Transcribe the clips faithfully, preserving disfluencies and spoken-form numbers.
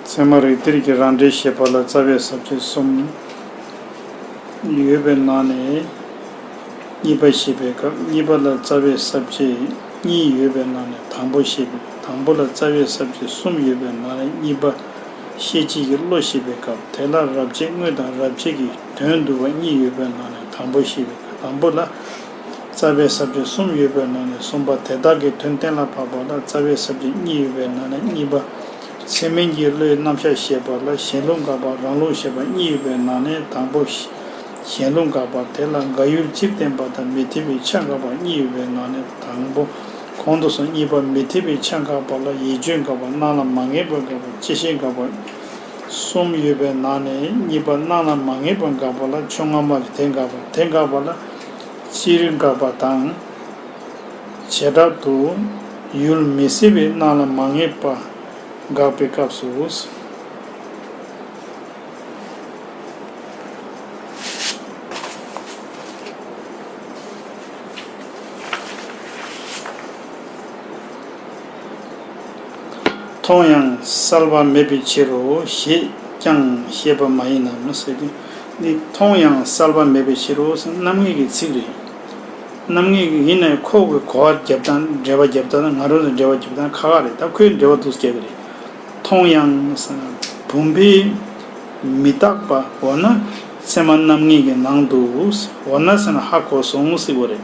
ཚད་མ་རིགས་གཏེར་གྱི་རང་འགྲེལ་བཤད་པ་ལ་རྩ་བའི་ས་བཅད་གསུམ་ཡོད་པའི་ནང་ནས་གཉིས་པ་བཤད་པའི་སྐབས། གཉིས་པ་ལ་རྩ་བའི་ས་བཅད་གཉིས་ཡོད་པའི་ནང་ནས་དང་པོ་བཤད་པའི། དང་པོ་ལ་རྩ་བའི་ས་བཅད་གསུམ་ཡོད་པའི་ནང་ནས་གཉིས་པ་ཤེས་བྱེད་ཀྱི་བློ་བཤད་པའི་སྐབས། དེ་ལ་རབ་བྱེད་དངོས་དང་རབ་བྱེད་ཀྱི་དོན་བསྡུ་བ་གཉིས་ཡོད་པའི་ནང་ནས་དང་པོ་བཤད་པའི་སྐབས། དང་པོ་ལ་རྩ་བའི་ས་བཅད་གསུམ་ཡོད་པའི་ནང་ནས་གསུམ་པ་དེ་དག་གི་དོན་གཏན་ལ་ཕབ་པ་ལ་རྩ་བའི་ས་བཅད་གཉིས་ཡོད་པའི་ནང་ནས་གཉིས་པ། ཚད་མིན་གྱི་བློའི་རྣམ་གཞག་བཤད་པ་ལ་གཞན་ལུགས་དགག་པ་རང་ལུགས་བཤད་པ་གཉིས་ཡོད་པའི་ནང་ནས་དང་པོ། གཞན་ལུགས་དགག་པ་དེ་ལ་འགལ་ཡུལ་སྤྱིར་བསྟན་པ་དང་མི་འཐད་པའི་ཆ་འགག་པ་གཉིས་ཡོད་པའི་ནང་ནས་དང་པོ། གོང་དུ་སོང་། གཉིས་པ་མི་འཐད་པའི་ཆ་འགག་པ་ལ་ཡིད་དཔྱོད་དགག་པ་སྣང་ལ་མ་ངེས་པ་དགག་པ་སྤྱི་བཤད་དགག་པ་གསུམ་ཡོད་པའི་ནང་ནས་གཉིས་པ་སྣང་ལ་མ་ངེས་པ་དགག་པ་ལ་ཆོས་སྔ་མ་གི་དེ་དགག་པ། དེ་དགག་པ་ལ་སྤྱིར་དགག་པ་དང་། བྱེ་བྲག་ཏུ་ཡུལ་མི་སྲིད་པའི་སྣང་ལ་མ་ངེས་པ་དགག་པའི་སྐབས་སུ། མཐོང་ཡང་གསལ་བ་མེད་པའི་ཕྱིར་རོ་ཞེས་ཀྱང་བཤད་པ་མ་ཡིན་ནམ་ཟེར་ཏེ། འདི་མཐོང་ཡང་གསལ་བ་མེད་པའི་ཕྱིར་རོ་ཟེར་རྣམ་ངེས་ཀྱི་ཚིག་རེད། རྣམ་ངེས་ཀྱི་ཡིན་ནའི་ཁོ་གི་གོ་བ་རྒྱབ་སྟངས་འགྲེལ་པ་རྒྱབ་སྟངས་ང་རང་ཚོ་འགྲེལ་པ་རྒྱབ་སྟངས་ཁག་ཁག་རེད། ད་ཁོས་འགྲེལ་པ་འདུག་སེ་རྒྱབ་ཀྱི་རེད། མཐོང་ཡང་ཟེར་ན་བུམ་པས་མི་རྟག་པ། འོ་ན་ཚད་མ་རྣམ་ངེས་ཀྱི་ནང་དུ། འོ་ན་ཟེར་ན་ཧ་གོ་སོང་ཟེར་བ་རེད།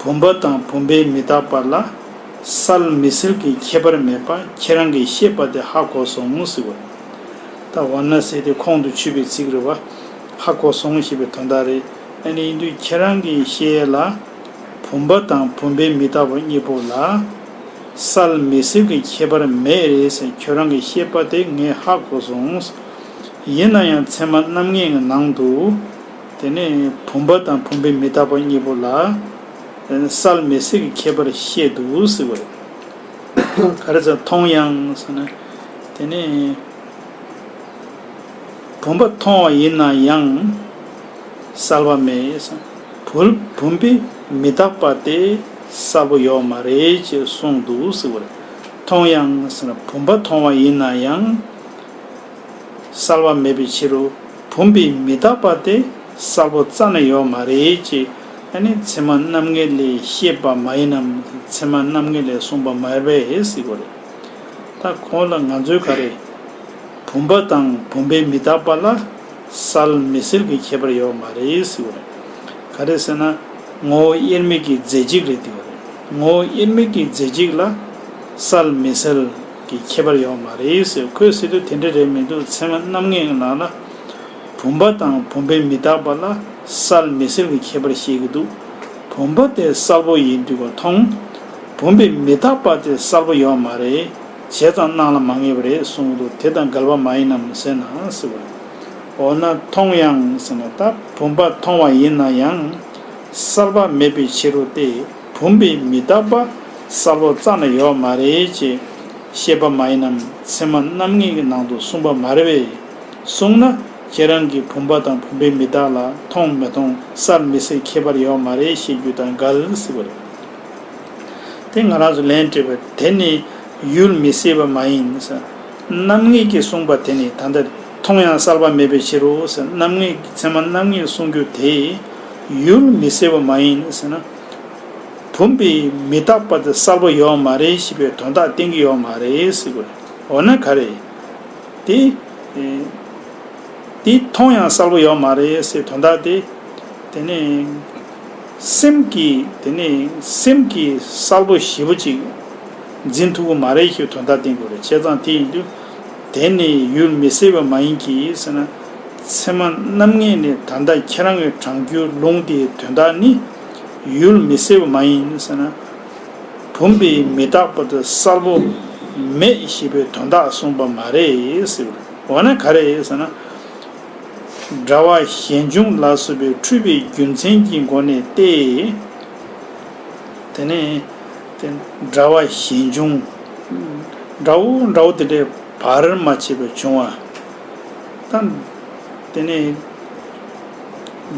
བུམ་པ་དང་བུམ་པས་མི་རྟག་པ་ལ་གསལ་མི་གསལ་གྱི་ཁྱད་པར་མེད་པ་ཁྱེད་རང་གིས་ཤེས་པ་དེ་ཧ་གོ་སོང་ཟེར་བ་རེད། ད་འོ་ན་ཟེར་དེ་ཁོང་དུ་ཆུད་པའི་ཚིག་རེད་བ། ཧ་གོ་སོང་ཞེས་པའི་དོན་དག་རེད། ཨ་ནི་ཡིན་དུས་ཁྱེད་རང་གིས་ཤེས་ཡས་ལ། བུམ་པ་དང་བུམ་པས་མི་རྟག་པ་གཉིས་པོ་ལ་གསལ་མི་གསལ་གྱི་ཁྱད་པར་མེད་རེད་ཟེར་ཁྱོད་རང་གིས་ཤེས་པ་དེ་ངས་ཧ་གོ་སོང་། ཡིན་ན་ཡང་ཚད་མ་རྣམ་ངེས་ཀྱི་ནང་དུ་དེ་ནས་བུམ་པ་དང་བུམ་པས་མི་རྟག་པ་གཉིས་པོ་ལ་གསལ་མི་གསལ་གྱི་ཁྱད་པར་བཤད་འདུག་ཟེར་བ་རེད། ག་རེ་ཟེར་མཐོང་ཡང་ཟེར་ན་དེ་ནས། བུམ་པ་མཐོང་བ་ཡིན་ན་ཡང་གསལ་བ་མེད། བུ་བུམ་པས་མི་རྟག་པ་དེ་གསལ་པོ་ཡོད་མ་རེད་ཅེས་གསུངས་འདུག་ཟེར་བ་རེད། མཐོང་ཡང་ཟེར་ན་བུམ་པ་མཐོང་བ་ཡིན་ན་ཡང་གསལ་བ་མེད་པའི་ཕྱིར་རོ། བུམ་པས་མི་རྟག་པ་དེ་གསལ་པོ་རྩ་ནས་ཡོད་མ་རེད་ཅེས། ཨ་ནི་ཚད་མ་རྣམ་ངེས་ལས་བཤད་པ་མ་ཡིན་ནམ། ཚད་མ་རྣམ་ངེས་ལས་གསུངས་པ་མ་རེད་ཟེར་བ་རེད། ད་གོང་ལ་ང་ཚོའི་ག་རེ། བུམ་པ་དང་བུམ་པས་མི་རྟག་པ་ལ་གསལ་མི་གསལ་གྱི་ཁྱད་པར་ཡོད་མ་རེད་ཟེར་བ་རེད། ག་རེ་ཟེར་ན། ངོ་བོ་དབྱེར་མེད་ཀྱི་རྫས་གཅིག་རེད་དེ་བ་རེད། ངོ་བོ་དབྱེར་མེད་ཀྱི་རྫས་གཅིག་ལ་གསལ་མི་གསལ་གྱི་ཁྱད་པར་ཡོད་མ་རེད་ཟེར། ཁོས་ཟེར་དུས་དེ་འདྲ་རེད་མི་འདུག་ཚད་མ་རྣམ་ངེས་ཀྱི་ནང་ལ། བུམ་པ་དང་བུམ་པས་མི་རྟག་པ་ལ་གསལ་མི་གསལ་གྱི་ཁྱད་པར་བཤད་ཀྱི་འདུག་བུམ་པ་དེ་གསལ་པོ་ཡིན་དུས་ཀ་མཐོང་། བུམ་པས་མི་རྟག་པ་དེ་གསལ་པོ་ཡོད་མ་རེད། བྱས་ཙང་སྣང་ལ་མ་ངེས་པ་རེད་གསུངས་འདུག་དེ་དང་འགལ་བ་མ་ཡིན་ནམ་ཟེར་ན་ཟེར་བ་རེད། འོ་ན་མཐོང་ཡང་ཟེར་ན་ད་བུམ་པ་མཐོང་བ་ཡིན་ན་ཡང་གསལ་པ་མེད་པའི་ཕྱིར་རོ་སྟེ། བུམ་པས་མི་རྟག་པ་གསལ་པོ་རྩ་ནས་ཡོད་མ་རེད་ཅེས་བཤད་པ་མ་ཡིན་ནམ། ཚད་མ་རྣམ་ངེས་ཀྱི་ནང་དུ་གསུངས་པ་མ་རེད་པས། གསུངས་ན་ཁྱེད་རང་གིས་བུམ་པ་དང་བུམ་པའི་མི་རྟག་ལ་མཐོང་མི་མཐོང་གསལ་མི་གསལ་ཁྱད་པར་ཡོད་མ་རེད་ཞེས་རྒྱུ་དང་འགལ་ཟེར་བ་རེད། དེ་ང་རང་ཚོ་ལན་སྤྲད་པ་དེ་ནི་ཡུལ་མི་གསལ་བ་མ་ཡིན་ཟེར། རྣམ་ངེས་ཀྱིས་གསུངས་པ་དེ་ནི་ད་ལྟ་མཐོང་ཡང་གསལ་བ་མེད་པའི་ཕྱིར་རོ་ཟེར། རྣམ་ངེས་ཚད་མ་རྣམ་ངེས་གསུང་རྒྱུ་དེ་ཡུལ་མི་གསལ་བ་མ་ཡིན་ཟེར་ན། བུམ་པའི་མི་རྟག་པ་དེ་གསལ་པོ་ཡོད་མ་རེད་ཞེས་པའི་དོན་དག་བསྟན་གྱི་ཡོད་མ་རེད་ཟེར་དགོས། འོ་ན་ག་རེ། དེ། དེ་མཐོང་ཡང་གསལ་པོ་ཡོད་མ་རེད་ཟེར་དོན་དག་དེ། དེ་ནས་སེམས་ཀྱིས་དེ་ནས་སེམས་ཀྱིས་གསལ་པོ་ཞེ་པོ་ཅིག་འཛིན་ཐུབ་ཀྱི་མ་རེད་ཞེས་དོན་དག་བསྟན་དགོས་རེད། བྱས་ཙང་དེ་ཡིན་དུས་དེ་ནི་ཡུལ་མི་གསལ་བ་མ་ཡིན་གྱི་ཟེར་ན། ཚད་མ་རྣམ་ངེས་ནི་ད་ལྟ་ཁྱེད་རང་གི་དྲངས་རྒྱུའི་ལུང་དེའི་དོན་དག་ནི་ཡུལ་མི་གསལ་བ་མ་ཡིན་ཟེར་ན། བུམ་པའི་མི་རྟག་པ་དེ་གསལ་པོ་མེད་ཞེས་པའི་དོན་དག་གསུངས་པ་མ་རེད་ཟེར། འོ་ན་ག་རེ་ཟེར་ན། འདྲ་བ་གཞན་འབྱུང་ལ་སོགས་པའི་འཁྲུལ་པའི་རྒྱུ་མཚན་གྱི་སྒོ་ནས་ཏེ། དེ་ནས་དེ་འདྲ་བ་གཞན་འབྱུང་། འདྲ་བོ་འདྲ་བོ་དེ་འདྲའི་བར་མ་ཆད་པར་འབྱུང་བ་དང་། དེ་ནས་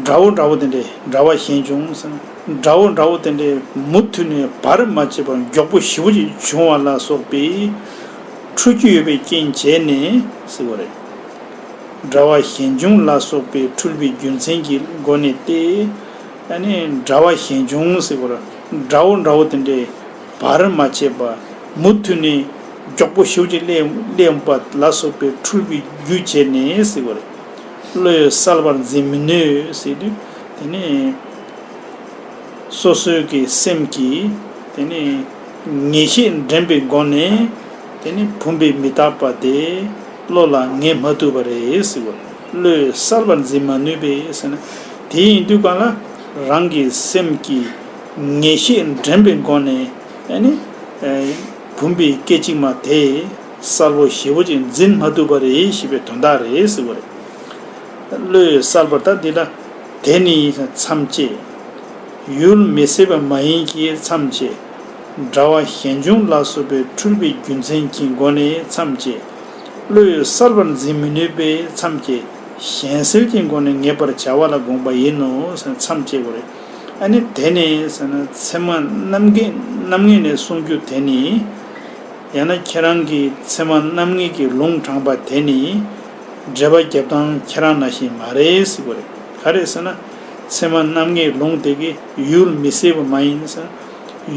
འདྲ་བོ་འདྲ་བོ་དེ་འདྲའི་འདྲ་བ་གཞན་འབྱུང་ཟེར་ན། འདྲ་བོ་འདྲ་བོ་དེ་འདྲའི་མུ་མཐུད་ནས་བར་མ་ཆད་པར་མགྱོགས་པོ་ཞེ་པོ་ཅིག་འབྱུང་བ་ལ་སོགས་པའི་ འཁྲུལ་རྒྱུ་ཡོད་པའི་རྐྱེན་བྱས་ནས་ཟེར་བ་རེད། འདྲ་བ་གཞན་འབྱུང་ལ་སོགས་པའི་འཁྲུལ་པའི་རྒྱུ་མཚན་གྱི་སྒོ་ནས་ཏེ། ཨ་ནི་འདྲ་བ་གཞན་འབྱུང་ཟེར་བ་རེད། འདྲ་བོ་འདྲ་བོ་དེ་འདྲའི་བར་མ་ཆད་པ་མུ་མཐུད་ནས་མགྱོགས་པོ་ཞེ་པོ་ཅིག་སླེབས་སླེབས་པ་ལ་སོགས་པའི་འཁྲུལ་པའི་རྒྱུ་བྱས་ནས་ཟེར་བ་རེད། བློས་གསལ་བར་འཛིན་མི་ནུས་ཟེར་དུས་དེ་ནི། སོ་སོའི་གི་སེམས་ཀྱིས་དེ་ནི་ངེས་ཤེས་འདྲེན་པའི་སྒོ་ནས་དེ་ནི་བུམ་པའི་མི་རྟག་པ་དེ་བློ་ལ་ངེས་མ་ཐུབ་པ་རེད་ཟེར་བ། བློས་གསལ་བར་འཛིན་མ་ནུས་པས་ཟེར་ན། དེ་ཡིན་དུས་གང་ལ་རང་གི་སེམས་ཀྱིས་ངེས་ཤེས་འདྲེན་པའི་སྒོ་ནས་ཨ་ནི་བུམ་པའི་སྐད་ཅིག་མ་དེ་གསལ་པོ་ཞེ་པོ་ཅིག་འཛིན་མ་ཐུབ་པ་རེད་ཞེས་པའི་དོན་དག་རེད་ཟེར་བ་རེད། བློས་གསལ་བར་ད་འདི་ལ་དེ་ནི་མཚམས་བཅད། ཡུལ་མི་སྲིད་པ་མ་ཡིན་གྱི་མཚམས་བཅད། འདྲ་བ་གཞན་འབྱུང་ལ་སོགས་པའི་འཁྲུལ་པའི་རྒྱུ་མཚན་གྱི་སྒོ་ནས་མཚམས་བཅད། བློས་གསལ་བར་འཛིན་མི་ནུས་པས་མཚམས་བཅད། གཞན་སེལ་གྱི་སྒོ་ནས་ངེས་པར་བྱ་བ་ལ་དགོངས་པ་ཡིན་ནོ་ཟེར་མཚམས་བཅད་དགོས་རེད། ཨ་ནི་དེ་ནི་ཟེར་ན་ཚད་མ་རྣམ་ངེས་རྣམ་ངེས་ནས་གསུང་རྒྱུ་དེ་ནི། ཡང་ན་ཁྱེད་རང་གིས་ཚད་མ་རྣམ་ངེས་ཀྱི་ལུང་དྲངས་པ་དེ་ནི་འགྲེལ་པ་རྒྱབ་སྟངས་ཁྱེད་རང་ནང་བཞིན་མ་རེད་ཟེར་བ་རེད། ག་རེ་ཟེར་ན། ཚད་མ་རྣམ་ངེས་ལུང་དེ་གིས་ཡུལ་མི་སྲིད་པ་མ་ཡིན་ཟེར།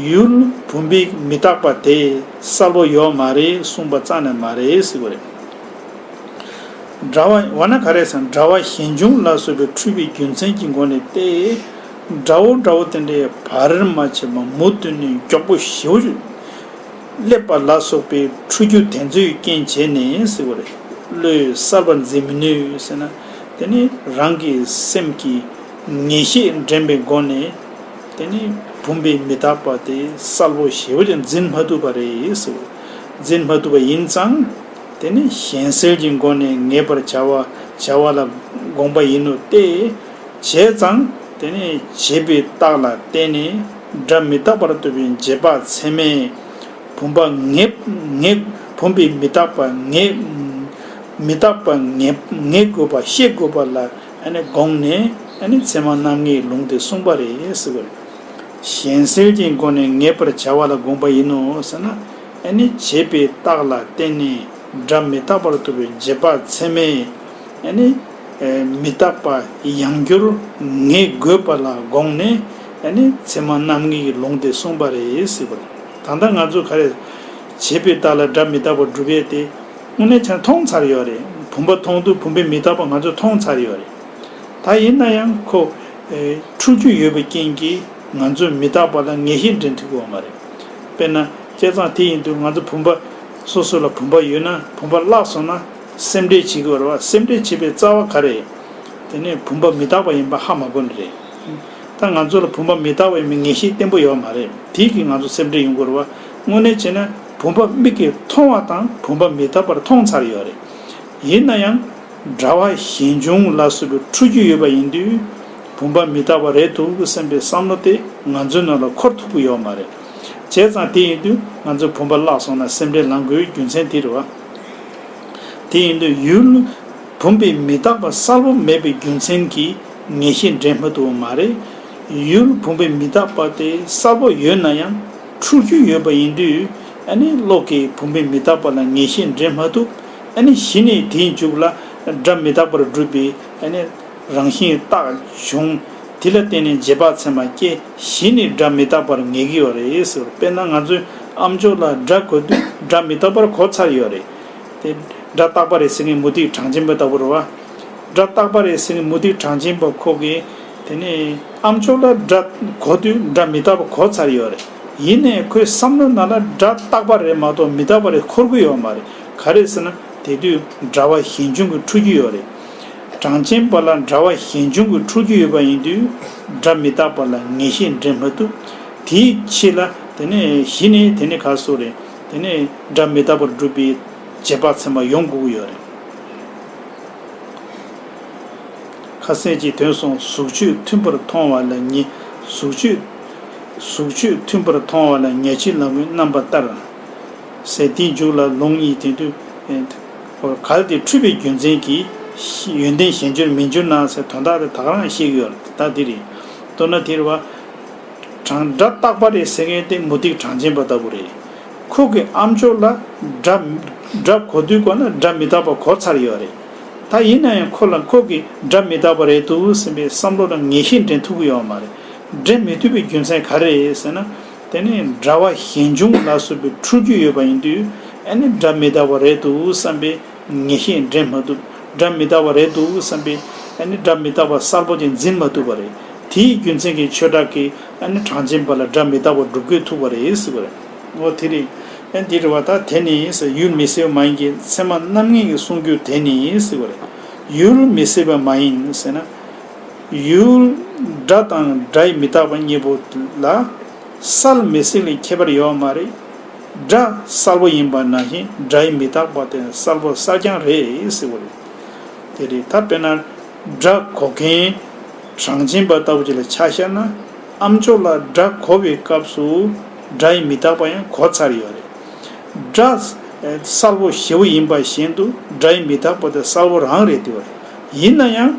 ཡུལ་བུམ་པའི་མི་རྟག་པ་དེ་གསལ་པོ་ཡོད་མ་རེད་གསུངས་པ་རྩ་ནས་མ་རེད་ཟེར་བ་རེད། འདྲ་བ་འོ་ན་ག་རེ་ཟེར་ན། འདྲ་བ་གཞན་འབྱུང་ལ་སོགས་པའི་འཁྲུལ་པའི་རྒྱུ་མཚན་གྱི་སྒོ་ནས་ཏེ། འདྲ་བོ་འདྲ་བོ་དེ་འདྲའི་བར་མ་ཆད་པར་མུ་མཐུད་ནས་མགྱོགས་པོ་ཞེ་པོ་ཅིག་སླེབས་པ་ལ་སོགས་པའི་འཁྲུལ་རྒྱུ་དེ་ཚོའི་རྐྱེན་བྱས་ནས་ཟེར་བ་རེད། བློས་གསལ་བར་འཛིན་མི་ནུས་ཟེར་ན། དེ་ནི་རང་གི་སེམས་ཀྱིས་ངེས་ཤེས་འདྲེན་པའི་སྒོ་ནས་དེ་ནི་བུམ་པའི་མི་རྟག་པ་དེ་གསལ་པོ་ཞེ་པོ་ཅིག་འཛིན་མ་ཐུབ་པ་རེད་ཟེར་བ། འཛིན་མ་ཐུབ་པ་ཡིན་ཙང་། དེ་ནི་གཞན་སེལ་གྱི་སྒོ་ནས་ངེས་པར་བྱ་བ་བྱ་བ་ལ་དགོངས་པ་ཡིན་ནོ་སྟེ། བྱས་ཙང་དེ་ནི་བྱས་པའི་རྟགས་ལ་བརྟེན་ནས་སྒྲ་མི་རྟག་པར་རྟོགས་པའི་རྗེས་དཔག་ཚད་མས་བུམ་པ་ངེས་ངེས་བུམ་པའི་མི་རྟག་པ་ངེས་མི་རྟག་པ་ངེས་ངེས་དགོས་པ་ཤེས་དགོས་པ་ལ་ཨ་ནི་དགོངས་ནས་ཨ་ནི་ཚད་མ་རྣམ་ངེས་ལུང་དེ་གསུངས་པ་རེད་ཟེར་བ་རེད། གཞན་སེལ་གྱི་སྒོ་ནས་ངེས་པར་བྱ་བ་ལ་དགོངས་པ་ཡིན་ནོ་ཟེར་ན། ཨ་ནི་བྱས་པའི་རྟགས་ལ་བརྟེན་ནས་སྒྲ་མི་རྟག་པར་རྟོགས་པའི་རྗེས་དཔག་ཚད་མས་ཨ་ནི་མི་རྟག་པ་ཡང་བསྐྱར་ངེས་དགོས་པ་ལ་དགོངས་ནས་ཨ་ནི་ཚད་མ་རྣམ་ངེས་ཀྱི་ལུང་དེ་གསུངས་པ་རེད་ཟེར་བ་རེད། ད་ལྟ་ང་ཚོ་ག་རེ། བྱས་པའི་རྟགས་ལ་སྒྲ་མི་རྟག་པར་སྒྲུབ་ཡས་དེ་དངོས་གནས་བྱས་ན་མཐོང་ཚར་ཡོད་རེད། བུམ་པ་མཐོང་དུས་བུམ་པའི་མི་རྟག་པ་ང་ཚོ་མཐོང་ཚར་ཡོད་རེད། ད་ཡིན་ན་ཡང་ཁོ། ཨེ། འཁྲུལ་རྒྱུ་ཡོད་པའི་རྐྱེན་གྱིས་ང་ཚོས་མི་རྟག་པ་ལ་ངེས་ཤེས་འདྲེན་ཐུབ་ཀྱི་ཡོད་མ་རེད། དཔེར་ན། བྱས་ཙང་དེ་ཡིན་དུས་ང་ཚོ་བུམ་པ། སོ་སོ་ལ་བུམ་པ་ཡོད་ན་བུམ་པ་བརླག་སོང་ན་སེམས་ཁྲལ་བྱེད་ཀྱི་ཡོད་རེད་བ། སེམས་ཁྲལ་བྱེད་པའི་རྩ་བ་ག་རེ། དེ་ནས་བུམ་པ་མི་རྟག་པ་ཡིན་པ་ཧ་མ་གོ་ནི་རེད། ད་ང་ཚོ་ལ་བུམ་པ་མི་རྟག་པ་ཡིན་པའི་ངེས་ཤེས་བརྟན་པོ་ཡོད་མ་རེད། དེ་གིས་ང་ཚོ་སེམས་ཁྲལ་ཡོང་གི་ཡོད་རེད་བ། དངོས་གནས་བྱས་ན་བུམ་པ་མིག་གིས་མཐོང་བ་དང་བུམ་པ་མི་རྟག་པར་མཐོང་ཚར་ཡོད་རེད། ཡིན་ན་ཡང་། འདྲ་བ་གཞན་འབྱུང་ལ་སོགས་པའི་འཁྲུལ་རྒྱུ་ཡོད་པ་ཡིན་དུས། བུམ་པ་མི་རྟག་པ་རེད་འདུག་བསམ་པའི་བསམ་བློ་དེ་ང་ཚོའི་ནང་ལ་འཁོར་ཐུབ་ཀྱི་ཡོད་མ་རེད། བྱས་ཙང་དེ་ཡིན་དུས་ང་ཚོ་བུམ་པ་བརླག་སོང་ན་སེམས་ཁྲལ་ལངས་དགོས་རྒྱུ་མཚན་དེ་རེད་བ། དེ་ཡིན་དུས་ཡུལ་བུམ་པའི་མི་རྟག་པ་གསལ་པོ་མེད་པའི་རྒྱུ་མཚན་གྱིས་ངེས་ཤེས་འདྲེན་མ་ཐུབ་པ་མ་རེད། ཡུལ་བུམ་པའི་མི་རྟག་པ་དེ་གསལ་པོ་ཡོད་ན་ཡང་འཁྲུལ་རྒྱུ་ཡོད་པ་ཡིན་དུས་ཨ་ནི་བློ་གིས་བུམ་པའི་མི་རྟག་པ་ལ་ངེས་ཤེས་འདྲེན་མ་ཐུབ། ཨ་ནི་གཞི་ནས་དེའི་མཇུག་ལ་སྒྲ་མི་རྟག་པར་སྒྲུབ་པའི་ཨ་ནི་རང་བཞིན་རྟགས་བྱུང་། དེ་ལ་བརྟེན་ནས་རྗེས་དཔག་ཚད་མ་སྐྱེ། གཞི་ནས་སྒྲ་མི་རྟག་པར་ངེས་ཀྱི་ཡོད་རེད་ཟེར། དཔེར་ན་ང་ཚོས་ཨམ་ཅོག་ལ་སྒྲ་གོ་དུས་སྒྲ་མི་རྟག་པར་གོ་ཚར་ཡོད་རེད། དེ་སྒྲ་རྟག་པ་རེད་ཟེར་མཁན་མུ་ཏིག་གྲངས་ཅན་པ་ལྟ་བུ་རེད་བ། སྒྲ་རྟག་པ་རེད་ཟེར་མཁན་མུ་ཏིག་གྲངས་ཅན་པ་ཁོ་གིས་དེ་ནས་ཨམ་ཅོག་ལ་སྒྲ་གོ་དུས་སྒྲ་མི་རྟག་པ་གོ་ཚར་ཡོད་རེད། ཡིན་ནའི་ཁོའི་བསམ་བློ་ནང་ལ་སྒྲ་རྟག་པ་རེད་མ་གཏོགས་མི་རྟག་པ་རེད་འཁོར་གྱི་ཡོད་མ་རེད། ག་རེ་ཟེར་ན་དེ་དུས་འདྲ་བ་གཞན་འབྱུང་གི་འཁྲུལ་རྒྱུ་ཡོད་རེད། གྲངས་ཅན་པ་ལ་འདྲ་བ་གཞན་འབྱུང་གི་འཁྲུལ་རྒྱུ་ཡོད་པ་ཡིན་དུས་སྒྲ་མི་རྟག་པ་ལ་ངེས་ཤེས་འདྲེན་མ་ཐུབ། དེའི་ཕྱིར་ལ་དེ་ནས་གཞི་ནས་དེ་ནས་ག་སོགས་རེད། དེ་ནས་སྒྲ་མི་རྟག་པར་སྒྲུབ་པའི་རྗེས་དཔག་ཚད་མ་ཡོང་དགོས་ཀྱི་ཡོད་རེད། ཁ་ཟས་ཀྱི་དོན་སོང་གཟུགས་ཆོས་མཐུན་པར་མཐོང་བ་ལ་ཉེ། གཟུགས་ཆོས། གཟུགས་ཆོས་མཐུན་པར་མཐོང་བ་ལ་ཉེ་ཕྱིར་ལམ་གྱི་རྣམ་པ་ལྟར། ཟེར་དེའི་མཇུག་ལ་ལུང་གཉིས་དེ་དུས། གལ་ཏེ་འཁྲུལ་པའི་རྒྱུ་མཚན་གྱིས་ཡོན་ཏན་གཞན་འགྱུར་མི་འགྱུར་ན་ཟེར་དོན་དག་དེ་ད་ག་རང་བཤད་ཀྱི་ཡོད་རེད། ད་འདི་རེད། མདོར་ན་དེ་རེད་བ། གྲངས་སྒྲ་རྟག་པ་རེད་ཟེར་མཁན་དེ་མུ་ཏིག་གྲངས་ཅན་པ་ལྟ་བུ་རེད། ཁོ་གི་ཨམ་ཅོག་ལ་སྒྲ་ སྒྲ་གོ་དུས་གོ་ན་སྒྲ་མི་རྟག་པ་གོ་ཚར་ཡོད་རེད། ད་ཡིན་ན་ཡང་ཁོ་ལ་ཁོ་གིས་སྒྲ་མི་རྟག་པ་རེད་འདུག་བསམ་པའི་བསམ་བློ་ལ་ངེས་ཤེས་འདྲེན་ཐུབ་ཀྱི་ཡོད་མ་རེད། འདྲེན་མི་ཐུབ་པའི་རྒྱུ་མཚན་ག་རེ་རེད་ཟེར་ན། དེ་ནི་སྒྲ་བ་ཞན་འབྱུང་ལ་སོགས་པའི་འཁྲུལ་རྒྱུ་ཡོད་པ་ཡིན་དུས། ཨ་ནི་སྒྲ་མི་རྟག་པ་རེད་འདུག་བསམ་པའི་ངེས་ཤེས་འདྲེན་མ་ཐུབ། སྒྲ་མི་རྟག་པ་རེད་འདུག་བསམ་པའི། ཨ་ནི་སྒྲ་མི་རྟག་པ་གསལ་པོ་ཅིག་འཛིན་མ་ཐུབ་པ་རེད། དེའི་རྒྱུ་མཚན་གྱིས་ཆོས་བདག་གིས་ཨ་ནི་གྲངས་ཅན་པ་ལ་སྒྲ་མི་རྟག་པ་སྒྲུབ་དགོས་ཐུག་པ་རེད་ཟེར་བ་རེད། འོ་དེ་རེད། ཨ་འདི་རེད་བ། ད་དེ་ནི་ཟེར། ཡུལ་མི་གསལ་བ་མ་ཡིན་གྱི་ཚད་མ་རྣམ་ངེས་ཀྱི་གསུང་རྒྱུ་དེ་ནི་ཟེར་བ་རེད། ཡུལ་མི་གསལ་བ་མ་ཡིན་ཟེར་ན། ཡུལ་སྒྲ་དང་སྒྲའི་མི་རྟག་པ་གཉིས་པོ་ལ། གསལ་མི་གསལ་གྱི་ཁྱད་པར་ཡོད་མ་རེད། སྒྲ་གསལ་པོ་ཡིན་པ་ནང་བཞིན་སྒྲའི་མི་རྟག་པ་དེ་གསལ་པོ་གསལ་རྐྱང་རེད་ཟེར་བ་རེད། དེ་རེད། ད་དཔེར་ན་སྒྲ་གོ་མཁན་གྲངས་ཅན་པ་ལྟ་བུ་ཅིག་ལ་ཆ་བཞག་ན། ཨ་མཆོག་ལ་སྒྲ་གོ་བའི་སྐབས་སུ་སྒྲའི་མི་རྟག་པ་ཡང་གོ་ཚར་ཡོད་རེད། སྒྲ་གསལ་པོ་ཞེ་པོ་ཡིན་པ་བཞིན་དུ་སྒྲའི་མི་རྟག་པ་དེ་གསལ་པོ་རང་རེད་དེ་བ་རེད། ཡིན་ན་ཡང་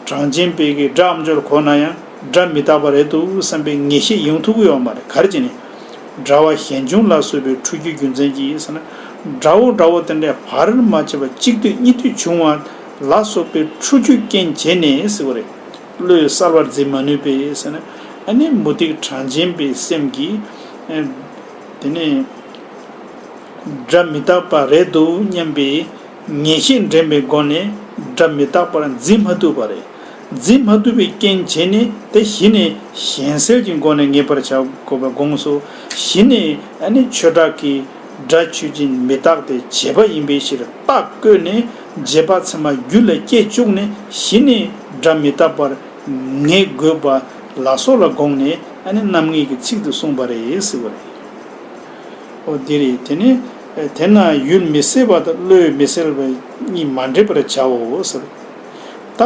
གྲངས་ཅན་པས་ཀྱི་སྒྲ་ཨ་མཆོག་ལ་གོ་ན་ཡང་སྒྲ་མི་རྟག་པ་རེད་འདུག་བསམ་པའི་ངེས་ཤེས་ཡོང་ཐུབ་ཀྱི་ཡོད་མ་རེད། ག་རེ་བྱས་ནས། སྒྲ་བ་ཞན་འབྱུང་ལ་སོགས་པའི་འཁྲུལ་རྒྱུའི་རྒྱུ་མཚན་གྱིས་ཟེར་ན། སྒྲ་བོ་འདྲ་བོ་དེ་འདྲ་བར་མ་ཆད་པར་གཅིག་ཏུ་གཉིས་ཏུ་བྱུང་བ་ལ་སོགས་པའི་འཁྲུལ་རྒྱུའི་རྐྱེན་བྱས་ནས་ཟེར་བ་རེད། བློས་གསལ་བར་འཛིན་མ་ནུས་པས་ཟེར་ན། ཨ་ནི་མུ་སྟེགས་གྲངས་ཅན་པའི་སེམས་ཀྱིས། ཨ་དེ་ནས་སྒྲ་མི་རྟག་པ་རེད་འདུག་སྙམ་པའི་ངེས་ཤེས་འདྲེན་པའི་སྒོ་ནས་སྒྲ་མི་རྟག་པར་འཛིན་མ་ཐུབ་པ་རེད། འཛིན་མ་ཐུབ་པའི་རྐྱེན་བྱས་ནས་དེ་གཞི་ནས་གཞན་སེལ་གྱི་སྒོ་ནས་ངེས་པར་བྱ་དགོས་པ་དགོངས་སོ། གཞི་ནས་ཨ་ནི་ཆོས་བདག་གིས་སྒྲ་ཆོས་ཅན་མི་རྟག་སྟེ་བྱས་པ་ཡིན་པའི་ཕྱིར་རྟགས་བཀོད་ནས་རྗེས་དཔག་ཚད་མ་རྒྱུད་ལ་སྐྱེ་བཅུག་ནས་གཞི་ནས་སྒྲ་མི་རྟག་པར་ངེས་དགོས་པ་ལ་སོགས་ལ་དགོངས་ནས་ཨ་ནི་རྣམ་ངེས་ཀྱི་ཚིག་ཏུ་གསུངས་པ་རེད་ཟེར་བ་རེད། འོ་འདི་རེད། དེ་ནི་དེ་ན་ཡུལ་མི་གསལ་བ་དང་བློས་མི་གསལ་བ་གཉིས་མ་འདྲེས་པར་བྱའོ་ཟེར། ད་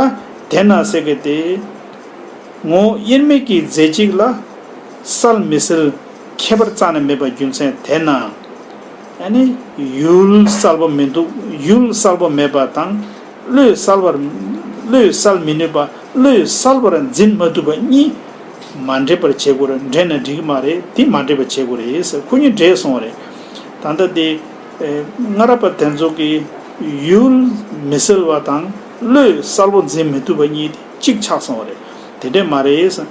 དེ་ན་ཟེར་གི་དེ། ངོ་བོ་དབྱེར་མེད་ཀྱི་རྫས་གཅིག་ལ་གསལ་མི་གསལ་ཁྱད་པར་རྩ་ནས་མེད་པ་རྒྱུ་མཚན་དེ་ན། ཨ་ནི་ཡུལ་གསལ་པོ་མི་འདུག་ཡུལ་གསལ་པོ་མེད་པ་དང་། བློས་གསལ་བར། བློས་གསལ་མི་ནུས་པ། བློས་གསལ་བར་འཛིན་མ་ཐུབ་པ་གཉིས་མ་འདྲེས་པར་བྱེད་དགོས་རེད། འདྲེས་ན་འགྲིག་གི་མ་རེད། དེ་མ་འདྲེས་པར་བྱེད་དགོས་རེད་ཟེར། ཁོ་གཉིས་འདྲེས་སོང་བ་རེད། ད་ལྟ་དེ་སྔ་རབས་པ་དེ་ཚོ་གིས་ཡུལ་མི་གསལ་བ་དང་བློས་གསལ་པོ་འཛིན་མི་ཐུབ་པ་གཉིས་དེ་གཅིག་ཆགས་སོང་བ་རེད། དེ་འདྲས་མ་རེད་ཟེར།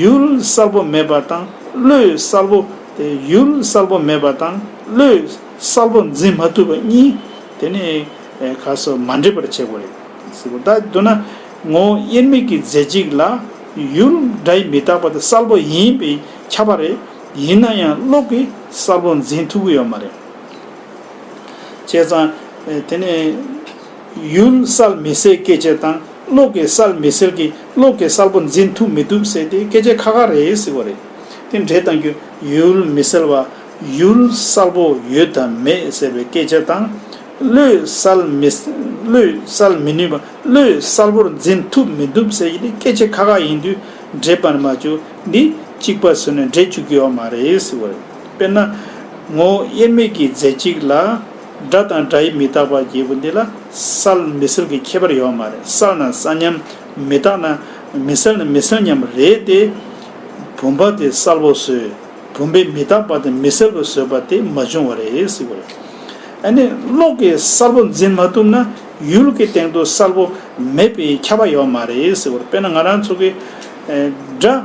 ཡུལ་གསལ་པོ་མེད་པ་དང་བློས་གསལ་པོ། དེ་ཡུལ་གསལ་པོ་མེད་པ་དང་བློས་གསལ་པོ་འཛིན་མ་ཐུབ་པ་གཉིས་དེ་ནི་ག་སོ་མ་འདྲེས་པར་བྱེད་དགོས་རེད། ཟེར་གོ། ད་མདོར་ན་ངོ་བོ་དབྱེར་མེད་ཀྱི་རྫས་གཅིག་ལ་ཡུལ་སྒྲའི་མི་རྟག་པ་དེ་གསལ་པོ་ཡིན་པས་ཁྱབ་པ་རེད། ཡིན་ན་ཡང་བློ་གིས་གསལ་པོ་འཛིན་ཐུབ་ཀྱི་ཡོད་མ་རེད། བྱས་ཙང་དེ་ནས་ཡུལ་གསལ་མི་གསལ་སྐད་ཆ་དང་བློ་གིས་གསལ་མི་གསལ་གྱི་བློ་གིས་གསལ་པོ་འཛིན་ཐུབ་མི་ཐུབ་ཟེར་དེ་སྐད་ཆ་ཁ་ཁ་རེད་ཟེར་བ་རེད། དེ་འདྲེས་གཏང་རྒྱུ། ཡུལ་མི་གསལ་བ། ཡུལ་གསལ་པོ་ཡོད་དམ་མེད་ཟེར་བའི་སྐད་ཆ་དང་། བློས་གསལ་མི། བློས་གསལ་མི་ནུས་པ། བློས་གསལ་པོར་འཛིན་ཐུབ་མི་ཐུབ་ཟེར་གྱི་དེ་སྐད་ཆ་ཁ་ཁ་ཡིན་དུས་འདྲེས་པར་མ་བཅུག་འདི་གཅིག་པ་བཟོས་ནས་འདྲེས་བཅུག་གི་ཡོད་མ་རེད་ཟེར་བ་རེད། དཔེར་ན། ངོ་བོ་དབྱེར་མེད་ཀྱི་རྫས་གཅིག་ལ་སྒྲ་དང་སྒྲ་ཡི་མི་རྟག་པ་བརྗོད་པ་འདི་ལ་གསལ་མི་གསལ་གྱི་ཁྱད་པར་ཡོད་མ་རེད། གསལ་ན་གསལ་མཉམ། མི་རྟག་ན། མི་གསལ་ན་མི་གསལ་མཉམ་རེད་དེ། བུམ་པ་དེ་གསལ་པོ་བཟོས། བུམ་པའི་མི་རྟག་པ་དེ་མི་གསལ་པོ་བཟོས་པ་དེ་མ་བྱུང་བ་རེད་ཟེར་བ་རེད། ཨ་ནི་བློ་གིས་གསལ་པོ་འཛིན་མ་ཐུབ་ན་ཡུལ་གྱི་སྟེང་དུ་གསལ་པོ་མེད་པའི་ཁྱབ་པ་ཡོད་མ་རེད་ཟེར་བ་རེད། དཔེར་ན་ང་རང་ཚོ་གི་སྒྲ་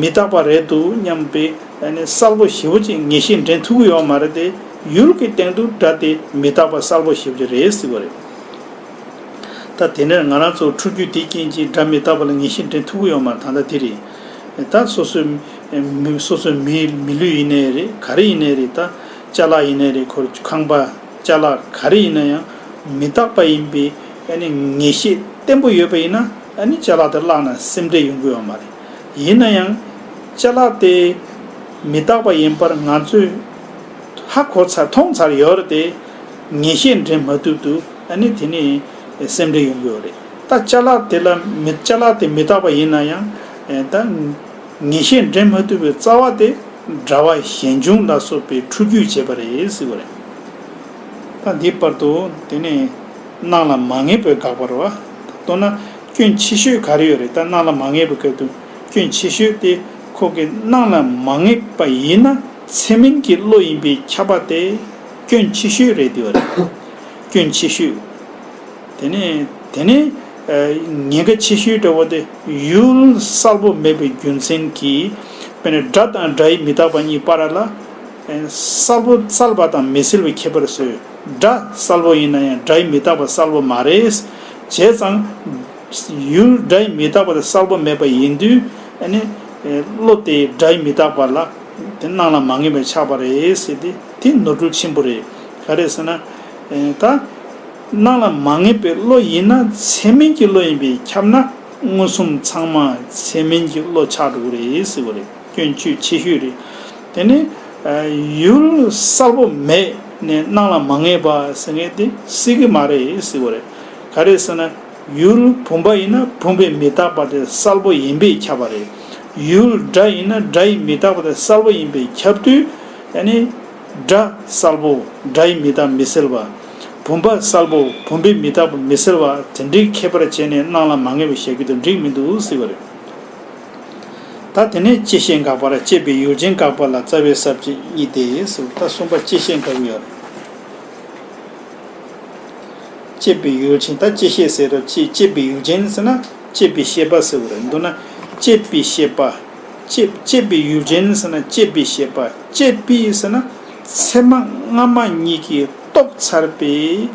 མི་རྟག་པ་རེད་འདུག་སྙམ་པའི་ཨ་ནི་གསལ་པོ་ཞེ་པོ་ཅིག་ངེས་ཤེས་འདྲེན་ཐུབ་ཀྱི་ཡོད་མ་རེད་དེ། ཡུལ་གྱི་སྟེང་དུ་སྒྲ་དེ་མི་རྟག་པ་གསལ་པོ་ཞེ་པོ་ཅིག་རེད་ཟེར་བ་རེད། ད་དེ་ནས་ང་རང་ཚོ་འཁྲུལ་རྒྱུ་དེའི་རྐྱེན་གྱིས་སྒྲ་མི་རྟག་པ་ལ་ངེས་ཤེས་འདྲེན་ཐུབ་ཀྱི་ཡོད་མ་རེད། ད་ལྟ་དེ་རེད། ད་སོ་སོའི་མི། སོ་སོའི་མི། མི་ལུས་ཡིན་ནའི་རེད། ག་རེ་ཡིན་ནའི་རེད། ད་ཅ་ལག་ཡིན་ནའི་རེད། ཁོ་ཁང་པ། ཅ་ལག་ག་རེ་ཡིན་ན་ཡང་མི་རྟག་པ་ཡིན་པའི་ཨ་ནི་ངེས་ཤེས་བརྟན་པོ་ཡོད་པ་ཡིན་ན། ཨ་ནི་ཅ་ལག་དེ་བརླག་ན་སེམས་ཁྲལ་ཡོང་གི་ཡོད་མ་རེད། ཡིན་ན་ཡང་ཅ་ལག་དེ་མི་རྟག་པ་ཡིན་པར་ང་ཚོས་ཧ་གོ་ཚར། མཐོང་ཚར་ཡོད་རེད་དེ། ངེས་ཤེས་འདྲེན་མ་ཐུབ་དུས་ཨ་ནི་དེ་ནི་སེམས་ཁྲལ་ཡོང་གི་ཡོད་རེད། ད་ཅ་ལག་དེ་ལ་མི། ཅ་ལག་དེ་མི་རྟག་པ་ཡིན་ན་ཡང་ད་ངེས་ཤེས་འདྲེན་མ་ཐུབ་པའི་རྩ་བ་དེ་སྒྲ་བ་ཞན་འབྱུང་ལ་སོགས་པའི་འཁྲུལ་རྒྱུས་བྱས་པ་རེད་ཟེར་བ་རེད། ད་འདི་བར་དུ་དེ་ནི་སྣང་ལ་མ་ངེས་པའི་དགག་པ་རེད་བ། མདོར་ན་སྐྱོན་ཆེ་ཤོས་ག་རེ་ཡོད་རེད། ད་སྣང་ལ་མ་ངེས་པའི་སྐབས་དུ་སྐྱོན་ཆེ་ཤོས་དེ་ཁོ་གི་སྣང་ལ་མ་ངེས་པ་ཡིན་ན་ཚད་མིན་གྱི་བློ་ཡིན་པས་ཁྱབ་པ་དེ་སྐྱོན་ཆེ་ཤོས་རེད་དེ་བ་རེད། སྐྱོན་ཆེ་ཤོས། དེ་ནས་དེ་ནས་ཉེན་ཁ་ཆེ་ཤོས་འདྲ་བོ་དེ་ཡུལ་གསལ་པོ་མེད་པའི་རྒྱུ་མཚན་གྱིས། དཔེར་ན་སྒྲ་དང་སྒྲ་ཡི་མི་རྟག་པ་གཉིས་བར་ལ་གསལ་པོ་གསལ་པ་དང་མི་གསལ་བའི་ཁྱད་པར་བཟོས། སྒྲ་གསལ་པོ་ཡིན་ན་ཡང་སྒྲ་ཡི་མི་རྟག་པ་གསལ་པོ་མ་རེད། བྱས་ཙང་། ཡུལ་སྒྲ་ཡི་མི་རྟག་པ་དེ་གསལ་པོ་མེད་པ་ཡིན་དུས། ཨ་ནི། བློ་དེ་སྒྲ་ཡི་མི་རྟག་པ་ལ། དེ་སྣང་ལ་མ་ངེས་པ་ཆགས་པ་རེད་ཟེར་ཏེ་དེ་ནོར་འཁྲུལ་ཆེན་པོ་རེད། ག་རེ་ཟེར་ན། ད། སྣང་ལ་མ་ངེས་པའི་བློ་ཡིན་ན་ཚད་མིན་གྱི་བློ་ཡིན་པས་ཁྱབ་ན་མངོན་སུམ་ཚང་མ་ཚད་མིན་གྱི་བློ་ཆགས་འགྲོ་གི་རེད་ཟེར་བ་རེད། སྐྱོན་ཆོས་ཆེ་ཤོས་རེད། དེ་ནི། ཡུལ་གསལ་པོ་མེད་ནས་སྣང་ལ་མ་ངེས་པ་ཟེར་མཁན་དེ་སྲིད་ཀྱི་མ་རེད་ཟེར་བ་རེད། ག་རེ་ཟེར་ན། ཡུལ་བུམ་པ་ཡིན་ན་བུམ་པའི་མི་རྟག་པ་དེ་གསལ་པོ་ཡིན་པས་ཁྱབ་པ་རེད། ཡུལ་སྒྲ་ཡིན་ན་སྒྲ་ཡི་མི་རྟག་པ་དེ་གསལ་པོ་ཡིན་པས་ཁྱབ་དུས། ཨ་ནི། སྒྲ་གསལ་པོ། སྒྲ་ཡི་མི་རྟག་མི་གསལ་བ། བུམ་པ་གསལ་པོ། བུམ་པའི་མི་རྟག་པ་མི་གསལ་བ་དེ་འདྲའི་ཁྱད་པར་བྱས་ནས་སྣང་ལ་མ་ངེས་པ་བཞག་རྒྱུ་དང་འགྲིག་མི་འདུག་ཟེར་བ་རེད། ད་དེ་ནས་བཅད་ཤེས་དགག་པ་ལ། བཅད་པའི་ཡུལ་ཅན་དགག་པ་ལ་རྩ་བའི་ས་བཅད་གཉིས་ཏེ་ཟེར། ད་གསུམ་པ་བཅད་ཤེས་དགག་ཡོད་རེད། བཅད་པའི་ཡུལ་ཅན། ད་བཅད་ཤེས་ཟེར་རོ། བཅད་བཅད་པའི་ཡུལ་ཅན་ཟེར་ན་བཅད་པའི་ཤེས་པ་ཟེར་བ་རེད། མདོར་ན་བཅད་པའི་ཤེས་པ། བཅད་བཅད་པའི་ཡུལ་ཅན་ཟེར་ན་བཅད་པའི་ཤེས་པ། བཅད་པའི་ཟེར་ན་ཚད་མ་སྔ་མ་གཉིས་ཀྱིས་རྟོགས་ཚར་བའི་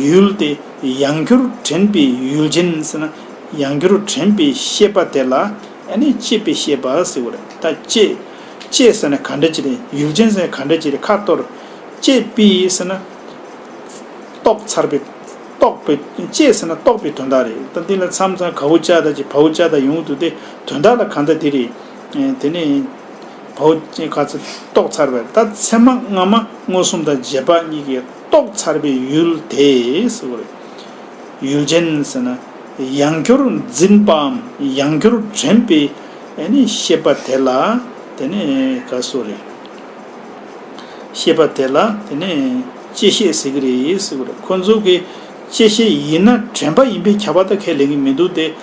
ཡུལ་དེ་ཡང་བསྒྱུར་དྲན་པའི་ཡུལ་ཅན་ཟེར་ན་ཡང་བསྒྱུར་དྲན་པའི་ཤེས་པ་དེ་ལ་ཨ་ནི་བཅད་པའི་ཤེས་པ་ཟེར་བ་རེད། ད་བཅད་བཅད་ཟེར་ན་ག་འདྲ་ཅིག་རེད། ཡུལ་ཅན་ཟེར་ན་ག་འདྲ་ཅིག་རེད། ཁ་གཏོར། བཅད་པའི་ཟེར་ན། རྟོགས་ཚར་བའི། རྟོགས་པའི། བཅད་ཟེར་ན་རྟོགས་པའི་དོན་དག་རེད། ད་འདི་ལ་མཚམས་མཚམས་ག་འུ་ཅག་དང་ཅིག་བ་འུ་ཅག་དང་ཡོང་གི་འདུག་སྟེ། དོན་དག་ལ་གང་ལྟར་དེ་རེད། དེ་ནས་བ་འུ་ཅག་ག་ཚོད་རྟོགས་ཚར་བའི། ད་ཚད་མ་སྔ་མ་མངོན་སུམ་དང་རྗེས་དཔག་གཉིས་ཀྱིས་རྟོགས་ཚར་བའི་ཡུལ་དེ་ཟེར་བ་རེད། ཡུལ་ཅན་ཟེར་ན་ཡང་བསྒྱུར་འཛིན་པའམ་ཡང་བསྒྱུར་དྲན་པའི་ཨ་ནི་ཤེས་པ་དེ་ལ་དེ་ནས་ག་སོ་རེད། ཤེས་པ་དེ་ལ་དེ་ནས་བཅད་ཤེས་ཟེར་གྱི་རེད་ཟེར་གྱི་རེད། ཁོ་ཚོ་གིས་བཅད་ཤེས་ཡིན་ན་དྲན་པ་ཡིན་པས་ཁྱབ་པ་ད་ཁས་ལེན་གྱི་མི་འདུག་སྟེ།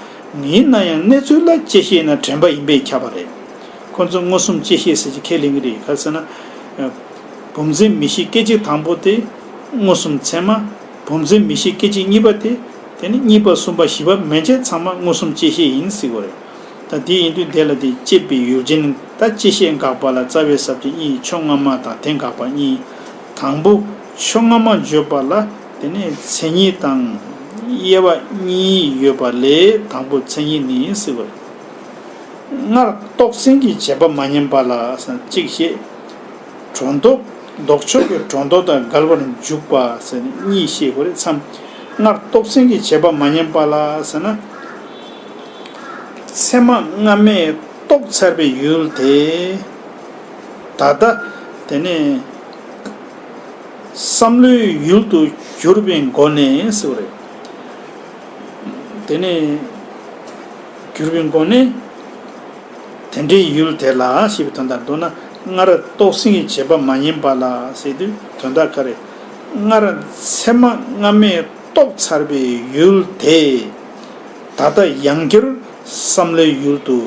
ཡིན་ན་ཡང་གནས་ཚུལ་ལ་བཅད་ཤེས་ཡིན་ན་དྲན་པ་ཡིན་པས་ཁྱབ་པ་རེད། ཁོ་ཚོ་མངོན་སུམ་བཅད་ཤེས་ཟེར་གྱི་ཁས་ལེན་གྱི་རེད། ག་རེ་ཟེར་ན། བུམ་འཛིན་མིག་ཤེས་སྐད་ཅིག་དང་པོ་དེ་མངོན་སུམ་ཚད་མ། བུམ་འཛིན་མིག་ཤེས་སྐད་ཅིག་གཉིས་པ་དེ། དེ་ནི་གཉིས་པ་གསུམ་པ་བཞི་པ་མན་ཆད་ཚང་མ་མངོན་སུམ་བཅད་ཤེས་ཡིན་ཟེར་གྱི་རེད། ད་དེ་ཡིན་དུས་དེ་ལ་དེ་བཅད་པའི་ཡུལ་ཅན། ད་བཅད་ཤེས་དགག་པ་ལ་རྩ་བའི་ས་བཅད་གཉིས། ཕྱོགས་སྔ་མ་དང་དེ་དགག་པ་གཉིས། དང་པོ་ཕྱོགས་སྔ་མ་བརྗོད་པ་ལ་དེ་ནས་མཚན་ཉིད་དང་དབྱེ་བ་གཉིས་ཡོད་པ་ལས་དང་པོ་མཚན་ཉིད་ནི་ཟེར་བ་རེད། སྔར་རྟོགས་ཟིན་གྱི་བྱེད་པ་མ་ཉམས་པ་ལ་ཟེར་གཅིག་བཤད། སྒྲོ་འདོགས། ལྡོག་ཕྱོགས་ཀྱི་སྒྲོ་འདོགས་དང་འགལ་བར་འཇུག་པ་ཟེར་ནས་གཉིས་བཤད་དགོས་རེད་མཚམས། སྔར་རྟོགས་ཟིན་གྱི་བྱེད་པ་མ་ཉམས་པ་ལ་ཟེར་ན། ཚད་མ་སྔ་མས་རྟོགས་ཚར་བའི་ཡུལ་དེ། ད་ལྟ་དེ་ནས་བསམ་བློའི་ཡུལ་དུ་གྱུར་པའི་སྒོ་ནས་ཟེར་བ་རེད། དེ་ནས་གྱུར་པའི་སྒོ་ནས། དེ་འདྲའི་ཡུལ་དེ་ལ་ཞེས་པའི་དོན་དག་མདོར་ན་སྔར་རྟོགས་ཟིན་གྱི་བྱེད་པ་མ་ཉམས་པ་ལ་ཟེར་དུས་དོན་དག་ག་རེ། སྔར་ཚད་མ་སྔ་མས་རྟོགས་ཚར་བའི་ཡུལ་དེ། ད་ལྟ་ཡང་བསྐྱར་བསམ་བློའི་ཡུལ་དུ་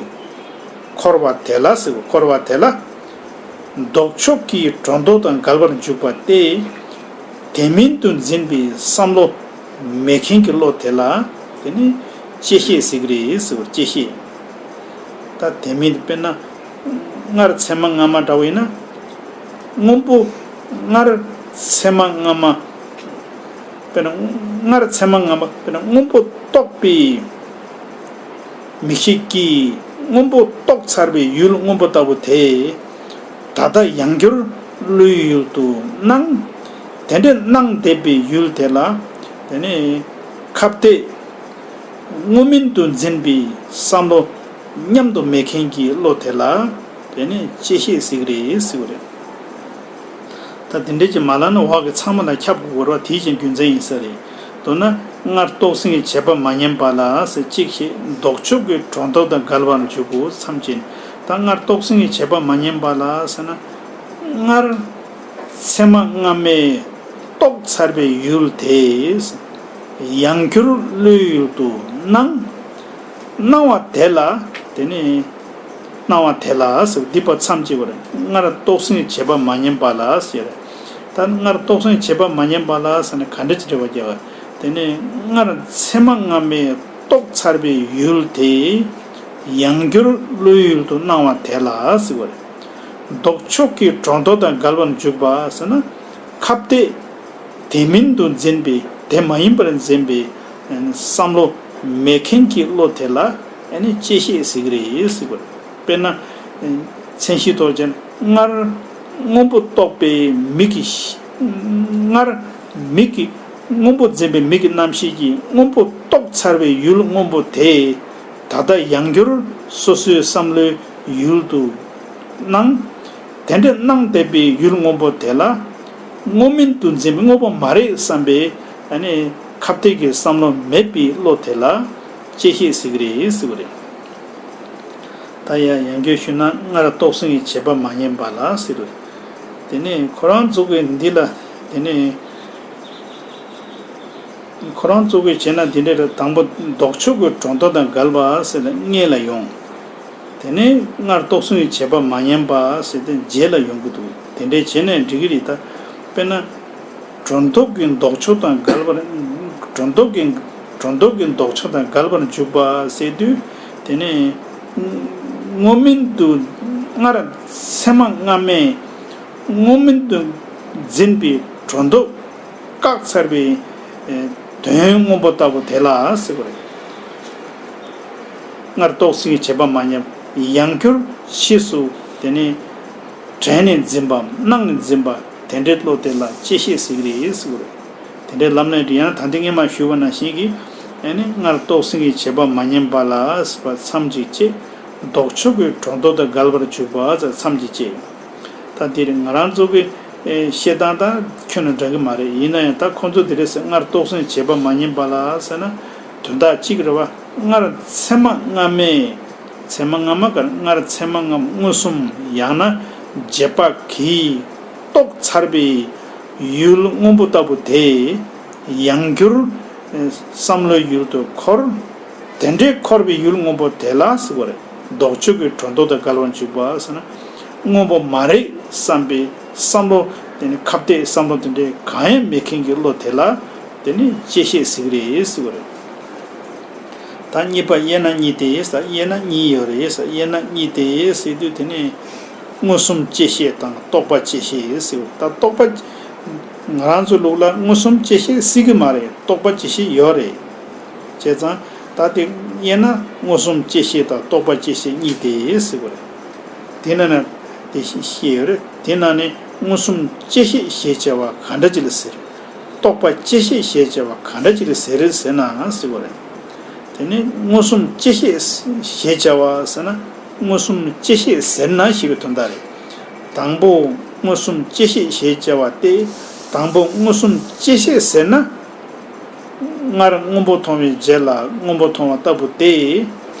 འཁོར་བ་དེ་ལ་ཟེར། འཁོར་བ་དེ་ལ་ལྡོག་ཕྱོགས་ཀྱི་སྒྲོ་འདོགས་དང་འགལ་བར་འཇུག་པ་སྟེ། དེ་མིན་དུ་འཛིན་པའི་བསམ་བློ་མེད་མཁན་གྱི་བློ་དེ་ལ་དེ་ནི་བཅད་ཤེས་ཟེར་གྱི་རེད་ཟེར་བ་བཅད་ཤེས། ད་དེ་མིན་དཔེར་ན་སྔར་ཚད་མ་སྔ་མ་འདྲ་བོ་ཡིན་ན། སྔོན་པོ། སྔར་ཚད་མ་སྔ་མ། དཔེར་ན་སྔར་ཚད་མ་སྔ་མ་དཔེར་ན་སྔོན་པོ་རྟོགས་པའི་མིག་ཤེས་ཀྱིས་སྔོན་པོ་རྟོགས་ཚར་བའི་ཡུལ་སྔོན་པོ་ལྟ་བུ་དེ། ད་ལྟ་ཡང་བསྐྱར་བློའི་ཡུལ་དུ་སྣང་། དེ་འདྲ་སྣང་བསྡད་པའི་ཡུལ་དེ་ལ་དེ་ནི་ཁ་གཏད། དངོས་མིན་དུ་འཛིན་པའི་བསམ་བློ་མཉམ་དུ་མེད་མཁན་གྱི་བློ་དེ་ལ་དེ་ནི་བཅད་ཤེས་ཟེར་གྱི་རེད་ཟེར་བ་རེད། ད་དེ་འདྲའི་ཅིག་མ་ལབ་ན་འོག་གི་ཚང་མ་ལ་ཁྱབ་དགོས་རེད་བ། དེའི་ཅིག་རྒྱུ་མཚན་ཡིན་ས་རེད། མདོར་ན་སྔར་རྟོགས་ཟིན་གྱི་བྱེད་པ་མ་ཉམས་པ་ལ་ཟེར་གཅིག་བཤད། ལྡོག་ཕྱོགས་ཀྱི་སྒྲོ་འདོགས་དང་འགལ་བར་འཇུག་གོ་མཚམས་བཅད། ད་སྔར་རྟོགས་ཟིན་གྱི་བྱེད་པ་མ་ཉམས་པ་ལ་ཟེར་ན། སྔར་ཚད་མ་སྔ་མས་རྟོགས་ཚར་བའི་ཡུལ་དེ། ཡང་བསྐྱར་བློའི་ཡུལ་དུ་སྣང་། སྣང་བ་དེ་ལ་དེ་ནི། སྣང་བ་དེ་ལ་ཟེར་འདི་པ་མཚམས་གཅིག་པ་རེད། སྔར་རྟོགས་ཟིན་བྱེད་པ་མ་ཉམས་པ་ལ་ཟེར། ད་སྔར་རྟོགས་ཟིན་བྱེད་པ་མ་ཉམས་པ་ལ་ཟེར་ན་ག་འདྲ་ཅིག་འགྲེལ་པ་རྒྱག་པ། དེ་ནས་སྔར་ཚད་མ་སྔ་མས་རྟོགས་ཚར་བའི་ཡུལ་དེ་ཡང་བསྐྱར་བློའི་ཡུལ་དུ་སྣང་བ་དེ་ལ་ཟེར་བ་རེད། ལྡོག་ཕྱོགས་ཀྱི་གྲོང་དོག་དང་འགལ་བར་འཇུག་པ་ཟེར་ན། ཁ་གཏད་དེ་མིན་དུ་འཛིན་པའི་དེ་མ་ཡིན་པར་འཛིན་པའི་བསམ་བློ་མེད་མཁན་གྱི་བློ་དེ་ལ་བཅད་ཤེས་ཟེར་གྱི་རེད་ཟེར་བ་རེད། དཔེར་ན། མཚན་གཞི་ཐོག་ཅན་སྔར་སྔོན་པོ་རྟོགས་པའི་མིག་གི། སྔར་མིག་གི། སྔོན་པོ་འཛིན་པའི་མིག་གི་རྣམ་ཤེས་ཀྱིས་སྔོན་པོ་རྟོགས་ཚར་བའི་ཡུལ་སྔོན་པོ་དེ། ད་ལྟ་ཡང་བསྐྱར་སོ་སོའི་བསམ་བློའི་ཡུལ་དུ་སྣང་། དེ་འདྲ་སྣང་བསྡད་པའི་ཡུལ་སྔོན་པོ་དེ་ལ། སྔོན་མིན་དུ་འཛིན་པའི་སྔོན་པོ་མ་རེད་བསམ་པའི་ཨ་ནི་ཁ་གཏད་ཀྱི་བསམ་བློ་མེད་པའི་བློ་དེ་ལ་བཅད་ཤེས་ཟེར་གྱི་རེད་ཟེར་བ་རེད། ད་ཡང་ཡང་བསྐྱར་ཞུས་ན་སྔར་རྟོགས་ཟིན་གྱི་བྱེད་པ་མ་ཉམས་པ་ལ་ཟེར་རོ། དེ་ནས་ཁོ་རང་ཚོ་གི་འདི་ལ། དེ་ནས་ཁོ་རང་ཚོ་གི་བྱས་ན་འདི་འདྲ་རེད། དང་པོ་ལྡོག་ཕྱོགས་ཀྱི་གྲོང་དོག་དང་འགལ་བ་ཟེར་ནས་སྔོན་ལ་ཡོང་། དེ་ནས་སྔར་རྟོགས་ཟིན་གྱི་བྱེད་པ་མ་ཉམས་པ་ཟེར་ཏེ་རྗེས་ལ་ཡོང་གི་འདུག་དེ་འདྲས་བྱས་ནས་འགྲིག་གི་རེད་ད། དཔེར་ན། གྲོང་དོག་གི་ལྡོག་ཕྱོགས་དང་འགལ་བར། གྲོང་དོག་གི། གྲོང་དོག་གི་ལྡོག་ཕྱོགས་དང་འགལ་བར་འཇུག་པ་ཟེར་དུས། དེ་ནས་སྔོན་མིན་དུ། སྔར་ཚད་མ་སྔ་མས་སྔོན་མིན་དུ་འཛིན་པའི་གྲོང་དོག་བཀག་ཚར་བའི་དོན་སྔོན་པོ་ལྟ་བུ་དེ་ལ་ཟེར་བ་རེད། སྔར་རྟོགས་ཟིན་གྱི་བྱེད་པ་མ་ཉམས། ཡང་བསྐྱར་ཕྱིས་སུ་དེ་ནས་དྲན་ནས་འཛིན་པའམ་སྣང་ནས་འཛིན་པ་དེ་འདྲའི་བློ་དེ་ལ་བཅད་ཤེས་ཟེར་གྱི་རེད་ཟེར་བ་རེད། དེ་འདྲའི་ལམ་ལས་འདི་ཡང་ད་ལྟ་སྔས་མ་ཞུས་པ་ནང་བཞིན་གྱི། ཨ་ནི་སྔར་རྟོགས་ཟིན་གྱི་བྱེད་པ་མ་ཉམས་པ་ལ་ཟེར་བ་མཚམས་གཅིག་བཅད། ལྡོག་ཕྱོགས་ཀྱི་གྲོང་དོག་དང་འགལ་བར་འཇུག་པ་ཟེར་མཚམས་གཅིག་བཅད། ད་འདིར་ང་རང་ཚོ་གི་ཨེ་བཤད་སྟངས་དང་ཁྱོན་ནས་འདྲ་གི་མ་རེད། ཡིན་ན་ཡང་ད་ཁོང་ཚོ་འདི་རེད་ཟེར། སྔར་རྟོགས་ཟིན་བྱེད་པ་མ་ཉམས་པ་ལ་ཟེར་ན་དོན་དག་གཅིག་རེད་བ། སྔར་ཚད་མ་སྔ་མས། ཚད་མ་སྔ་མ་ག་རེ། སྔར་ཚད་མ་སྔ་མ་མངོན་སུམ་ཡང་ན་རྗེས་དཔག་གིས་རྟོགས་ཚར་བའི་ཡུལ་སྔོན་པོ་ལྟ་བུ་དེ་ཡང་བསྐྱར་ཨེ་བསམ་བློའི་ཡུལ་དུ་འཁོར། དེ་འདྲའི་འཁོར་བའི་ཡུལ་སྔོན་པོ་དེ་ལ་ཟེར་བ་རེད། ལྡོག་ཕྱོགས་ཀྱི་གྲོང་དོག་དང་འགལ་བར་འཇུག་པ་ཟེར་ན། སྔོན་པོ་མ་རེད་བསམ་པའི་བསམ་བློ། དེ་ནི་ཁ་གཏད་བསམ་བློ་དེ་འདྲའི་གང་ཡང་མེད་མཁན་གྱི་བློ་དེ་ལ་དེ་ནི་བཅད་ཤེས་ཟེར་གྱི་རེད་ཟེར་བ་རེད། ད་གཉིས་པ་དབྱེ་ན་གཉིས་ཏེ་ཟེར། དབྱེ་ན་གཉིས་ཡོད་རེད་ཟེར། དབྱེ་ན་གཉིས་ཏེ་ཟེར་དུས་དེ་ནི་མངོན་སུམ་བཅད་ཤེས་དང་རྟོག་པ་བཅད་ཤེས་ཟེར་བ། ད་རྟོག་པ། ང་རང་ཚོ་ལུགས་ལ་མངོན་སུམ་བཅད་ཤེས་སྲིད་ཀྱི་མ་རེད། རྟོག་པ་བཅད་ཤེས་ཡོད་རེད། བྱས་ཙང་ད་དེ་དབྱེ་ན་མངོན་སུམ་བཅད་ཤེས་དང་རྟོག་པ་བཅད་ཤེས་གཉིས་ཏེ་ཟེར་བ་རེད། དེ་ན་ན་དེ་ཤེས་ཡོད་རེད། དེ་ན་ནི་མངོན་སུམ་བཅད་ཤེས་ཞེས་བྱ་བ་ག་འདྲ་ཅིག་ལ་ཟེར། རྟོག་པ་བཅད་ཤེས་ཞེས་བྱ་བ་ག་འདྲ་ཅིག་ལ་ཟེར་ཟེར་ན་ཟེར་བ་རེད། དེ་ནི་མངོན་སུམ་བཅད་ཤེས་ཞེས་བྱ་བ་ཟེར་ན། མངོན་སུམ་བཅད་ཤེས་ཟེར་ན་ཞེས་པའི་དོན་དག་རེད། དང་པོ་མངོན་སུམ་བཅད་ཤེས་ཞེས་བྱ་བ་སྟེ། དང་པོ་མངོན་སུམ་བཅད་ཤེས་ཟེར་ན། སྔར་སྔོན་པོ་མཐོང་བའི་རྗེས་ལ་སྔོན་པོ་མཐོང་བ་ལྟ་བུ་སྟེ།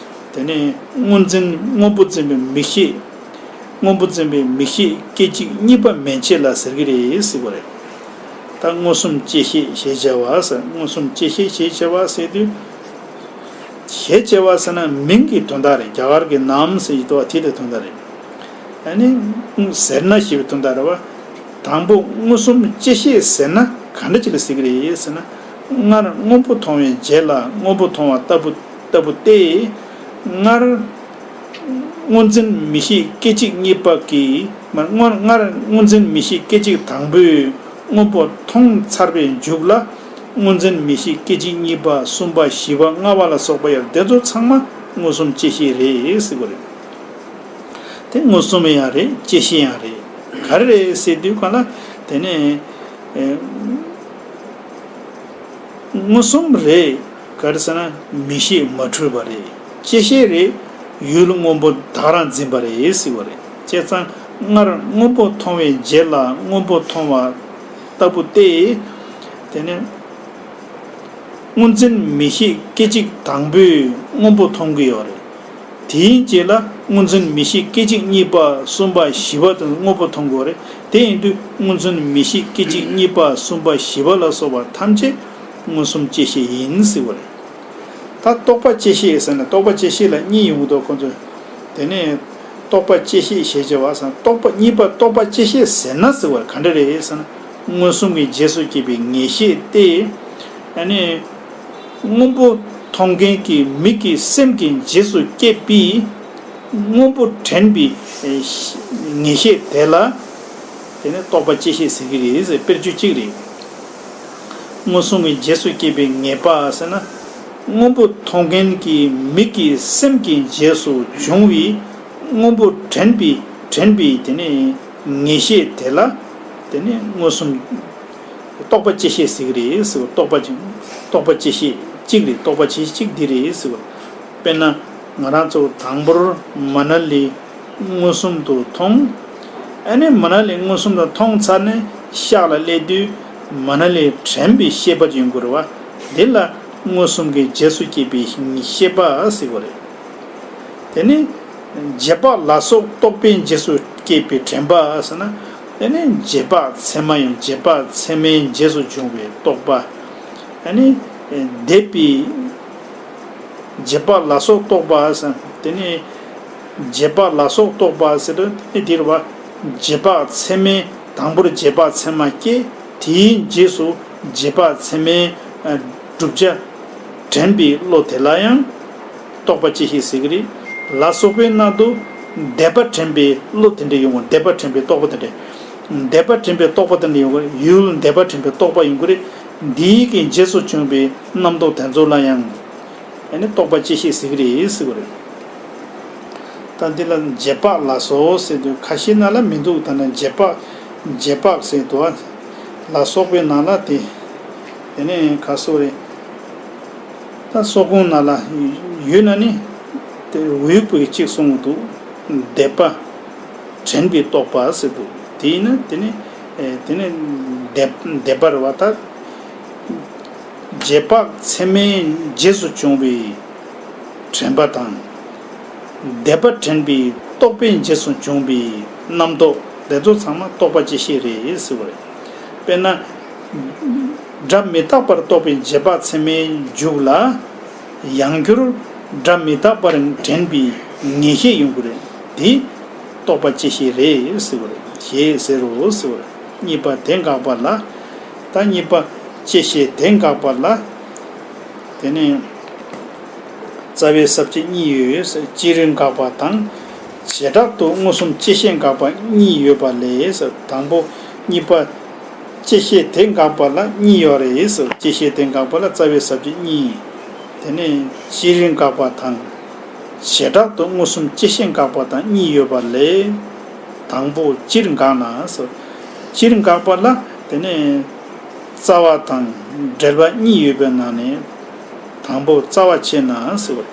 དེ་ནི་སྔོ་འཛིན་སྔོན་པོ་འཛིན་པའི་མིག་ཤེས། སྔོན་པོ་འཛིན་པའི་མིག་ཤེས་སྐད་ཅིག་གཉིས་པ་མན་ཆད་ལ་ཟེར་གྱི་རེད་ཟེར་བ་རེད། ད་མངོན་སུམ་བཅད་ཤེས་ཞེས་བྱ་བ་ཟེར། མངོན་སུམ་བཅད་ཤེས་ཞེས་བྱ་བ་ཟེར་དུས། ཞེས་བྱ་བ་ཟེར་ན་མིང་གི་དོན་དག་རེད། རྒྱ་གར་གྱི་ནཱམ་ཟེར་གྱི་འདུག་བ། དེ་ལ་དོན་དག་རེད། ཨ་ནི་ཟེར་ན་ཞེས་པའི་དོན་དག་རེད་བ། དང་པོ་མངོན་སུམ་བཅད་ཤེས་ཟེར་ན་ག་འདྲ་ཅིག་ལ་ཟེར་གྱི་རེད་ཟེར་ན། སྔར་སྔོན་པོ་མཐོང་བའི་རྗེས་ལ་སྔོན་པོ་མཐོང་བ་ལྟ་བུ་ལྟ་བུ་སྟེ། སྔར་སྔོ་འཛིན་མིག་ཤེས་སྐད་ཅིག་གཉིས་པ་གིས་མ། སྔར་སྔར་སྔོ་འཛིན་མིག་ཤེས་སྐད་ཅིག་དང་པོས་སྔོན་པོ་མཐོང་ཚར་བའི་མཇུག་ལ། སྔོ་འཛིན་མིག་ཤེས་སྐད་ཅིག་གཉིས་པ་གསུམ་པ་བཞི་པ་ལྔ་པ་ལ་སོགས་པ་ཡོད། དེ་ཚོ་ཚང་མ་མངོན་སུམ་བཅད་ཤེས་རེད་ཟེར་གྱི་རེད། དེ་མངོན་སུམ་ཡང་རེད། བཅད་ཤེས་ཡང་རེད། ག་རེ་རེད་ཟེར་དུས་གང་ལ་དེ་ནས་ཨེ། མངོན་སུམ་རེད། ག་རེ་ཟེར་ན་མིག་ཤེས་མ་འཁྲུལ་བ་རེད། བཅད་ཤེས་རེད། ཡུལ་སྔོན་པོ་བདག་རང་འཛིན་པ་རེད་ཟེར་བ་རེད། བྱས་ཙང་སྔར་སྔོན་པོ་མཐོང་བའི་རྗེས་ལ་སྔོན་པོ་མཐོང་བ་ལྟ་བུ་སྟེ། དེ་ནས་སྔོ་འཛིན་མིག་ཤེས་སྐད་ཅིག་དང་པོས་སྔོན་པོ་མཐོང་གི་ཡོད་རེད། དེའི་རྗེས་ལ་སྔོ་འཛིན་མིག་ཤེས་སྐད་ཅིག་གཉིས་པ་གསུམ་པ་བཞི་པ་དང་སྔོན་པོ་མཐོང་དགོས་རེད། དེ་ཡིན་དུས་སྔོ་འཛིན་མིག་ཤེས་སྐད་ཅིག་གཉིས་པ་གསུམ་པ་བཞི་པ་ལ་སོགས་པ་ཐམས་ཅད་མངོན་སུམ་བཅད་ཤེས་ཡིན་ཟེར་བ་རེད། ད་རྟོག་པ་བཅད་ཤེས་ཟེར་ན་རྟོག་པ་བཅད་ཤེས་ལ་གཉིས་ཡོང་གི་འདུག་ཁོང་ཚོས། དེ་ནས་རྟོག་པ་བཅད་ཤེས་ཞེས་བྱ་བ་ཟེར་ན་རྟོག་པ་གཉིས་པ་རྟོག་པ་བཅད་ཤེས་ཟེར་ན་ཟེར་བ་ག་འདྲ་རེད་ཟེར་ན། མངོན་སུམ་གྱི་རྗེས་སུ་སྐྱེས་པའི་ངེས་ཤེས་ཏེ། ཨ་ནི། སྔོན་པོ་མཐོང་མཁན་གྱི་མིག་གི་སེམས་ཀྱི་རྗེས་སུ་སྐྱེས་པའི་སྔོན་པོ་དྲན་པའི་ངེས་ཤེས་དེ་ལ། དེ་ནི་རྟོག་པ་དཔྱད་ཤེས་ཟེར་གྱི་རེད་ཟེར། དཔེར་བརྗོད་གཅིག་རེད། མངོན་སུམ་གྱི་རྗེས་སུ་སྐྱེས་པའི་ངེས་པ་ཟེར་ན། སྔོན་པོ་མཐོང་མཁན་གྱི་མིག་གི་སེམས་ཀྱི་རྗེས་སུ་བྱུང་བའི་སྔོན་པོ་དྲན་པའི་དྲན་པའི་དེ་ནི་ངེས་ཤེས་དེ་ལ། དེ་ནི་མངོན་སུམ། རྟོག་པ་དཔྱད་ཤེས་ཟེར་གྱི་རེད་ཟེར་བ། རྟོག་པ་ཅིག་རྟོག་པ་དཔྱད་ཤེས་གཅིག་རེད། རྟོག་པ་དཔྱད་ཤེས་གཅིག་འདི་རེད་ཟེར་བ། དཔེར་ན། ང་རང་ཚོ་དང་པོར་མ་ན་ལི་མངོན་སུམ་དུ་མཐོང་། ཨ་ནི་མ་ན་ལི་མངོན་སུམ་དུ་མཐོང་ཚར་ནས་ཤག་ལ་སླེབས་དུས་མ་ན་ལི་དྲན་པའི་ཤེས་པ་ཅིག་ཡོང་གི་རེད་བ། འདི་ལ་མངོན་སུམ་གྱི་རྗེས་སུ་སྐྱེས་པའི་ཤེས་པ་ཟེར་བ་རེད། དེ་ནི། རྗེས་དཔག་ལ་སོགས་རྟོག་པའི་རྗེས་སུ་སྐྱེས་པའི་དྲན་པ་ཟེར་ན། དེ་ནི་རྗེས་དཔག་ཚད་མ་ཡང་རྗེས་དཔག་ཚད་མའི་རྗེས་སུ་བྱུང་བའི་རྟོག་པ། ཨ་ནི། འདས་པའི། རྗེས་དཔག་ལ་སོགས་རྟོག་པ་ཟེར། དེ་ནི། རྗེས་དཔག་ལ་སོགས་རྟོག་པ་ཟེར་དུས་དེ་ནི་འདིར་བ། རྗེས་དཔག་ཚད་མའི་དང་པོར་རྗེས་དཔག་ཚད་མ་སྐྱེས། དེའི་རྗེས་སུ་རྗེས་དཔག་ཚད་མའི་བསྒྲུབ་བྱ་དྲན་པའི་བློ་དེ་ལ་ཡང་རྟོག་པ་དཔྱད་ཤེས་ཟེར་གྱི་རེད། ལ་སོགས་པའི་ནང་དུ་འདས་པ་དྲན་པའི་བློ་དེ་འདྲ་ཡོང་གི། འདས་པ་དྲན་པའི་རྟོག་པ་དེ་འདྲ། འདས་པ་དྲན་པའི་རྟོག་པ་དེ་འདྲ་ཡོང་གི། ཡུལ་འདས་པ་དྲན་པའི་རྟོག་པ་ཡོང་གི་རེད། འདིའི་གི་རྗེས་སུ་བྱུང་བའི་རྣམ་རྟོག་དེ་ཚོ་ལ་ཡང་། ཨ་ནི་རྟོག་པ་དཔྱད་ཤེས་ཟེར་གྱི་རེད་ཟེར་གྱི་རེད། ད་འདི་ལ་རྗེས་དཔག་ལ་སོགས་ཟེར་དུས་ཁ་ཤས་ནང་ལ་མི་འདུག་ད་ནི་རྗེས་དཔག་རྗེས་དཔག་ཟེར་དུས་ལ་སོགས་པའི་ནང་ལ་དེ། དེ་ནས་ཁ་སོགས་རེད། ད་སོགས་ཀུན་ནང་ལ་ཡོད་ན་ནི། དེ་འོས་པའི་གཅིག་གསུང་གི་འདུག་འདས་པ་དྲན་པའི་རྟོག་པ་ཟེར་འདུག་དེ་ཡིན་ན་དེ་ནི། དེ་ནི་འདས་འདས་པ་རེད་བ་ད། རྗེས་དཔག་ཚད་མའི་རྗེས་སུ་བྱུང་བའི་དྲན་པ་དང་། འདས་པ་དྲན་པའི་རྟོག་པའི་རྗེས་སུ་བྱུང་བའི་རྣམ་རྟོག་དེ་ཚོ་ཚང་མ་རྟོག་པ་དཔྱད་ཤེས་རེད་ཟེར་བ་རེད། དཔེར་ན། སྒྲ་མི་རྟག་པར་རྟོགས་པའི་རྗེས་དཔག་ཚད་མའི་མཇུག་ལ། ཡང་བསྐྱར་སྒྲ་མི་རྟག་པར་དྲན་པའི་ངེས་ཤེས་ཡོང་གི་རེད། དེ་རྟོག་པ་དཔྱད་ཤེས་རེད་ཟེར་བ་རེད། ཞེས་ཟེར་རོ་ཟེར་བ་རེད། གཉིས་པ་དེ་འགག་པ་ལ། ད་གཉིས་པ་དཔྱད་ཤེས་དེ་འགག་པ་ལ། དེ་ནས་རྩ་བའི་ས་བཅད་གཉིས་ཡོད། སྤྱིར་འགག་པ་དང་། བྱེ་བྲག་ཏུ་མངོན་སུམ་དཔྱད་ཤེས་འགག་པ་གཉིས་ཡོད་པ་ལས། དང་པོ་གཉིས་པ་དཔྱད་ཤེས་དེ་འགག་པ་ལ་གཉིས་ཡོད་རེད། དཔྱད་ཤེས་དེ་འགག་པ་ལ་རྩ་བའི་ས་བཅད་གཉིས། དེ་ནས་སྤྱིར་འགག་པ་དང་། བྱེ་བྲག་ཏུ་མངོན་སུམ་དཔྱད་ཤེས་འགག་པ་དང་གཉིས་ཡོད་པ་ལས། དང་པོ་སྤྱིར་འགག་ན། སྤྱིར་འགག་པ་ལ་དེ་ནས་རྩ་བ་དང་འབྲེལ་བ་གཉིས་ཡོད་པའི་ནང་ནས། དང་པོ་རྩ་བ་ཕྱེ་ན་ཟེར་བ།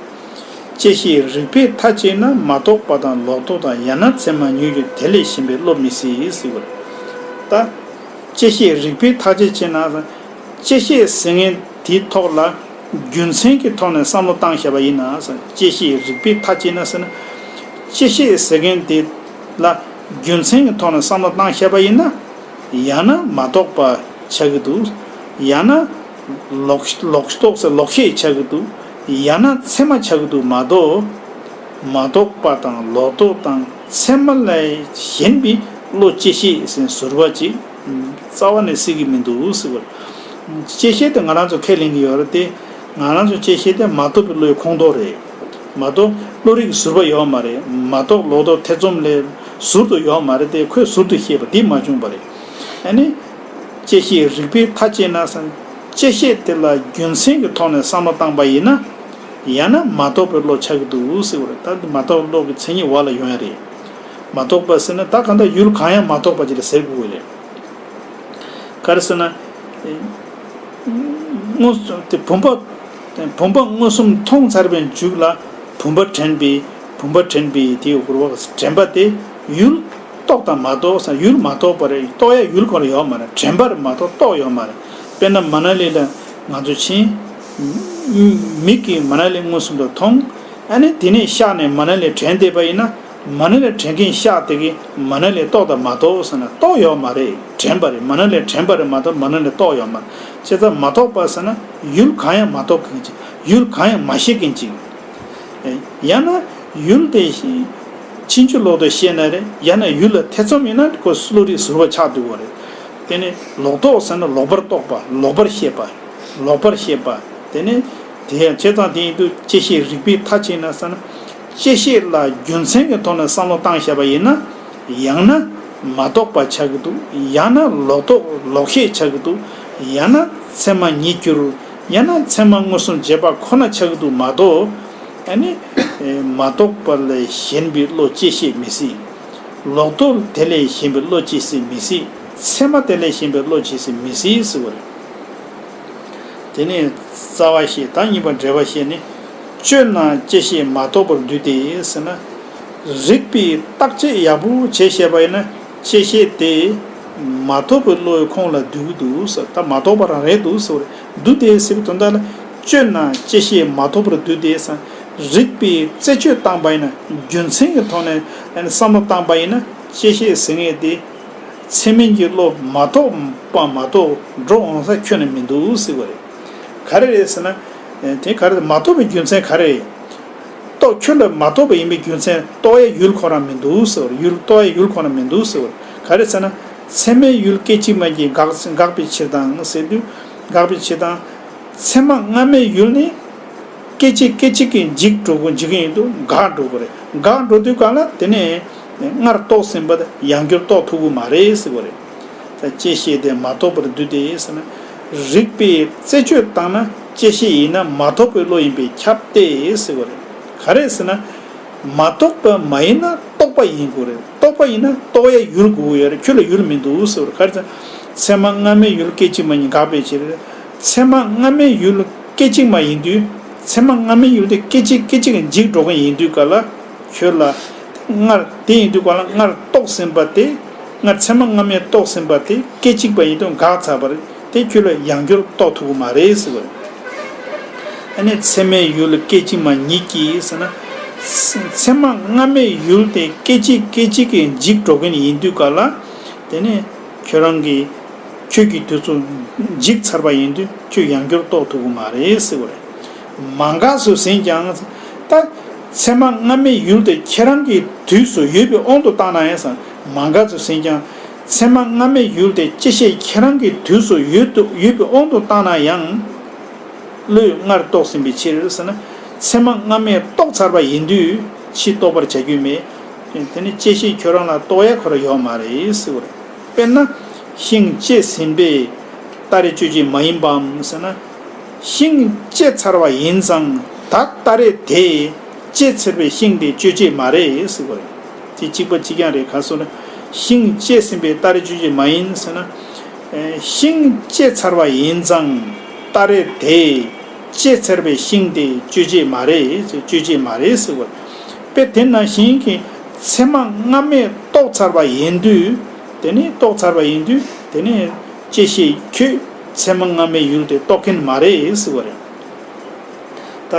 དཔྱད་ཤེས་རིགས་པས་ཐག་བཅད་ན་མ་རྟོགས་པ་དང་ལོག་རྟོག་དང་ཡང་ན་ཚད་མ་ཉིད་ཀྱི་དེ་ལས་གཞན་པའི་བློ་མི་སྲིད་ཟེར་བ། ད། དཔྱད་ཤེས་རིགས་པས་ཐག་བཅད་བྱས་ན། དཔྱད་ཤེས་ཟེར་མཁན་དེའི་ཐོག་ལ་རྒྱུ་མཚན་གྱི་ཐོག་ནས་བསམ་བློ་བཏང་བཞག་པ་ཡིན་ན། དཔྱད་ཤེས་རིགས་པས་ཐག་བཅད་ན་ཟེར་ན། དཔྱད་ཤེས་ཟེར་མཁན་དེ་ལ་རྒྱུ་མཚན་གྱི་ཐོག་ནས་བསམ་བློ་བཏང་བཞག་པ་ཡིན་ན། ཡང་ན་མ་རྟོགས་པ་ཆགས་ཀྱི་འདུག་ཡང་ན་ལོག་ལོག་རྟོག་ཟེར་ལོག་ཤེས་ཆགས་ཀྱི་འདུག་ཡང་ན་ཚད་མ་ཆགས་ཀྱི་འདུག་མ་གཏོགས། མ་རྟོགས་པ་དང་ལོག་རྟོག་དང་ཚད་མ་ལས་གཞན་པའི་བློ་དཔྱད་ཤེས་ཟེར་ཟུར་པ་ཅིག་རྩ་བ་ནས་སྲིད་ཀྱི་མི་འདུག་ཟེར་བ། དཔྱད་ཤེས་དེ་ང་རང་ཚོ་ཁས་ལེན་གྱི་ཡོད་རེད་དེ། ང་རང་ཚོ་དཔྱད་ཤེས་དེ་མ་རྟོགས་པའི་བློའི་ཁོངས་གཏོགས་རེད། མ་གཏོགས་བློ་རིག་ཟུར་པ་ཡོད་མ་རེད། མ་རྟོགས་ལོག་རྟོག་ཐེ་ཚོམ་ལས་ཟུར་དུ་ཡོད་མ་རེད་དེ། ཁོས་ཟུར་དུ་བཤད་པ་དེ་མ་བྱུང་བ་རེད། ཨ་ནི། དཔྱད་ཤེས་རིགས་པས་ཐག་བཅད་ན་ཟེར། དཔྱད་ཤེས་དེ་ལ་རྒྱུ་མཚན་གྱི་ཐོག་ནས་བསམ་བློ་བཏང་པ་ཡིན་ན། ཡང་ན་མ་རྟོགས་པའི་བློ་ཆགས་ཀྱི་འདུག་ཟེར་བ་རེད། ད་མ་རྟོགས་བློ་གི་མཚན་ཉིད་འོག་ལ་ཡོང་ཡ་རེད། མ་རྟོགས་པ་ཟེར་ན་ད་གང་ལྟར་ཡུལ་གང་ཡང་མ་རྟོགས་པ་ཅིག་ལ་ཟེར་དགོས་ཀྱི་རེད། ག་རེ་ཟེར་ན། མངོན་སུམ་དེ་བུམ་པ། བུམ་པ་མངོན་སུམ་མཐོང་ཚར་བའི་མཇུག་ལ་བུམ་པ་དྲན་པའི་བུམ་པ་དྲན་པའི་དེའི་དགོས་པ་དྲན་པ་དེ་ཡུལ་རྟོགས་དང་མ་རྟོགས་ས། ཡུལ་མ་རྟོགས་པ་རེད། རྟོགས་ཡ་ཡུལ་གང་ལ་ཡོད་མ་རེད། དྲན་པ་རེད་མ་གཏོགས་རྟོགས་ཡོད་མ་རེད། དཔེར་ན་མ་ན་ལི་ལ་ང་ཚོ་ཕྱིན། མིག་གིས་མ་ན་ལི་མངོན་སུམ་དུ་མཐོང་། ཨ་ནི་དེ་ནས་ཤག་ནས་མ་ན་ལི་དྲན་བསྡད་པ་ཡིན་ན། མ་ན་ལི་དྲན་མཁན་ཤག་དེ་གིས་མ་ན་ལི་རྟོགས་དང་མ་རྟོགས་ཟེར་ན་རྟོགས་ཡོད་མ་རེད། དྲན་པ་རེད། མ་ན་ལི་དྲན་པ་རེད་མ་གཏོགས་མ་ན་ལི་རྟོགས་ཡོད་མ་རེད། བྱས་ཙང་མ་རྟོགས་པ་ཟེར་ན་ཡུལ་གང་ཡང་མ་རྟོགས་མཁན་ཅིག་ཡུལ་གང་ཡང་མ་ཤེས་མཁན་ཅིག་ཡང་ན་ཡུལ་དེ་ཕྱིན་ཅི་ལོག་ཏུ་ཤེས་ན་རེད། ཡང་ན་ཡུལ་ལ་ཐེ་ཚོམ་ཡིན་ན་ཁོ་བློ་རིག་ཟུར་པ་ཆགས་འདུག་པ་རེད། དེ་ནས་ལོག་རྟོག་ཟེར་ན་ལོག་པར་རྟོག་པ། ལོག་པར་ཤེས་པ། ལོག་པར་ཤེས་པ། དེ་ནས་དེ་ཡང་བྱས་ཙང་དེ་ཡིན་དུས་བཅད་ཤེས་རིགས་པའི་མཐའ་ཕྱེ་ན་ཟེར་ན། བཅད་ཤེས་ལ་རྒྱུ་མཚན་གྱི་ཐོག་ནས་བསམ་བློ་བཏང་བཞག་པ་ཡིན་ན། ཡང་ན་མ་རྟོགས་པ་ཆགས་ཀྱི་འདུག་ཡང་ན་ལོག་རྟོག་ལོག་ཤེས་ཆགས་ཀྱི་འདུག་ཡང་ན་ཚད་མ་ཉིད་གྱུར། ཡང་ན་ཚད་མ་མངོན་སུམ་བྱེད་པ་ཁོ་ན་ཆགས་ཀྱི་འདུག་མ་གཏོགས། ཨ་ནི་མ་རྟོགས་པ་ལས་གཞན་པའི་བློ་སྐྱེ་ཤེས་མི་སྲིད། ལོག་རྟོག་དེ་ལས་གཞན་པའི་བློ་སྐྱེ་སྲིད་མི་སྲིད། ཚད་མ་དེ་ལས་གཞན་པའི་བློ་སྐྱེ་སྲིད་མི་སྲིད་ཟེར་བ་རེད། དེ་ནས་རྩ་བ་བཤད། ད་གཉིས་པ་འགྲེལ་པ་བཤད་ནི། གཅོད་ན་བཅད་ཤེས་མ་རྟོགས་པར་འདུས་ཏེ་ཟེར་ན། རིགས་པས་བརྟག་དཔྱད་ཡག་པོ་བྱས་བཤད་པ་ཡིན་ན་བཅད་ཤེས་དེ་མ་རྟོགས་པའི་བློའི་ཁོངས་ལ་འདུ་གི་འདུག་ཟེར། ད་མ་རྟོགས་པ་རང་རེད་འདུག་ཟེར་བ་རེད། འདུ་སྟེ་ཟེར་བའི་དོན་དག་ལ། གཅོད་ན་བཅད་ཤེས་མ་རྟོགས་པར་འདུས་ཏེ་ཟེར། རིགས་པས་རྩད་གཅོད་བཏང་པ་ཡིན་ན། རྒྱུ་མཚན་གྱི་ཐོག་ནས་བསམ་བློ་བཏང་པ་ཡིན་ན། བཅད་ཤེས་ཟེར་མཁན་དེ་ཚད་མིན་གྱི་བློ་མ་རྟོགས་པ་མ་གཏོགས་འགྲོ་འོང་ས་ཁྱོན་ནས་མི་འདུག་ཟེར་བ་རེད། ག་རེ་རེད་ཟེར་ན། དེ་ག་རེ་མ་རྟོགས་པའི་རྒྱུ་མཚན་ག་རེ་རེད། རྟོགས། ཁྱོད་ལ་མ་རྟོགས་པ་ཡིན་པའི་རྒྱུ་མཚན། རྟོགས་ཡ་ཡུལ་ཁོ་རང་མི་འདུག་ཟེར་བ་རེད། ཡུལ། རྟོགས་ཡ་ཡུལ་ཁོ་རང་མི་འདུག་ཟེར་བ་རེད། ག་རེ་ཟེར་ན། ཚད་མའི་ཡུལ་སྐད་ཅིག་མ་གཉིས་དགག་དགག་པའི་ཕྱིར་དང་ཟེར་དུས། དགག་པའི་ཕྱིར་དང་། ཚད་མ་སྔ་མའི་ཡུལ་ནི་སྐད་ཅིག་སྐད་ཅིག་གིས་འཇིག་འགྲོ་གི། འཇིག་གི་ཡིན་དུས་འགག་འགྲོ་གི་རེད། འགག་འགྲོ་དུས་གང་ལ་དེ་ནས་སྔར་རྟོགས་ཟིན་པ་དེ་ཡང་བསྐྱར་རྟོགས་ཐུབ་ཀྱི་མ་རེད་ཟེར་བ་རེད། ད་བཅད་ཤེས་དེ་མ་རྟོགས་པར་འདུས་ཏེ་ཟེར་ན། རིགས་པས་རྩད་གཅོད་བཏང་ན་བཅད་ཤེས་ཡིན་ན་མ་རྟོགས་པའི་བློ་ཡིན་པས་ཁྱབ་སྟེ་ཟེར་བ་རེད། ག་རེ་ཟེར་ན། མ་རྟོགས་པ་མ་ཡིན་ན་རྟོགས་པ་ཡིན་དགོས་རེད། རྟོགས་པ་ཡིན་ན་རྟོགས་ཡ་ཡུལ་དགོས་ཀྱི་ཡོད་རེད། ཁྱོད་ལ་ཡུལ་མི་འདུག་ཟེར་བ་རེད། ག་རེ་ཟེར། ཚད་མ་སྔ་མའི་ཡུལ་སྐད་ཅིག་མ་གཉིས་དགག་པའི་ཕྱིར། ཚད་མ་སྔ་མའི་ཡུལ་སྐད་ཅིག་མ་ཡིན་དུས། ཚད་མ་སྔ་མའི་ཡུལ་དེ་སྐད་ཅིག་སྐད་ཅིག་གིས་འཇིག་འགྲོ་མཁན་ཡིན་དུས་ག་ལ། ཁྱོད་ལ་སྔར། དེ་ཡིན་དུས་ག་ལ་སྔར་རྟོགས་ཟིན་པ་དེ། སྔར་ཚད་མ་སྔ་མས་རྟོགས་ཟིན་པ་དེ་སྐད་ཅིག་པ་ཡིན་དུས་འགག་ཚར་བ་རེད། དེ་ཁྱོད་ལ་ཡང་བསྐྱར་རྟོགས་ཐུབ་ཀྱི་མ་རེད་ཟེར་བ་རེད། ཨ་ནི་ཚད་མའི་ཡུལ་སྐད་ཅིག་མ་ཉིད་ཀྱིས་ཟེར་ན། ཚད་མ་སྔ་མའི་ཡུལ་དེ་སྐད་ཅིག་སྐད་ཅིག་གིས་འཇིག་འགྲོ་མཁན་ཡིན་དུས་ག་ལ། དེ་ནས་ཁྱོད་རང་གི། ཁྱོད་ཀྱི་དུས་ཚོད་འཇིག་ཚར་བ་ཡིན་དུས་ཁྱོད་ཡང་བསྐྱར་རྟོགས་ཐུབ་ཀྱི་མ་རེད་ཟེར་བ་རེད། མ་འགགས་སུ་ཟིན་ཀྱང་། ད་ཚད་མ་སྔ་མའི་ཡུལ་དེ་ཁྱེད་རང་གི་དུས་སུ་ཡོད་པའི་དབང་དུ་བཏང་ན་ཡང་ཟེར། མ་འགགས་སུ་ཟིན་ཀྱང་། ཚད་མ་སྔ་མའི་ཡུལ་དེ་བཅད་ཤེས་ཁྱེད་རང་གི་དུས་སུ་ཡོད་དུ། ཡོད་པའི་དབང་དུ་བཏང་ན་ཡང་། བློས་སྔར་རྟོགས་ཟིན་པའི་ཕྱིར་ཟེར་ན། ཚད་མ་སྔ་མས་རྟོགས་ཚར་བ་ཡིན་དུས་ཕྱིས་རྟོགས་པར་བྱ་རྒྱུ་མེད། དེ་ནི་བཅད་ཤེས་ཁྱོད་རང་ལ་རྟོགས་ཡ་ཁོ་རང་ཡོད་མ་རེད་ཟེར་བ་རེད། དཔེར་ན། ཤིང་བཅད་ཟིན་པས་སྟ་རེ་གཅོད་བྱེད་མ་ཡིན་པའམ་ཟེར་ན། ཤིང་བཅད་ཚར་བ་ཡིན་ཙང་ད་སྟ་རེ་དེ། བཅད་ཚར་བའི་ཤིང་དེ་གཅོད་བྱེད་མ་རེད་ཟེར་བ་རེད། དེ་གཅིག་པ་གཅིག་རྐྱང་རེད། ག་སོ་ན། ཤིང་བཅད་ཟིན་པས་སྟ་རེ་གཅོད་བྱེད་མ་ཡིན་ཟེར་ན། ཤིང་བཅད་ཚར་བ་ཡིན་ཙང་སྟ་རེ་དེ། བཅད་ཚར་བའི་ཤིང་དེ་གཅོད་བྱེད་མ་རེད། གཅོད་བྱེད་མ་རེད་ཟེར་བ་རེད། དཔེ་དེ་ནང་བཞིན་གྱི་ཚད་མ་སྔ་མས་རྟོགས་ཚར་བ་ཡིན་དུས། དེ་ནི་རྟོགས་ཚར་བ་ཡིན་དུས་དེ་ནི་བཅད་ཤེས་ཁྱོད་ཚད་མ་སྔ་མའི་ཡུལ་དེ་རྟོགས་མཁན་མ་རེད་ཟེར་བ་རེད། ད་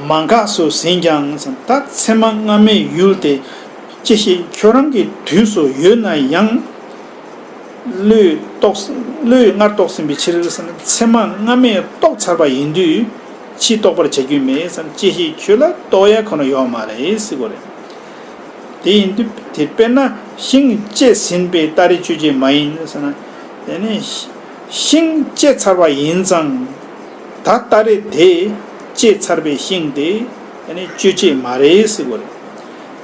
མ་འགགས་སུ་ཟིན་ཀྱང་། ད་ཚད་མ་སྔ་མའི་ཡུལ་དེ་བཅད་ཤེས་ཁྱོད་རང་གི་དུས་སུ་ཡོད་ན་ཡང་། བློས་རྟོགས། བློས་སྔར་རྟོགས་ཟིན་པའི་ཕྱིར་ཟེར་ན། ཚད་མ་སྔ་མས་རྟོགས་ཚར་བ་ཡིན་དུས་ཕྱིས་རྟོགས་པར་བྱ་རྒྱུ་མེད་ཟེར་ན། བཅད་ཤེས་ཁྱོད་ལ་རྟོགས་ཡ་ཁོ་ན་ཡོད་མ་རེད་ཟེར་བ་རེད། དེ་ཡིན་དུས་དེ་དཔེར་ན་ཤིང་བཅད་ཟིན་པས་སྟ་རེ་གཅོད་བྱེད་མ་ཡིན་ཟེར་ན། དེ་ནི་ཤིང་བཅད་ཚར་བ་ཡིན་ཙང་ད་སྟ་རེ་དེ་བཅད་ཚར་བའི་ཤིང་དེ་དེ་ནི་གཅོད་བྱེད་མ་རེད་ཟེར་བ་རེད།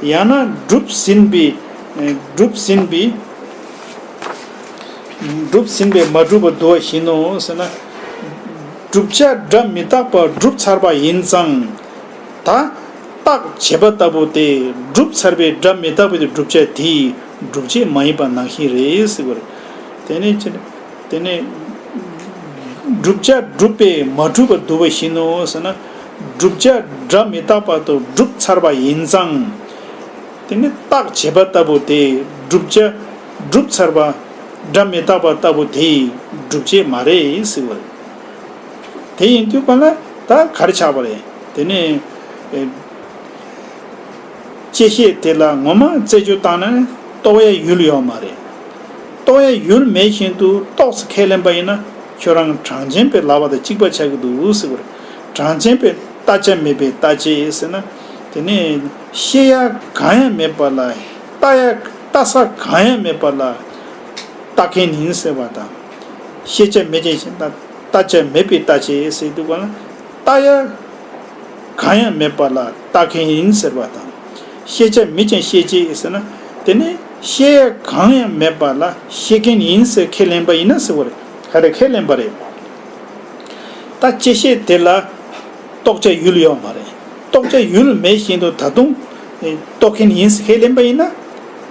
ཡང་ན་གྲུབ་ཟིན་པའི། གྲུབ་ཟིན་པའི། གྲུབ་ཟིན་པས་མ་གྲུབ་པར་འདུ་བ་བཞིན་ནོ་ཟེར་ན། བསྒྲུབ་བྱ་སྒྲ་མི་རྟག་པ་གྲུབ་ཚར་བ་ཡིན་ཙང་། ད་རྟགས་བྱས་པ་ལྟ་བུ་དེ། གྲུབ་ཚར་བའི་སྒྲ་མི་རྟག་པའི་བསྒྲུབ་བྱ་དེ་སྒྲུབ་བྱེད་མ་ཡིན་པ་ནང་བཞིན་རེད་ཟེར་བ་རེད། དེ་ནས་ཅི། དེ་ནས་བསྒྲུབ་བྱ་གྲུབ་པས་མ་གྲུབ་པར་འདུ་བ་བཞིན་ནོ་ཟེར་ན། བསྒྲུབ་བྱ་སྒྲ་མི་རྟག་པ་དང་གྲུབ་ཚར་བ་ཡིན་ཙང་། དེ་ནི་རྟགས་བྱས་པ་ལྟ་བུ་དེ། བསྒྲུབ་བྱ་གྲུབ་ཚར་བ་སྒྲ་མི་རྟག་པ་ལྟ་བུ་དེ་སྒྲུབ་བྱེད་མ་རེད་ཟེར་བ་རེད། དེ་ཡིན་དུས་གང་ལ་ད་ག་རེ་ཆགས་པ་རེད། དེ་ནི། ཨེ། བཅད་ཤེས་དེ་ལ་ངོ་མ་རྩད་གཅོད་བཏང་ན་རྟོགས་ཡ་ཡུལ་ཡོད་མ་རེད། རྟོགས་ཡ་ཡུལ་མེད་བཞིན་དུ་རྟོགས་སུ་ཁས་ལེན་པ་ཡིན་ན་ཁྱོད་རང་གྲངས་ཅན་པའི་ལབ་པ་དང་གཅིག་པ་ཆགས་ཀྱི་འདུག་ཟེར་བ་རེད། གྲངས་ཅན་པའི་ལྟ་བྱ་མེད་པའི་ལྟ་བྱེད་ཟེར་ན། དེ་ནི་ཤེས་ཡ་གང་ཡང་མེད་པ་ལ། ལྟ་ཡ། ལྟ་ས་གང་ཡང་མེད་པ་ལ་ལྟ་མཁན་ཡིན་ཟེར་བ་དང་ ཤེས་བྱ་མེད་ཅིང་ཤེས་ལྟ་བྱ་མེད་པའི་ལྟ་བྱེད་ཟེར་དུས་ག་ལ་ལྟ་ཡ་གང་ཡང་མེད་པ་ལ་ལྟ་མཁན་ཡིན་ཟེར་བ་དང་། ཤེས་བྱ་མེད་ཅིང་ཤེས་བྱེད་ཟེར་ན། དེ་ནི་ཤེས་ཡ་གང་ཡང་མེད་པ་ལ་ཤེས་མཁན་ཡིན་ཟེར་ཁས་ལེན་པ་ཡིན་ན་ཟེར་བ་རེད། ག་རེ་ཁས་ལེན་པ་རེད། ད་བཅད་ཤེས་དེ་ལ་རྟོགས་བྱ་ཡུལ་ཡོད་མ་རེད། རྟོགས་བྱ་ཡུལ་མེད་བཞིན་དུ་ད་དུང་རྟོགས་མཁན་ཡིན་ཟེར་ཁས་ལེན་པ་ཡིན་ན།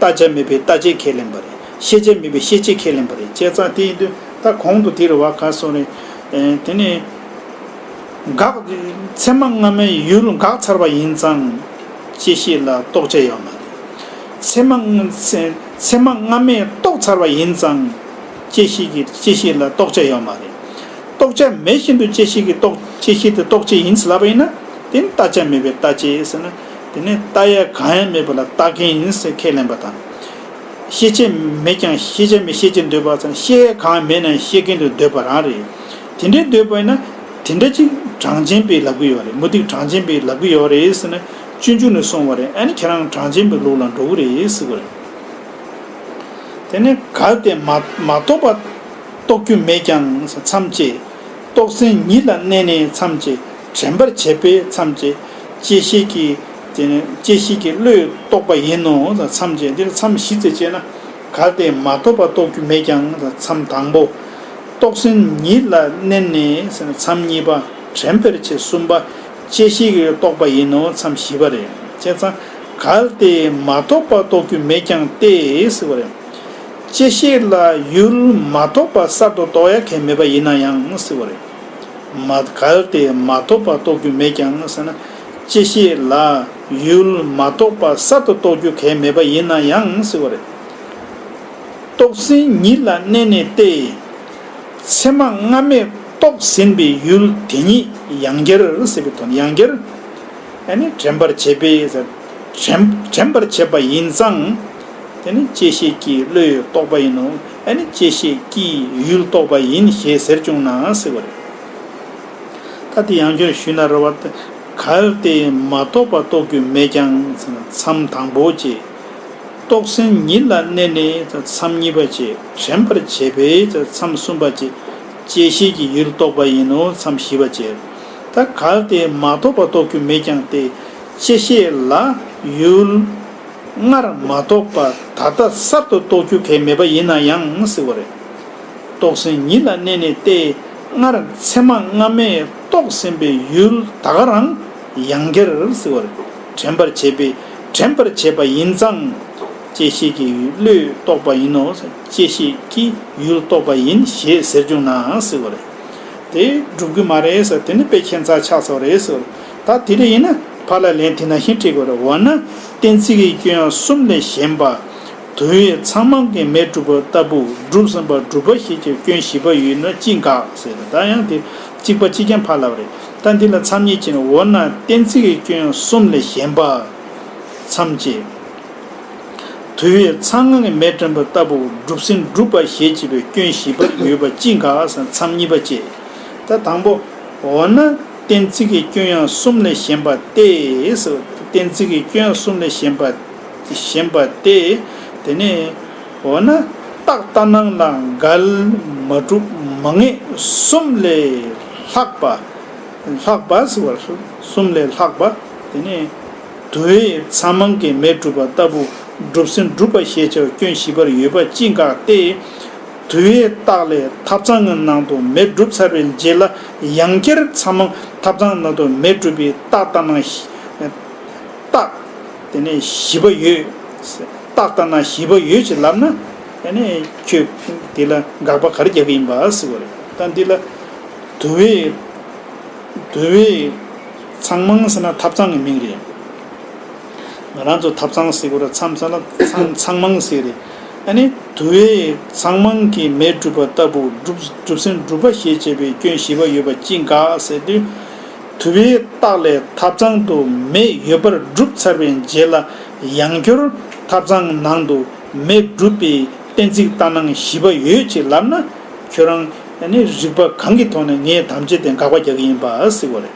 ལྟ་བྱ་མེད་པའི་ལྟ་བྱེད་ཁས་ལེན་པ་རེད། ཤེས་བྱ་མེད་པའི་ཤེས་བྱེད་ཁས་ལེན་པ་རེད། བྱས་ཙང་དེ་ཡིན་དུས་ད་གོང་དུ་དེ་རུ་བ་ག་སོང་རེད། དེ་ནི་འགག་ཚད་མ་སྔ་མའི་ཡུལ་འགག་ཚར་བ་ཡིན་ཙང་བཅད་ཤེས་ལ་རྟོགས་བྱ་ཡོད་མ་རེད། ཚད་མ་ཚད་མ་སྔ་མས་རྟོགས་ཚར་བ་ཡིན་ཙང་བཅད་ཤེས་ཀྱི་བཅད་ཤེས་ལ་རྟོགས་བྱ་ཡོད་མ་རེད། རྟོགས་བྱ་མེད་བཞིན་དུ་བཅད་ཤེས་ཀྱི་རྟོགས་བཅད་ཤེས་དེ་རྟོགས་བྱེད་ཡིན་ཟེར་ལབ་པ་ཡིན་ན། དེ་ནི་ལྟ་བྱ་མེད་པའི་ལྟ་བྱེད་ཟེར་ན། དེ་ནི་ལྟ་ཡ་གང་ཡང་མེད་པ་ལ་ལྟ་མཁན་ཡིན་ཟེར་ཁས་ལེན་པ་དང་། ཤེས་བྱ་མེད་ཀྱང་ཤེས་བྱ་མེད་ཤེས་བྱེད་འདོད་པ་ཙམ། ཤེས་ཡ་གང་མེད་ན་ཤེས་མཁན་དུ་འདོད་པ་རང་རེད། དེ་འདྲའི་འདོད་པ་ཡིན་ན། དེ་འདྲ་ཅིག་གྲངས་ཅན་པས་ལབ་ཀྱི་ཡོད་རེད། མུ་སྟེགས་གྲངས་ཅན་པས་ལབ་ཀྱི་ཡོད་རེད་ཟེར་ན། སྤྱོད་འཇུག་ནས་གསུངས་པ་རེད། ཨ་ནི་ཁྱེད་རང་གྲངས་ཅན་པའི་ལུགས་ལ་འགྲོ་གི་རེད་ཟེར་གི་རེད། དེ་ནས་གལ་ཏེ་མ་མ་རྟོགས་པ་རྟོགས་རྒྱུ་མེད་ཀྱང་མཚམས་བཅད། རྟོགས་ཟིན་ཉིད་ལ་གནས་ནས་མཚམས་བཅད། དྲན་པར་བྱེད་པས་མཚམས་བཅད། བཅད་ཤེས་ཀྱི་དེ་ནས་བཅད་ཤེས་ཀྱི་བློས་རྟོགས་པ་ཡིན་ནོ་མཚམས་བཅད། འདིར་མཚམས་བཞི་བཅད་ཅེ་ན། གལ་ཏེ་མ་རྟོགས་པ་རྟོགས་རྒྱུ་མེད་ཀྱང་མཚམས་དང་པོ། རྟོགས་ཟིན་ཉིད་ལ་གནས་ནས་མཚམས་གཉིས་པ། དྲན་པར་བྱེད་གསུམ་པ། བཅད་ཤེས་ཀྱི་རྟོགས་པ་ཡིན་ནོ་མཚམས་བཞི་པ་རེད། བྱས་ཙང་གལ་ཏེ་མ་རྟོགས་པ་རྟོགས་རྒྱུ་མེད་ཀྱང་སྟེ་ཟེར་བ་རེད། བཅད་ཤེས་ལ་ཡུལ་མ་རྟོགས་པ་གསར་དུ་རྟོགས་ཡ་གལ་མེད་པ་ཡིན་ན་ཡང་ཟེར་བ་རེད། མ་གལ་ཏེ་མ་རྟོགས་པ་རྟོགས་རྒྱུ་མེད་ཀྱང་ཟེར་ན། བཅད་ཤེས་ལ་ཡུལ་མ་རྟོགས་པ་གསར་དུ་རྟོགས་རྒྱུ་གལ་མེད་པ་ཡིན་ན་ཡང་ཟེར་བ་རེད། རྟོགས་ཟིན་ཉིད་ལ་གནས་ནས་ཏེ། ཚད་མ་སྔ་མས་རྟོགས་ཟིན་པའི་ཡུལ་དེ་ཉིད་ཡང་བསྐྱར་ཟེར་བའི་དོན། ཡང་བསྐྱར་ཨ་ནི་དྲན་པར་བྱེད་པས། དྲན་དྲན་པར་བྱེད་པ་ཡིན་ཙང་། དེ་ནི་བཅད་ཤེས་ཀྱི་བློས་རྟོགས་པ་ཡིན་ནོ། ཨ་ནི་བཅད་ཤེས་ཀྱི་ཡུལ་རྟོགས་པ་ཡིན་ཞེས་ཟེར་བྱུང་ན་ཟེར་བ་རེད། ད་དེ་ཡང་བསྐྱར་ཞུས་ན་རེ་བ་སྟེ། གལ་ཏེ་མ་རྟོགས་པ་རྟོགས་རྒྱུ་མེད་ཀྱང་མཚམས་དང་པོ་བཅད། རྟོགས་ཟིན་ཉིད་ལ་གནས་ནས་མཚམས་གཉིས་པ་བཅད། དྲན་པར་བྱེད་པས་མཚམས་གསུམ་པ་བཅད། བཅད་ཤེས་ཀྱི་ཡུལ་རྟོགས་པ་ཡིན་ནོ་མཚམས་བཞི་པ་བཅད། ད་གལ་ཏེ་མ་རྟོགས་པ་རྟོགས་རྒྱུ་མེད་ཀྱང་སྟེ། བཅད་ཤེས་ལ་ཡུལ་སྔར་མ་རྟོགས་པ་ད་ལྟ་གསར་དུ་རྟོགས་རྒྱུ་གལ་མེད་པ་ཡིན་ན་ཡང་ཟེར་བ་རེད། རྟོགས་ཟིན་ཉིད་ལ་གནས་ནས་ཏེ། སྔར་ཚད་མ་སྔ་མས་རྟོགས་ཟིན་པའི་ཡུལ་ད་ག་རང་ཡང་བསྐྱར་ཟེར་བ་རེད། དྲན་པར་བྱེད་པས་དྲན་པར་བྱེད་པ་ཡིན་ཙང་། བཅད་ཤེས་ཀྱི་བློས་རྟོགས་པ་ཡིན་ནོ། བཅད་ཤེས་ཀྱི་ཡུལ་རྟོགས་པ་ཡིན་ཞེས་ཟེར་བྱུང་ན་ཟེར་བ་རེད། དེ་འགྲུབ་ཀྱི་མ་རེད་ཟེར། དེ་ནི་དཔེ་ཁྱད་མཚར་ཆགས་ཚར་བ་རེད་ཟེར། ད་དེ་འདྲ་ཡིན་ན་ཕར་ལ་ལན་དེ་ནང་བཞིན་འཁྲིད་དགོས་རེད། འོ་ན་གཏན་ཚིགས་ཀྱི་སྐྱོན་ཡང་གསུམ་ལས་གཞན་པ། དུ་བས་ཚང་མང་གི་མེ་གྲུབ་པ་ལྟ་བུ་གྲུབ་ཟིན་པ་གྲུབ་པ་ཞེས་བྱའི་སྐྱོན་བཞི་པ་ཡོད་ན་ཅི་འགག་ཟེར། ད་ཡང་དེ་གཅིག་པ་གཅིག་རྐྱང་ཕར་ལ་བ་རེད། ད་འདི་ལ་མཚམས་གཉིས་ཀྱི་ནང་། འོ་ན་གཏན་ཚིགས་ཀྱི་སྐྱོན་ཡང་གསུམ་ལས་གཞན་པ། མཚམས་བཅད། དུ་བས་ཚང་ངང་གི་མེ་བསྒྲིམས་པ་ལྟ་བུ་གྲུབ་ཟིན་གྲུབ་པ་ཞེས་བྱ་བའི་སྐྱོན་བཞི་པ་ཡོད་པ་ཅི་འགག་ཟེར། མཚམས་གཉིས་པ་བཅད། ད་དང་པོ། འོ་ན་གཏན་ཚིགས་ཀྱི་སྐྱོན་ཡང་གསུམ་ལས་གཞན་པ་སྟེ་ཟེར། གཏན་ཚིགས་ཀྱི་སྐྱོན་ཡང་གསུམ་ལས་གཞན་པ་གཞན་པ་སྟེ། དེ་ནས་འོ་ན་རྟགས་ལྟར་སྣང་ལ་འགལ་མ་གྲུབ་མ་ངེས་གསུམ་ལས་ལྷག་པ། ལྷག་པ་ཟེར་བ་གསུམ་ལས་ལྷག་པ། དེ་ནས་དུ་བས་ཚང་མང་གི་མེ་གྲུབ་པ་ལྟ་བུ་གྲུབ་ཟིན་གྲུབ་པ་ཞེས་བྱ་བའི་སྐྱོན་བཞི་པར་ཡོད་པ་ཅི་འགག་སྟེ། དུ་བའི་རྟགས་ལས་ཐབ་ཚང་གི་ནང་དུ་མེ་གྲུབ་ཚར་བའི་རྗེས་ལ་ཡང་བསྐྱར་ཚང་མང་ཐབ་ཚང་ནང་དུ་མེ་གྲུབ་པའི་རྟགས་ལྟར་སྣང་། རྟགས་དེ་ནས་བཞི་པ་ཡོད། རྟགས་ལྟར་སྣང་བཞི་པ་ཡོད་ཅེས་ལབ་ན། དེ་ནས་ཁྱོད་དེ་ལ་དགག་པ་ག་རེ་རྒྱག་གི་ཡིན་པ་ཟེར་བ་རེད། ད་འདི་ལ་དུ་བའི་དུ་བའི་ཚང་མང་ཟེར་ན་ཐབ་ཚང་གི་མིང་རེད། ང་རང་ཚོ་ཐབ་ཚང་ཟེར་དགོས་རེད། མཚམས་མཚམས་ལ་ཚང་ཚང་མང་ཟེར་རེད། ཨ་ནི་དུ་བའི་ཚང་མང་གི་མེ་གྲུབ་པ་ལྟ་བུ་གྲུབ་གྲུབ་ཟིན་གྲུབ་པ་ཞེས་བྱ་བའི་སྐྱོན་བཞི་པ་ཡོད་པ་ཅི་འགག་ཟེར་དུས། དུ་བའི་རྟགས་ལས་ཐབ་ཚང་དུ་མེ་ཡོད་པར་གྲུབ་ཚར་བའི་རྗེས་ལ་ཡང་བསྐྱར་ཐབ་ཚང་ནང་དུ་མེ་གྲུབ་པའི་གཏན་ཚིགས་ལྟར་སྣང་བཞི་པ་ཡོད་ཅེས་ལབ་ན། ཁྱོད་རང་ཨ་ནི་རིགས་པ་གང་གི་ཐོག་ནས་ངས་དམ་བཅའ་དེ་དགག་པ་རྒྱག་གི་ཡིན་པ་ཟེར་བ་རེད།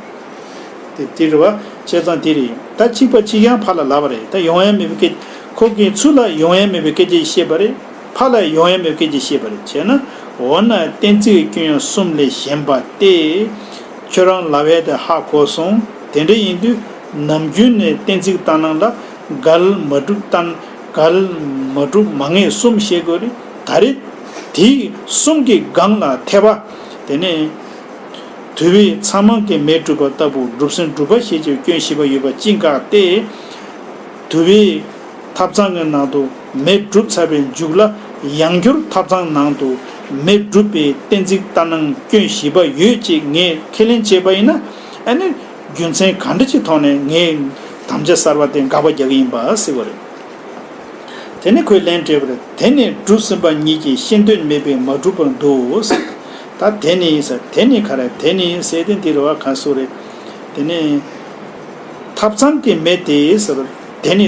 དེ་དེ་རེད་བ། བྱས་ཙང་དེ་རེད། ད་གཅིག་པ་གཅིག་རྐྱང་ཕར་ལ་ལབ་པ་རེད། ད་ཡོང་ཡ་མེད་པའི་སྐད། ཁོ་གིས་ཚུར་ལ་ཡོང་ཡ་མེད་པའི་སྐད་ཆ་བཤད་པ་རེད། ཕར་ལ་ཡོང་ཡ་མེད་པའི་སྐད་ཆ་བཤད་པ་རེད། བྱས་ན་ འོ་ན་གཏན་ཚིགས་སྐྱོན་ཡང་གསུམ་ལས་གཞན་པ་སྟེ། ཁྱོད་རང་ལབ་ཡས་དེ་ཧ་གོ་སོང་། དེ་འདྲ་ཡིན་དུས་ནམ་རྒྱུན་ནས་གཏན་ཚིགས་ལྟར་སྣང་ལ་འགལ་མ་གྲུབ་ལྟར། འགལ་མ་གྲུབ་མ་ངེས་གསུམ་བཤད་དགོས་རེད། ད་རེས་དེ་གསུམ་གྱི་སྒང་ལ་འཐད་པ། དེ་ནས་དུ་བའི་ཚང་མང་གི་མེ་གྲུབ་པ་ལྟ་བུ་གྲུབ་ཟིན་གྲུབ་པ་ཞེས་བྱའི་སྐྱོན་བཞི་པ་ཡོད་པ་ཅི་འགག་སྟེ། དུ་བའི་ཐབ་ཚང་གི་ནང་དུ་མེ་གྲུབ་ཚར་བའི་མཇུག་ལ་ཡང་བསྐྱར་ཐབ་ཚང་ནང་དུ་མེ་གྲུབ་པའི་གཏན་ཚིགས་ལྟར་སྣང་སྐྱོན་བཞི་པ་ཡོད་ཅེས་ངས་ཁས་ལེན་བྱས་པ་ཡིན་ན། ཨ་ནི་རྒྱུ་མཚན་ག་འདྲ་ཅིག་ཐོག་ནས་ངས་དམ་བཅའ་གསར་པ་དེ་འགག་པ་རྒྱག་གི་ཡིན་པ་ཟེར་བ་རེད། དེ་ནི་ཁོས་ལན་སྤྲད་པ་རེད། དེ་ནི་གྲུབ་ཟིན་པ་ཉིད་ཀྱིས་ཤེས་འདོད་མེད་པས་མ་གྲུབ་པར་འདུག་ཟེར། ད་དེ་ནི་ཟེར། དེ་ནི་ག་རེ། དེ་ནི་ཟེར་དེ་འདི་རེད་བ། ག་སུ་རེད། དེ་ནི་ཐབ་ཚང་གི་མེ་དེ་ཟེར། དེ་ནི་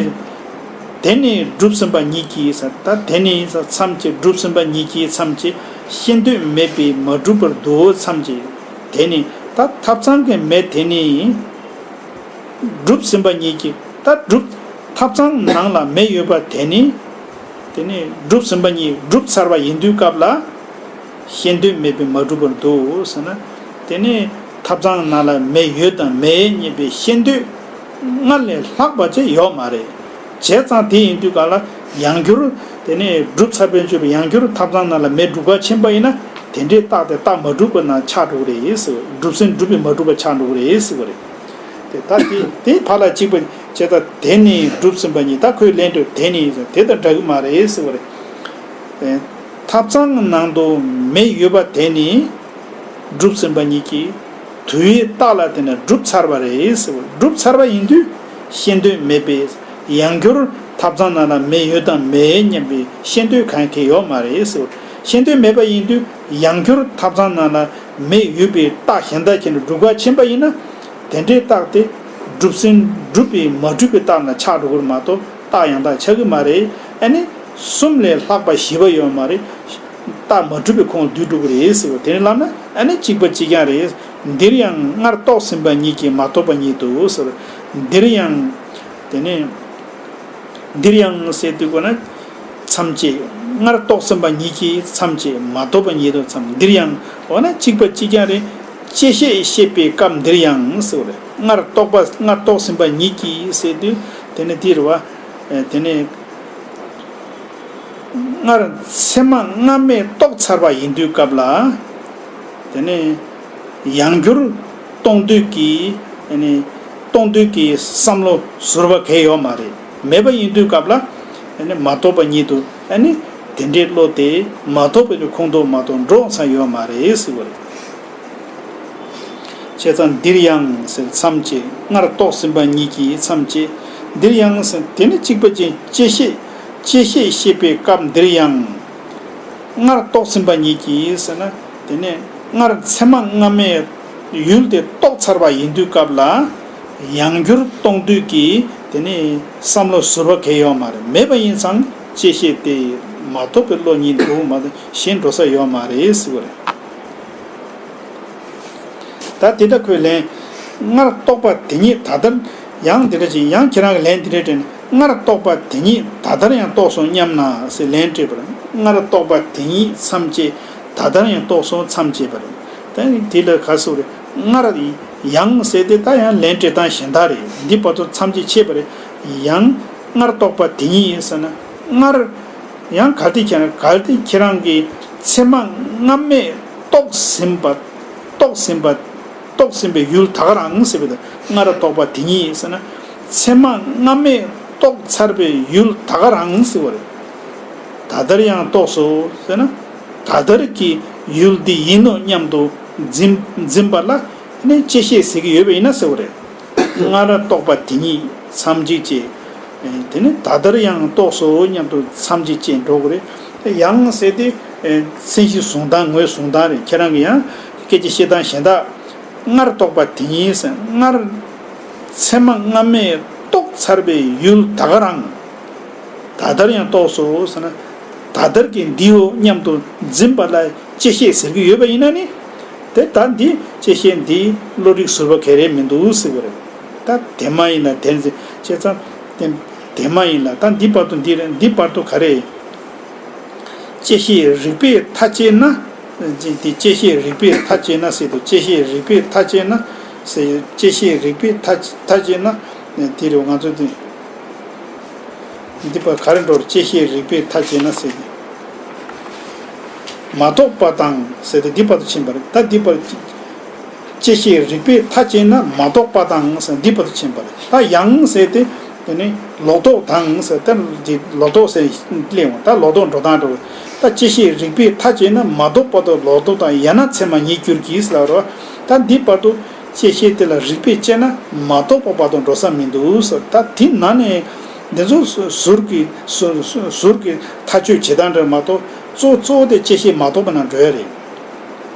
དེ་ནི་གྲུབ་ཟིན་པ་ཉིད་ཀྱིས་ཟེར། ད་དེ་ནི་ཟེར་མཚམས་ཀྱི་གྲུབ་ཟིན་པ་ཉིད་ཀྱིས་མཚམས་ཀྱི་ཤེས་འདོད་མེད་པས་མ་གྲུབ་པར་འདུག་མཚམས་ཀྱི། དེ་ནི་ད་ཐབ་ཚང་གི་མེ་དེ་ནི། གྲུབ་ཟིན་པ་ཉིད་ཀྱིས། ད་གྲུབ། ཐབ་ཚང་ནང་ལ་མེ་ཡོད་པ་དེ་ནི། དེ་ནི་གྲུབ་ཟིན་པ་ཉིད་གྲུབ་ཚར་བ་ཡིན་དུས་སྐབས་ལ། ཤེས་འདོད་མེད་པས་མ་གྲུབ་པར་འདུག་ཟེར་ན། དེ་ནི་ཐབ་ཚང་ནང་ལ་མེ་ཡོད་དང་མེད་སྙམ་པའི་ཤེས་འདོད་སྔར་ལས་ལྷག་པ་ཅིག་ཡོད་མ་རེད། བྱས་ཙང་དེ་ཡིན་དུས་སྐབས་ལ་ཡང་བསྐྱར། དེ་ནི་གྲུབ་ཚར་བའི་མཆོད་པའི་ཡང་བསྐྱར་ཐབ་ཚང་ནང་ལ་མེ་སྒྲུག་ག་ཕྱིན་པ་ཡིན་ན། དེ་འདྲའི་རྟགས་དེ་རྟགས་མ་གྲུབ་པ་ན་ཆགས་འགྲོ་གི་རེད་ཟེར། གྲུབ་ཟིན་གྲུབ་པས་མ་གྲུབ་པ་ཆགས་འགྲོ་གི་རེད་ཟེར་བ་རེད། དེ་ད་དེ་དེ་ཕར་ལ་གཅིག་པ་བྱས། ད་དེ་ནི་གྲུབ་ཟིན་པ་ཉིད། ད་ཁོས་ལན་སྤྲོད། དེ་ནི་ཟེར་དེ་དང་འདྲ་གི་མ་རེད་ཟེར་བ་རེད། ཐབ་ཚང་གི་ནང་དུ་མེ་ཡོད་པ་དེ་ནི་གྲུབ་ཟིན་པ་ཉིད་ཀྱིས་དུ་བའི་རྟགས་ལ་བརྟེན་ནས་གྲུབ་ཚར་བ་རེད་ཟེར་བ། གྲུབ་ཚར་བ་ཡིན་དུས་ཤེས་འདོད་མེད་པས་ཡང་བསྐྱར་ཐབ་ཚང་ནང་ལ་མེ་ཡོད་དང་མེད་སྙམ་པའི་ཤེས་འདོད་གང་གང་ཡོད་མ་རེད་ཟེར་བ། ཤེས་འདོད་མེད་པ་ཡིན་དུས་ཡང་བསྐྱར་ཐབ་ཚང་ནང་ལ་མེ་ཡོད་པའི་རྟགས་གཞན་དག་ཁྱེར་ནས་སྒྲུག་ག་ཕྱིན་པ་ཡིན་ན། དེ་འདྲའི་རྟགས་དེ་གྲུབ་ཟིན་གྲུབ་པས་མ་གྲུབ་པའི་རྟགས་ལ་ཆགས་འགྲོ་གི་རེད་མ་གཏོགས། རྟགས་ཡང་དག་ཆགས་ཀྱི་མ་རེད། ཨ་ནི་གསུམ་ལས་ལྷག་པ་བཞི་པ་ཡོད་མ་རེད། རྟགས་མ་གྲུབ་པའི་ཁོངས་བསྡུས་འགྲོ་གི་རེད་ཟེར་བ། དེ་ནི་ལབ་ན་ཨ་ནི་གཅིག་པ་གཅིག་རྐྱང་རེད། འདིར་ཡང་སྔར་རྟོགས་ཟིན་པ་ཉིད་ཀྱིས་མ་རྟོགས་པ་ཉིད་དུ་ཟེར། འདིར་ཡང་། དེ་ནི་འདིར་ཡང་ཟེར་དུས་གོ་ན། མཚམས་བཅད། སྔར་རྟོགས་ཟིན་པ་ཉིད་ཀྱིས་མཚམས་བཅད། མ་རྟོགས་པ་ཉིད་དུ་མཚམས། འདིར་ཡང་འོ་ན་གཅིག་པ་གཅིག་རྐྱང་རེད། བཅད་ཤེས་བཤད་པའི་སྐབས་འདིར་ཡང་ཟེར་བ་རེད། སྔར་རྟོགས་པ། སྔར་རྟོགས་ཟིན་པ་ཉིད་ཀྱིས་ཟེར་དུས་དེ་ནི་འདི་རེད་བ། ཨེ་དེ་ནི། སྔར་མཚན་མ་སྔ་མས་རྟོགས་ཚར་བ་ཡིན་དུས་སྐབས་ལ། དེ་ནས་ཡང་བསྐྱར་རྟོགས་འདོད་ཀྱི། དེ་ནས་རྟོགས་འདོད་ཀྱི་བསམ་བློ་ཟུར་པ་གང་ཡང་ཡོད་མ་རེད། མེད་པ་ཡིན་དུས་སྐབས་ལ། དེ་ནས་མ་རྟོགས་པ་ཉིད་དུ། དེ་ནས་དེ་འདྲའི་བློ་དེ་མ་རྟོགས་པའི་ཁོངས་གཏོགས་མ་གཏོགས་འགྲོ་ས་ཡོད་མ་རེད་ཟེར་བ་རེད། བྱས་ཙང་འདིར་ཡང་ཟེར་མཚམས་བཅད། སྔར་རྟོགས་ཟིན་པ་ཉིད་ཀྱིས་མཚམས་བཅད། འདིར་ཡང་ཟེར་དེ་ནི་གཅིག་པ་ཅན་བཅད་ཤེས། བཅད་ཤེས་བཤད་པའི་སྐབས་འདིར་ཡང་། སྔར་རྟོགས་ཟིན་པ་ཉིད་ཀྱིས་ཟེར་ན། དེ་ནས་སྔར་མཚན་མ་སྔ་མའི་ཡུལ་དེ་རྟོགས་ཚར་བ་ཡིན་དུས་སྐབས་ལ། ཡང་བསྐྱར་རྟོགས་འདོད་ཀྱི་དེ་ནས་བསམ་བློ་ཟུར་པ་གང་ཡང་ཡོད་མ་རེད། མེད་པ་ཡིན་ཙང་བཅད་ཤེས་དེ་མ་རྟོགས་པའི་བློ་ཉིད་འདུག་མ་གཏོགས་གཞན་འགྲོ་ས་ཡོད་མ་རེད་ཟེར་བ་རེད། ད་དེ་ལྟར་ཁོས་ལན། སྔར་རྟོགས་པ་དེ་ཉིད་ད་ལྟར། ཡང་དེ་འདྲ་ཅིག་ཡང་ཁྱེད་རང་གིས་ལན་དེ་འདྲ་སྤྲད་ནས། སྔར་རྟོགས་པ་དེ་ཉིད་ད་ལྟར་ཡང་རྟོགས་སོང་སྙམ་ན་ཟེར་ལན་སྤྲད་པར། སྔར་རྟོགས་པ་དེ་ཉིད་མཚམས་བཅད། ད་ལྟར་ཡང་རྟོགས་སོང་མཚམས་བཅད་པ་རེད། ད་དེ་ལ་ག་ཟེར་རེད། སྔར་ཡང་ཟེར་དེ་ད་ཡང་ལན་སྤྲད་སྟངས་གཞན་དག་རེད། འདི་བར་དུ་མཚམས་བཅད་ཕྱེ་བ་རེད། ཡང་སྔར་རྟོགས་པ་དེ་ཉིད་ཟེར་ན། སྔར། ཡང་གལ་ཏེ་ཁྱེད་རང་། གལ་ཏེ་ཁྱེད་རང་གིས་མཚན་མ་སྔ་མས་རྟོགས་ཟིན་པ། རྟོགས་ཟིན་པ། རྟོགས་ཟིན་པའི་ཡུལ་ད་ག་རང་ཟེར་བ་དང་། སྔར་རྟོགས་པ་དེ་ཉིད་ཟེར་ན། མཚན་མ་སྔ་མས་རྟོགས་ཚར་བའི་ཡུལ་ད་ག་རང་ཟེར་བ་རེད། ད་ལྟར་ཡང་རྟོགས་སོ་ཟེར་ན། ད་ལྟར་གྱི་ཡུལ་འདི་ཡིན་ནོ་སྙམ་དུ་འཛིན། འཛིན་པ་ལ་ནི་བཅད་ཤེས་ཟེར་གྱི་ཡོད་པ་ཡིན་ན་ཟེར་བ་རེད། སྔར་རྟོགས་པ་དེ་ཉིད་མཚམས་གཅིག་བཅད། དེ་ནི་ད་ལྟར་ཡང་རྟོགས་སོ་སྙམ་དུ་མཚམས་གཅིག་བཅད་འགྲོ་གི་རེད། ཡང་ཟེར་དེ། མཚན་གཞི་བཟུང་སྟངས་ངོས་བཟུང་སྟངས་རེད། ཁྱེད་རང་གི་ཡང་སྐད་ཆ་བཤད་སྟངས་གཞན་དག་སྔར་རྟོགས་པ་དེ་ཉིད་ཟེར། སྔར་མཚན་མ་སྔ་མས་རྟོགས་ཚར་བའི་ཡུལ་ད་ག་རང་། ད་ལྟར་ཡང་རྟོགས་སོ་ཟེར་ན། ད་ལྟར་གྱི་འདིའོ་སྙམ་དུ་འཛིན་པ་ལ་བཅད་ཤེས་ཟེར་གྱི་ཡོད་པ་ཡིན་ན་ནི། དེ་ལྟར་འདི་བཅད་ཤེས་འདི་བློ་རིག་ཟུར་པ་ག་རེ་མི་འདུག་ཟེར་བ་རེད། ད་དེ་མ་ཡིན་ལ་དེ་བྱས་ཙང་དེ་དེ་མ་ཡིན་ལ། ད་འདི་བར་དུ་འདི་རེད། འདི་བར་དུ་ག་རེ། བཅད་ཤེས་རིགས་པས་ཐ་དད་ན། དེ་བཅད་ཤེས་རིགས་པས་མཐའ་དཔྱད་ན་ཟེར་དུས། བཅད་ཤེས་རིགས་པས་མཐའ་དཔྱད་ན་ཟེར། བཅད་ཤེས་རིགས་པས་མཐའ་མཐའ་དཔྱད་ན་དེ་རེད། ང་ཚོ་དེ་འདི་པར་ག་རེ་འགྲོ་རེད། བཅད་ཤེས་རིགས་པས་མཐའ་དཔྱད་ན་ཟེར་དུས། མ་རྟོགས་པ་དང་ཟེར་དུས་འདི་བར་དུ་ཕྱིན་པ་རེད། ད་འདི་བར་བཅད་ཤེས་རིགས་པས་མཐའ་དཔྱད་ན་མ་རྟོགས་པ་དང་ཟེར་འདི་བར་དུ་ཕྱིན་པ་རེད། ད་ཡང་ཟེར་ཏེ། དེ་ནི་ལོག་རྟོག་དང་ཟེར་ཏེ། འདི་ལོག་རྟོག་ཟེར་སླེབས་འོང་། ད་ལོག་རྟོག་འགྲོ་སྟངས་འགྲོ། ད་བཅད་ཤེས་རིགས་པས་མཐའ་དཔྱད་ན་མ་རྟོགས་པ་དང་ལོག་རྟོག་དང་། ཡང་ན་མཚན་མ་ཉིད་འགྱུར་གྱི་ཟེར་ལབ་རེད་བ། ད་འདི་བར་དུ་བཅད་ཤེས་དེ་ལ་རིགས་པས་དཔྱད་ན་མ་རྟོགས་པ་བར་དུ་འགྲོ་ས་མི་འདུག་ཟེར། ད་དེ་ན་ནས་འདི་ཚོ་ཟུར་གྱི་ཟུར་ཟུར་གྱི་མཐའ་དཔྱད་བྱེད་སྟངས་འདྲ་མ་གཏོགས། གཙོ་གཙོ་བོ་དེ་བཅད་ཤེས་མ་རྟོགས་པ་ན་འགྲོ་ཡ་རེད།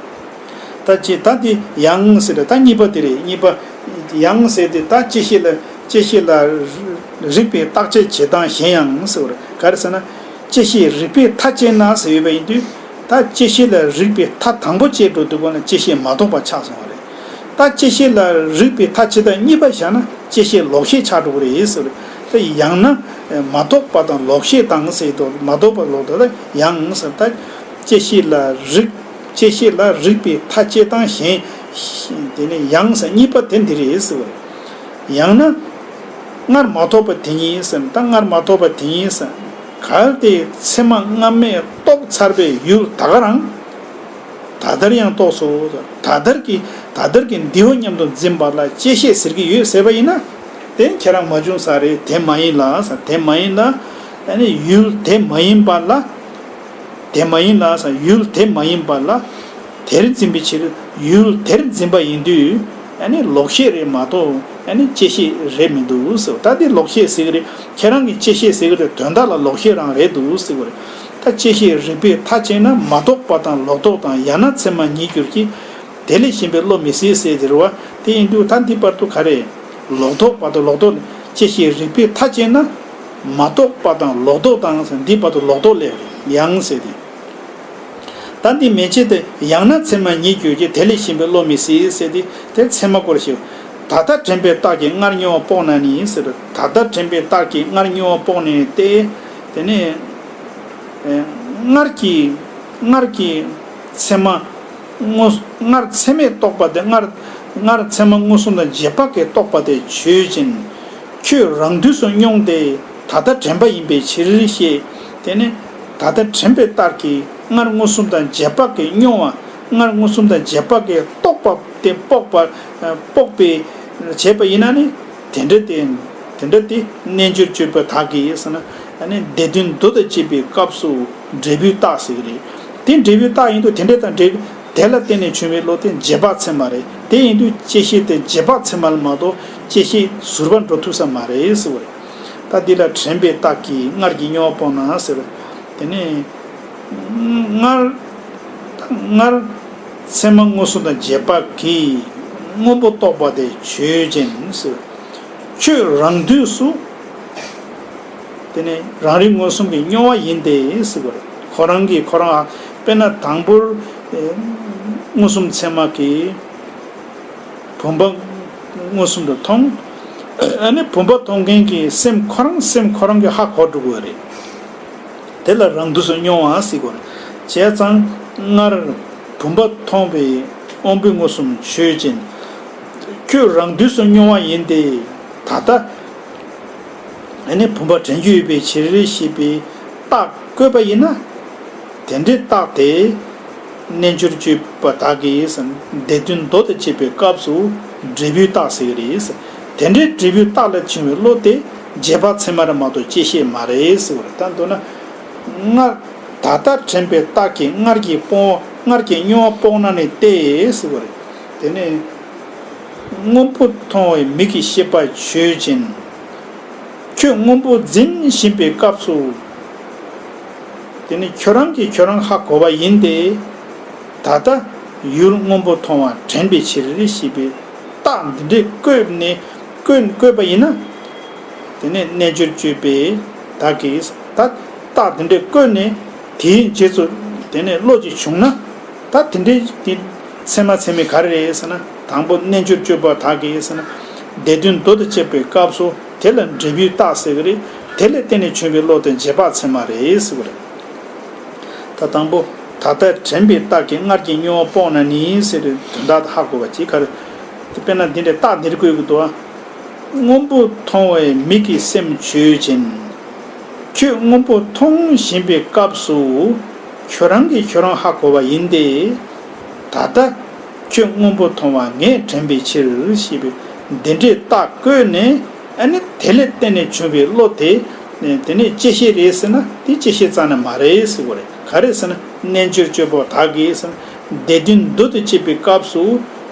ད་ཅི་ད་འདི་ཡང་ཟེར་རེད། ད་གཉིས་པ་དེ་རེད། གཉིས་པ། ཡང་ཟེར་དེ་ད་བཅད་ཤེས་ལ་བཅད་ཤེས་ལ་རིགས་པས་བརྟག་དཔྱད་བྱེད་སྟངས་གཞན་ཡང་ཟེར་བ་རེད། ག་རེ་ཟེར་ན། བཅད་ཤེས་རིགས་པས་མཐའ་དཔྱད་ན་ཟེར་ཡོད་པ་ཡིན་དུས། ད་བཅད་ཤེས་ལ་རིགས་པས་མཐའ་དང་པོ་དཔྱད་འགྲོ་དུས་གོང་ལ་བཅད་ཤེས་མ་རྟོགས་པ་ཆགས་སོང་བ་རེད། ད་བཅད་ཤེས་ལ་རིགས་པས་མཐའ་དཔྱད་སྟངས་གཉིས་པ་བཞག་ན་བཅད་ཤེས་ལོག་ཤེས་ཆགས་འགྲོ་གི་རེད་ཟེར་བ་རེད། ད་ཡང་ན་མ་རྟོགས་པ་དང་ལོག་ཤེས་དང་ཟེར་དུས། མ་རྟོགས་པ་ལོག་རྟོག་ད་ཡང་ཟེར། ད་བཅད་ཤེས་ལ་རིགས་བཅད་ཤེས་ལ་རིགས་པས་མཐའ་དཔྱད་སྟངས་གཞན། དེ་ནས་ཡང་ཟེར་གཉིས་པ་དེ་འདི་རེད་ཟེར་བ་རེད། ཡང་ན་སྔར་མ་རྟོགས་པ་དེ་ཉིད་ཟེར། ད་སྔར་མ་རྟོགས་པ་དེ་ཉིད་ཟེར། གལ་ཏེ་ཚད་མ་སྔ་མས་རྟོགས་ཚར་བའི་ཡུལ་ད་ག་རང་ད་ལྟར་ཡང་རྟོགས་སོ། ད་ལྟར་གྱི་ད་ལྟར་གྱི་འདིའོ་སྙམ་དུ་འཛིན་པ་ལ་བཅད་ཤེས་ཟེར་གྱི་ཡོད་ཟེར་བ་ཡིན་ན། དེ་ཁྱེད་རང་མ་བྱུང་ས་རེད། དེ་མ་ཡིན་ལ་ཟེར། དེ་མ་ཡིན་ལ། ཨ་ནི་ཡུལ་དེ་མ་ཡིན་པ་ལ། དེ་མ་ཡིན་ལ་ཟེར། ཡུལ་དེ་མ་ཡིན་པ་ལ། དེར་འཛིན་པའི་ཕྱིར། ཡུལ་དེར་འཛིན་པ་ཡིན་དུས། ཨ་ནི་ལོག་ཤེས་རེད་མ་གཏོགས། ཨ་ནི་བཅད་ཤེས་རེད་མི་འདུག་ཟེར། ད་དེ་ལོག་ཤེས་ཟེར་གི་རེད། ཁྱེད་རང་གི་བཅད་ཤེས་ཟེར་གི་རེད། དོན་དག་ལ་ལོག་ཤེས་རང་རེད་འདུག་ཟེར་གི་རེད། ད་བཅད་ཤེས་རིགས་པས་མཐའ་དཔྱད་ན་མ་རྟོགས་པ་དང་ལོག་རྟོག་དང་། ཡང་ན་མཚན་མ་ཉིད་འགྱུར་གྱི། དེ་ལས་གཞན་པའི་བློ་མི་སྲིད་ཟེར་ཟེར་བ་དེ་ཡིན་དུས། ད་འདི་བར་དུ་ག་རེ། ལོག་རྟོག་བར་དུ་ལོག་རྟོག་བཅད་ཤེས་རིགས་པས་མཐའ་དཔྱད་ན་མ་རྟོགས་པ་དང་ལོག་རྟོག་དང་ཟེར། འདི་བར་དུ་ལོག་རྟོག་སླེབས་རེད། ཡང་ཟེར་ཏེ། ད་འདི་མན་ཆད་དེ། ཡང་ན་མཚན་མ་ཉིད་འགྱུར་གྱི། དེ་ལས་གཞན་པའི་བློ་མི་སྲིད་ཟེར་ཏེ། དེ་ཚད་མ་སྐོར་ཞིག། ད་ལྟ་དྲན་པའི་རྟགས་ཀྱིས་སྔར་མྱོང་བ་དཔོག་ན་ནི་ཟེར། ད་ལྟ་དྲན་པའི་རྟགས་ཀྱིས་སྔར་མྱོང་བ་དཔོག་ནས་ཏེ། དེ་ནས་སྔར་གྱི་སྔར་གྱི་ཚད་མ་དངོས། སྔར་ཚད་མས་རྟོགས་པ་དེ། སྔར་སྔར་ཚད་མ་མངོན་སུམ་དང་རྗེས་དཔག་གིས་རྟོགས་པ་དེ་ཆོས་ཅན། ཁྱོད་རང་དུས་སུ་མྱོང་སྟེ། ད་ལྟ་དྲན་པ་ཡིན་པའི་ཕྱིར་ཞེས། དེ་ནི་ད་ལྟ་དྲན་པའི་རྟགས་ཀྱིས་སྔར་མངོན་སུམ་དང་རྗེས་དཔག་གིས་མྱོང་བ། སྔར་མངོན་སུམ་དང་རྗེས་དཔག་གིས་རྟོགས་པ་དེ་དཔོག་པ། དཔོག་པའི་བྱས་པ་ཡིན་ན་ནི། དེ་འདྲ་སྟེ། དེ་འདྲ་སྟེ་རྣལ་འབྱོར་སྤྱོད་པ་དག་གིས་ཟེར་ན། ཨ་ནི་སྡེ་བདུན་མདོ་དང་བཅས་པའི་སྐབས་སུ་འབྲས་བུའི་རྟགས་ཟེར་གྱི་རེད། དེ་འབྲས་བུའི་རྟགས་ཡིན་དུས། དེ་འདྲ་དང་འབྲས་བུ་དེ་ལ་བརྟེན་ནས་བྱུང་བའི་བློ་དེ་རྗེས་དཔག་ཚད་མ་རེད། དེ་ཡིན་དུས་བཅད་ཤེས་དེ་རྗེས་དཔག་ཚད་མ་ལ་མ་གཏོགས་བཅད་ཤེས་ཟུར་པ་འགྲོ་ཐུབ་ས་མ་རེད་ཟེར་བ་རེད། ད་འདི་ལ་དྲན་པའི་རྟགས་ཀྱིས་སྔར་གྱི་མྱོང་བ་སྤོང་ན་ཟེར་བ། དེ་ནས་སྔར་སྔར་ཚད་མ་མངོན་སུམ་དང་རྗེས་དཔག་གིས་སྔོན་པོ་རྟོགས་པ་དེ་ཆོས་ཅན་ཟེར། ཁྱོད་རང་དུས་སུ། དེ་ནི་རང་རིག་མངོན་སུམ་གྱིས་མྱོང་བ་ཡིན་ཏེ་ཟེར་བ་རེད། ཁོ་རང་གིས་ཁོ་རང་། དཔེར་ན་དང་པོར་མངོན་སུམ་ཚད་མ་གིས་བུམ་པ་མངོན་སུམ་དུ་མཐོང་། ཨ་ནི་བུམ་པ་མཐོང་མཁན་གྱི་སེམས་ཁོ་རང་སེམས་ཁོ་རང་གིས་ཧ་གོ་འགྲོ་གི་རེད། དེ་ལ་རང་དུས་སུ་མྱོང་བ་ཟེར་གྱི་རེད། བྱས་ཙང་སྔར་བུམ་པ་མཐོང་བའི་དབང་པོའི་མངོན་སུམ་ཆོས་ཅན། ཁྱོད་རང་དུས་སུ་མྱོང་བ་ཡིན་ཏེ། ད་ལྟ་ཨ་ནི་བུམ་པ་དྲན་རྒྱུ་ཡོད་པའི་ཕྱིར་ཞེས་པའི་རྟགས་བཀོད་པ་ཡིན་ན། དེ་འདྲའི་རྟགས་དེ་རྣལ་འབྱོར་སྤྱོད་པ་དག་གིས་སྡེ་བདུན་མདོ་དང་བཅས་པའི་སྐབས་སུ་འབྲས་བུའི་རྟགས་ཟེར་གྱི་རེད། དེ་འདྲའི་འབྲས་བུའི་རྟགས་ལ་བྱུང་བའི་བློ་དེ་རྗེས་དཔག་ཚད་མ་རེད་མ་གཏོགས་བཅད་ཤེས་མ་རེད་ཟེར་བ་རེད། ད་མདོར་ན། སྔར་ད་ལྟ་དྲན་པའི་རྟགས་ཀྱིས་སྔར་གྱི་སྤོང་བ། སྔར་གྱི་མྱོང་བ་སྤོང་ན་ནི་སྟེ་ཟེར་བ་རེད། དེ་ནས་སྔོན་པོ་མཐོང་བའི་མིག་གི་ཤེས་པ་ཆོས་ཅན། ཁྱོད་སྔོན་པོ་འཛིན་བཞིན་པའི་སྐབས་སུ། དེ་ནི་ཁྱོད་རང་གིས་ཁྱོད་རང་ཧ་གོ་བ་ཡིན་ཏེ། ད་ལྟ་ཡུལ་སྔོན་པོ་མཐོང་བ་དྲན་པའི་ཕྱིར་ཞེས་པའི་རྟགས་འདི་འདྲས་བཀོད་ནས་བཀོད་བཀོད་པ་ཡིན་ན། དེ་ནས་རྣལ་འབྱོར་སྤྱོད་པའི་བདག་གིས་ད་རྟགས་འདི་འདྲས་བཀོད་ནས། དེའི་རྗེས་སུ་དེ་ནས་བློ་ཅིག་བྱུང་ན། ད་དེ་འདྲའི་དེ་ཚད་མ་ཚད་མེད་ག་རེ་རེད་ཟེར་ན། དང་པོ་རྣལ་འབྱོར་སྤྱོད་པ་དག་གིས་ཟེར་ན། སྡེ་བདུན་མདོ་དང་བཅས་པའི་སྐབས་སུ་དེ་ལ་འབྲས་བུའི་རྟགས་ཟེར་གྱི་རེད། དེ་ལས་བརྟེན་ནས་བྱུང་བའི་བློ་དེ་རྗེས་དཔག་ཚད་མ་རེད་ཟེར་གྱི་རེད། ད་དང་པོ། ད་ལྟ་དྲན་པའི་རྟགས་ཀྱིས་སྔར་གྱི་མྱོང་བ་སྤོང་ན་ནི་ཟེར་དོན་དག་ཧ་གོ་བ་ཅིག་ག་རེ། དཔེར་ན་འདི་འདྲའི་རྟགས་འདིར་བཀོད་ཀྱི་འདུག་ཨ། སྔོན་པོ་མཐོང་བའི་མིག་གིས་སེམས་བཅོས་བཞིན། ཁྱོད་སྔོན་པོ་མཐོང་བཞིན་པའི་སྐབས་སུ་ཁྱོད་རང་གིས་ཁྱོད་རང་ཧ་གོ་བ་ཡིན་ཏེ། ད་ལྟ་ཁྱོད་སྔོན་པོ་མཐོང་བ་ངས་དྲན་པའི་ཕྱིར་ཞེས་པའི་འདི་འདྲའི་རྟགས་བཀོད་ནས། ཨ་ནི་དེ་ལ་བརྟེན་ནས་བྱུང་བའི་བློ་དེ། དེ་ནས་བཅད་ཤེས་རེད་ཟེར་ན་དེ་བཅད་ཤེས་རྩ་ནས་མ་རེད་ཟེར་གྱི་རེད། ག་རེ་ཟེར་ན་རྣལ་འབྱོར་སྤྱོད་པ་དག་གིས་ཟེར་ན། སྡེ་བདུན་མདོ་དང་བཅས་པའི་སྐབས་སུ་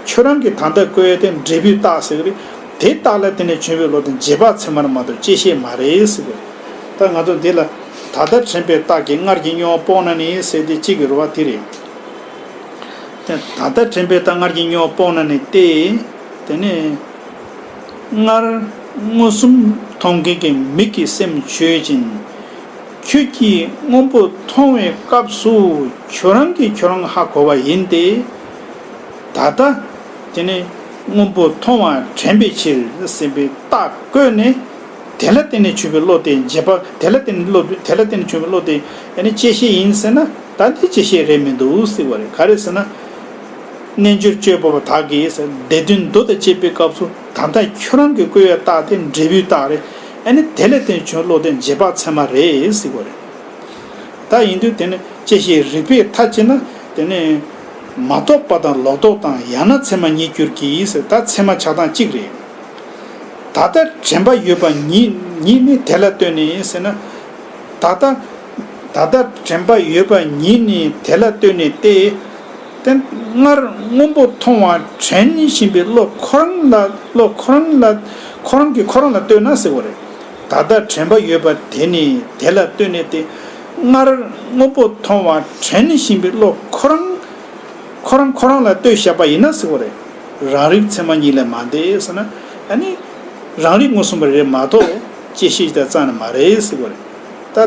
ཁྱོད་རང་གིས་ད་ལྟ་བཀོད་ཡ་དེ་འབྲས་བུའི་རྟགས་ཟེར་གྱི་རེད། དེ་རྟགས་ལ་བརྟེན་ནས་བྱུང་བའི་བློ་དེ་རྗེས་དཔག་ཚད་མ་རེད་མ་གཏོགས་བཅད་ཤེས་མ་རེད་ཟེར་གྱི་རེད། ད་ང་ཚོ་འདི་ལ་ད་ལྟ་དྲན་པའི་རྟགས་ཀྱིས་སྔར་གྱི་མྱོང་བ་སྤོང་ན་ནི་ཟེར་དེ་གཅིག་གི་རེད་བ། དེ་རེད། ད་ལྟ་དྲན་པའི་རྟགས་སྔར་གྱི་མྱོང་བ་སྤོང་ན་ནི་སྟེ། དེ་ནས་སྔར་མངོན་སུམ་མཐོང་མཁན་གྱི་མིག་གིས་སེམས་བཅོས་བཞིན། ཁྱོད་ཀྱིས་སྔོན་པོ་མཐོང་བའི་སྐབས་སུ་ཁྱོད་རང་གིས་ཁྱོད་རང་ཧ་གོ་བ་ཡིན་ཏེ། ད་ལྟ་དེ་ནས་སྔོན་པོ་མཐོང་བ་དྲན་པའི་ཕྱིར་ཟེར་བའི་རྟགས་བཀོད་ནས། དེ་ལ་བརྟེན་ནས་བྱུང་བའི་བློ་དེ་རྗེས་དཔག་དེ་ལ་བརྟེན་ནས་བློ་དེ་ལ་བརྟེན་ནས་བྱུང་བའི་བློ་དེ་ཨ་ནི་བཅད་ཤེས་ཡིན་ཟེར་ན། ད་འདི་བཅད་ཤེས་རེད་མི་འདུག་ཟེར་བ་རེད། ག་རེ་ཟེར་ན། རྣལ་འབྱོར་སྤྱོད་པ་པོ་དག་གིས་སྡེ་བདུན་མདོ་དང་བཅས་པའི་སྐབས་སུ་ད་ལྟ་ཁྱོད་རང་གིས་བཀོད་པའི་རྟགས་དེ་འབྲས་བུའི་རྟགས་རེད། ཨ་ནི་དེ་ལ་བརྟེན་བྱུང་བློ་དེ་རྗེས་དཔག་ཚད་མ་རེད་ཟེར་བ་རེད། ད་ཡིན་དུས་དེ་ནི་བཅད་ཤེས་རིགས་པས་ཐ་ཆད་ན། དེ་ནི་མ་རྟོགས་པ་དང་ལོག་རྟོག་དང་ཡང་ན་ཚད་མ་ཉིད་འགྱུར་གྱི་ཟེར། ད་ཚད་མ་ཆགས་སྟངས་གཅིག་རེད། ད་ལྟ་དྲན་པ་ཡོད་པ་ཉིད་ཉིད་ནི་དེ་ལ་ལྟོས་ནས་ཟེར་ན། ད་ལྟ་ད་ལྟ་དྲན་པ་ཡོད་པ་ཉིད་ནི་དེ་ལ་ལྟོས་ནས་ཏེ། དེ་སྔར་སྔོན་པོ་མཐོང་བ་དྲན་བཞིན་པའི་བློ་ཁོ་རང་ལ། བློ་ཁོ་རང་ལ། ཁོ་རང་གིས་ཁོ་རང་ལ་ལྟོས་ན་ཟེར་བ་རེད། ད་ལྟ་དྲན་པ་ཡོད་པ་དེ་ནི་དེ་ལ་ལྟོས་ནས་ཏེ། སྔར་སྔོན་པོ་མཐོང་བ་དྲན་བཞིན་པའི་བློ་ཁོ་རང་ཁོ་རང་ཁོ་རང་ལ་ལྟོས་བཞག་པ་ཡིན་ན་ཟེར་བ་རེད། རང་རིག་ཚད་མ་ཉིད་ལས་མ་འདས་ཟེར་ན། ཨ་ནི་རང་རིག་མངོན་སུམ་པ་རེད་མ་གཏོགས་བཅད་ཤེས་དེ་རྩ་ནས་མ་རེད་ཟེར་བ་རེད། ད་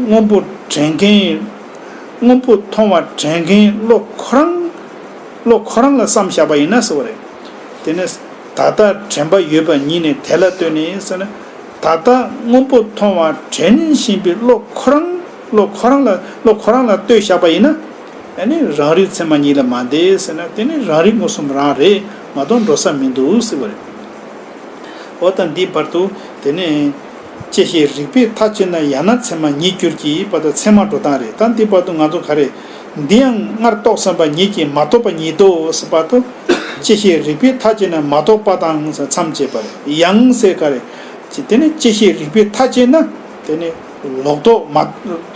སྔོན་པོ་དྲན་མཁན། སྔོན་པོ་མཐོང་བ་དྲན་མཁན་བློ་ཁོ་རང་བློ་ཁོ་རང་ལ་བསམ་བཞག་པ་ཡིན་ན་ཟེར་བ་རེད། དེ་ནས་ད་ལྟ་དྲན་པ་ཡོད་པ་ཉིད་ནི་དེ་ལ་ལྟོས་ནས་ཟེར་ན། ད་ལྟ་སྔོན་པོ་མཐོང་བ་དྲན་བཞིན་པའི་བློ་ཁོ་རང་བློ་ཁོ་རང་ལ་བློ་ཁོ་རང་ལ་ལྟོས་བཞག་པ་ཡིན་ན། ཨ་ནི་རང་རིག་ཚད་མ་ཉིད་ལས་མ་འདས་ཟེར་ན། དེ་ནི་རང་རིག་མངོན་སུམ་རང་རེད་མ་གཏོགས་འགྲོ་ས་མི་འདུག་ཟེར་བ་རེད། འོ་ད་འདིའི་བར་དུ་དེ་ནས་བཅད་ཤེས་རིགས་པས་ཐ་ཆད་ན་ཡང་ན་ཚད་མ་ཉིད་འགྱུར་གྱི་བར་དུ་ཚད་མ་འགྲོ་སྟངས་རེད། ད་འདིའི་བར་དུ་ང་ཚོ་ག་རེ། འདི་ཡང་སྔར་རྟོགས་ཟིན་པ་ཉིད་ཀྱིས་མ་རྟོགས་པ་ཉིད་དོ་ཟེར་བར་དུ། བཅད་ཤེས་རིགས་པས་ཐ་ཆད་ན་མ་རྟོགས་པ་དང་མཚམས་བཅད་པ་རེད། ཡང་ཟེར་ག་རེ། དེ་ནི་བཅད་ཤེས་རིགས་པས་ཐ་ཆད་ན། དེ་ནི་ལོག་རྟོག་མ།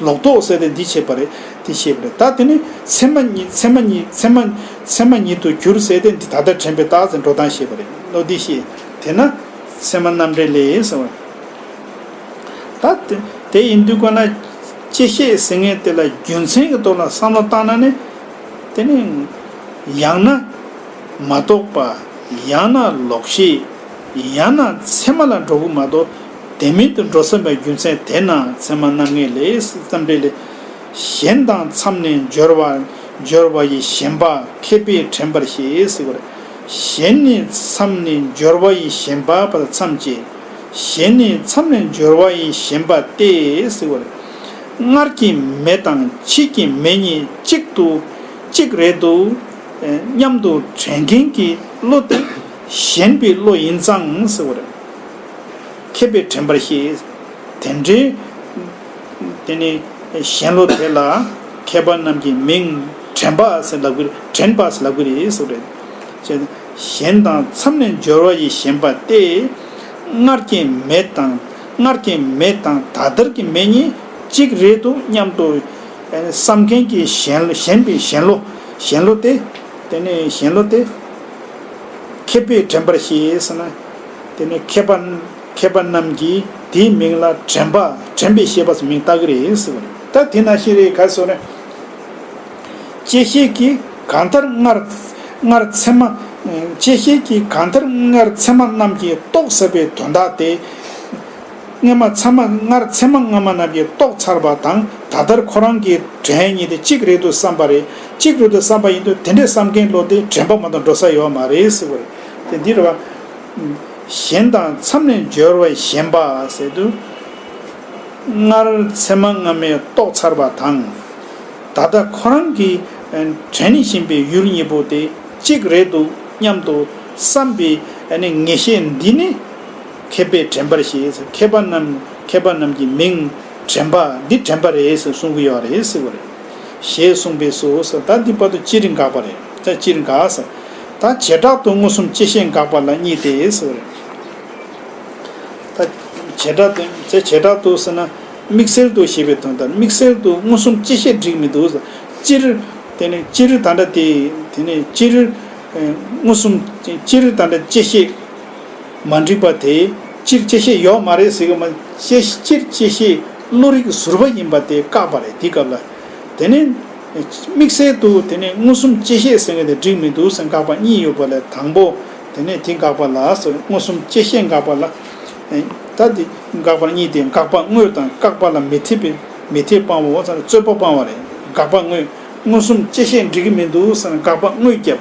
ལོག་རྟོག་ཟེར་ཏེ་འདི་བྱེད་པ་རེད། འདི་བྱེད་པ་རེད། ད་དེ་ནི་ཚད་མ་ཉིད་ཚད་མ་ཉིད་ཚད་མ་ཚད་མ་ཉིད་དུ་འགྱུར་ཟེར་ཏེ་འདི་ད་ལྟ་དྲན་པའི་རྟགས་ཟེར་འགྲོ་སྟངས་བཤད་པ་རེད། ལོ་འདི་བཤད། དེས་ན་ཚད་མ་རྣམ་འགྲེལ་ལས་ཟེར་བ། ད་དེ་དེ་ཡིན་དུས་ཀ་ན་བཅད་ཤེས་ཟེར་མཁན་དེ་ལ་རྒྱུ་མཚན་གྱི་ཐོག་ལ་བསམ་བློ་བཏང་ན་ནི། དེ་ནི་ཡང་ན་མ་རྟོགས་པ། ཡང་ན་ལོག་ཤེས། ཡང་ན་ཚད་མ་ལ་འགྲོ་གི་མ་གཏོགས་དེ་མིན་དུ་འགྲོ་སྲིད་པའི་རྒྱུ་མཚན་དེས་ན་ཚད་མ་རྣམ་ངེས་ལས་ཙམ་རེ་ལས། གཞན་དང་མཚམས་ནས་སྦྱོར་བ། སྦྱོར་བ་ཡི་ཞེན་པ་མཁས་པས་དྲན་པར་ཤེས་ཟེར་བ་རེད། གཞན་ནི་མཚམས་ནས་སྦྱོར་བ་ཡི་ཞེན་པ་བར་མཚམས་བཅད། གཞན་ནི་མཚམས་ནས་སྦྱོར་བ་ཡི་ཞེན་པ་སྟེ་ཟེར་བ་རེད། སྔར་གྱི་མེ་དང་ཕྱིས་ཀྱི་མེ་གཉིས་གཅིག་ཏུ་གཅིག་རེད་དོ། ཨེ། སྙམ་དུ་དྲན་མཁན་གྱི་བློ་དེ་ཞེན་པའི་བློ་ཡིན་ཙང་ཟེར་བ་རེད། མཁས་པས་དྲན་པར་ཤེས། དེ་འདྲའི་དེ་ནི་ཞེན་བློ་དེ་ལ་མཁས་པ་རྣམས་ཀྱི་མིང་དྲན་པ་ཟེར་ལབ་ཀྱི་རེད། དྲན་པ་ཟེར་ལབ་ཀྱི་རེད་ཟེར་བ་རེད། ཅེས། གཞན་དང་མཚམས་ནས་སྦྱོར་བ་ཡི་ཞེན་པ་སྟེ། སྔར་གྱི་མེ་དང་སྔར་གྱི་མེ་དང་ད་ལྟར་གྱི་མེ་གཉིས་གཅིག་རེད་དོ་སྙམ་དུ་བསམ་མཁན་གྱི་ཞེན་ཞེན་པའི་ཞེན་བློ། ཞེན་བློ་དེ། དེ་ནི་ཞེན་བློ་དེ་མཁས་པས་དྲན་པར་ཤེས་ཟེར་ན། དེ་ནི་མཁས་པ་མཁས་པ་རྣམས་ཀྱིས་དེའི་མིང་ལ་དྲན་པ། དྲན་པའི་ཤེས་པ་ཟེར་མིང་བཏགས་ཀྱི་རེད་ཟེར་བ་རེད། ད་དེ་ནང་བཞིན་རེད། ག་རེ་ཟེར་ན། བཅད་ཤེས་ཀྱིས་གང་ལྟར་སྔར་སྔར་ཚད་མ། བཅད་ཤེས་ཀྱིས་གང་ལྟར་སྔར་ཚད་མ་རྣམས་ཀྱིས་རྟོགས་ཟེར་བའི་དོན་དག་དེ། སྔ་མ་ཚད་མ་སྔར་ཚད་མ་སྔ་མ་རྣམས་ཀྱིས་རྟོགས་ཚར་བ་དང་ད་ལྟར་ཁོ་རང་གིས་དྲན་མཁན་གཉིས་དེ་གཅིག་རེད་དོ་བསམ་པ་རེད། གཅིག་རེད་དོ་བསམ་པ་ཡིན་དུས་དེ་འདྲའི་བསམ་མཁན་བློ་དེ་དྲན་པ་མ་གཏོགས་འགྲོ་ས་ཡོད་མ་རེད་ཟེར་བ་རེད། དེ་འདི་རེད་བ། གཞན་དང་མཚམས་ནས་སྦྱོར་བའི་ཞེན་པ་ཟེར་དུས། སྔར་ཚད་མ་སྔ་མས་རྟོགས་ཚར་བ་དང་། ད་ལྟ་ཁོ་རང་གིས་དྲན་བཞིན་པའི་ཡུལ་གཉིས་པོ་དེ་གཅིག་རེད་འདུག་སྙམ་དུ་བསམ་པའི་ངེས་ཤེས་འདི་ནི་མཁས་པས་དྲན་པར་བྱེད། མཁས་པ་རྣམས་མཁས་པ་རྣམས་ཀྱི་མིང་དྲན་པ་འདི་དྲན་པ་རེད་ཟེར་གསུང་གི་ཡོད་རེད་ཟེར་བ་རེད། ཞེས་གསུངས་པས་སོ། ད་འདི་བར་དུ་སྤྱིར་དགག་པ་རེད། ད་སྤྱིར་དགག་ཟེར། ད་བྱེ་བྲག་ཏུ་མངོན་སུམ་བཅད་ཤེས་དགག་པ་ལ་གཉིས་ཏེ་ཟེར་བ་རེད། ད་བྱེ་བྲག་ཏུ་དེ་བྱེ་བྲག་ཏུ་ཟེར་ན་དམིགས་བསལ་དུ་ཞེས་པའི་དོན་དང་། དམིགས་བསལ་དུ་མངོན་སུམ་བཅད་ཤེས་འགྲིག་མི་འདུག་ཟེར། སྤྱིར་དེ་ནི་སྤྱིར་ད་ལྟ་དེ་དེ་ནི་སྤྱིར་མངོན་སུམ་སྤྱིར་ད་ལྟ་བཅད་ཤེས་མ་འགྲིག་པ་དེ་སྤྱིར་བཅད་ཤེས་ཡོད་མ་རེད་ཟེར་གི་མ། སྤྱིར་བཅད་ཤེས་བློ་རིག་ཟུར་པ་ཡིན་པ་དེ་བཀག་པ་རེད། དེ་སྐབས་ལ་དེ་ནི་དམིགས་བསལ་དུ་དེ་ནི་མངོན་སུམ་བཅད་ཤེས་ཟེར་མཁན་དེ་འགྲིག་མི་འདུག་ཟེར་དགག་པ་གཉིས་ཡོད་པ་ལས་དང་པོ་དེ་ནི་དེ་དགག་པ་ལ་ཟེར། མངོན་སུམ་བཅད་ཤེས་དགག་པ་ལ། ད་དེ་དགག་པ་གཉིས་དེ་དགག་པ་དངོས་དང་བཀག་པ་ལ་མི་འཐད་པའི་མི་འཐད་སྤང་བའོ་ཟེར་ན་རྩོད་པ་སྤང་བ་རེད། དགག་པ་དངོས་མངོན་སུམ་བཅད་ཤེས་འགྲིག་གི་མི་འདུག་ཟེར་ན་དགག་པ་དངོས་བརྒྱབ།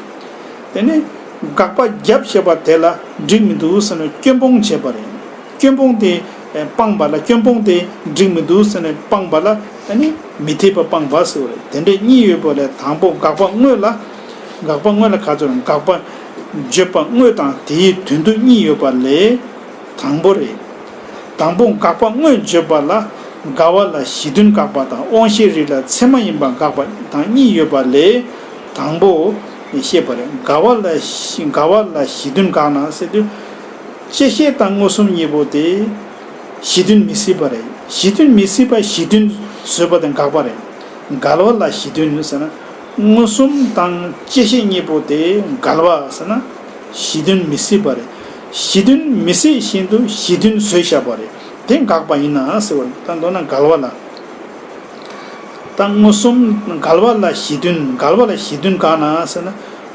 དེ་ནི་དགག་པ་བརྒྱབ་བྱས་པ་དེ་ལ་འགྲིག་མི་འདུག་ཟེར་ན་སྐྱོན་སྤོང་བྱས་པ་རེད། སྐྱོན་སྤོང་དེ་སྤངས་པ་ལ། སྐྱོན་སྤོང་དེ་འགྲིག་མི་འདུག་ཟེར་ནས་སྤངས་པ་ལ་ཨ་ནི་མི་འཐད་པ་སྤངས་པ་ཟེར་བ་རེད། དེ་འདྲའི་གཉིས་ཡོད་པ་ལས་དང་པོ་དགག་པ་དངོས་ལ། དགག་པ་དངོས་ལ་ག་ཚོད་རེད། དགག་པ་བརྗོད་པ་དངོས་དང་དེའི་དོན་དུ་གཉིས་ཡོད་པ་ལས་དང་པོ་རེད། དང་པོ་དགག་པ་དངོས་བརྗོད་པ་ལ་འགལ་བ་ལ་གཞི་མཐུན་དགག་པ་དང་། དབང་ཤེས་རིགས་ལ་ཚད་མ་ཡིན་པ་དགག་པ་དང་གཉིས་ཡོད་པ་ལས་དང་པོ་བཤད་པ་རེད། འགལ་བ་ལ་གཞི་འགལ་བ་ལ་གཞི་མཐུན་དགག་ན་ཟེར་དུས། བཅད་ཤེས་དང་མངོན་སུམ་གཉིས་པོ་དེ་གཞི་མཐུན་མི་སྲིད་པ་རེད། གཞི་མཐུན་མི་སྲིད་པ་གཞི་མཐུན་བཟོས་པ་དེ་དགག་པ་རེད། འགལ་བ་ལ་གཞི་མཐུན་ཟེར་ན། མངོན་སུམ་དང་བཅད་ཤེས་གཉིས་པོ་དེ་འགལ་བ་ཟེར་ན་གཞི་མཐུན་མི་སྲིད་པ་རེད། གཞི་མཐུན་མི་སྲིད་བཞིན་དུ་གཞི་མཐུན་བཟོས་བཞག་པ་རེད། དེ་དགག་པ་ཡིན་ན་ཟེར་བ་རེད། ད་མདོར་ན་འགལ་བ་ལ། ད་མངོན་སུམ་འགལ་བ་ལ་གཞི་མཐུན། འགལ་བ་ལ་གཞི་མཐུན་གང་ན་ཟེར་ན།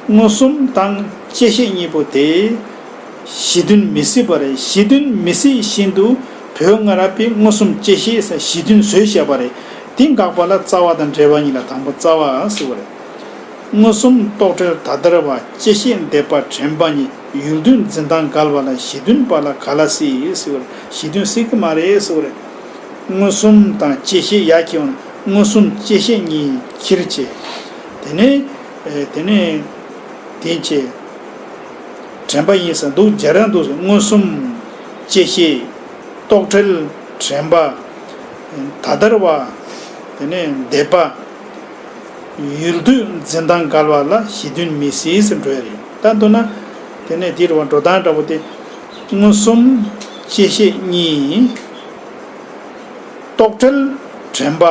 མངོན་སུམ་དང་བཅད་ཤེས་གཉིས་པོ་དེ་གཞི་མཐུན་མི་སྲིད་པ་རེད། གཞི་མཐུན་མི་སྲིད་བཞིན་དུ་བོད་སྔ་རབས་པས་མངོན་སུམ་བཅད་ཤེས་ཟེར་གཞི་མཐུན་བཟོས་བཞག་པ་རེད། དེ་དགག་པ་ལ་རྩ་བ་དང་འབྲེལ་བ་གཉིས་ལ་དང་པོ་རྩ་བ་ཟེར་བ་རེད། མངོན་སུམ་རྟོག་བྲལ་ད་ལྟར་བ། བཅད་ཤེས་འདས་པ་དྲན་པ་གཉིས། ཡུལ་དུས་འཛིན་སྟངས་འགལ་བ་ལ་གཞི་མཐུན་པ་ལ་ག་ལ་སྲིད་ཟེར་བ་རེད། གཞི་མཐུན་སྲིད་ཀྱི་མ་རེད་ཟེར་བ་རེད། མངོན་སུམ་དང་བཅད་ཤེས་ཡར་འཁྱེར་འོང་ན། མངོན་སུམ་བཅད་ཤེས་གཉིས་ཁྱེར་བྱས། དེ་ནས་ཨེ་དེ་ནས་དེ་བྱས། དྲན་པ་ཡིན་ཟེར་འདུག་སྦྱར་ཡང་འདུག་ཟེར། མངོན་སུམ་བཅད་ཤེས་རྟོག་བྲལ་དྲན་པ་ད་ལྟར་བ། དེ་ནས་འདས་པ། ཡུལ་དུས་འཛིན་སྟངས་འགལ་བ་ལ་གཞི་མཐུན་མི་སྲིད་ཟེར་འགྲོ་ཡ་རེད། ད་མདོར་ན་དེ་ནས་འདིར་བ་འགྲོ་སྟངས་འདྲ་པོ་དེ། མངོན་སུམ་བཅད་ཤེས་གཉིས། རྟོག་བྲལ་དྲན་པ།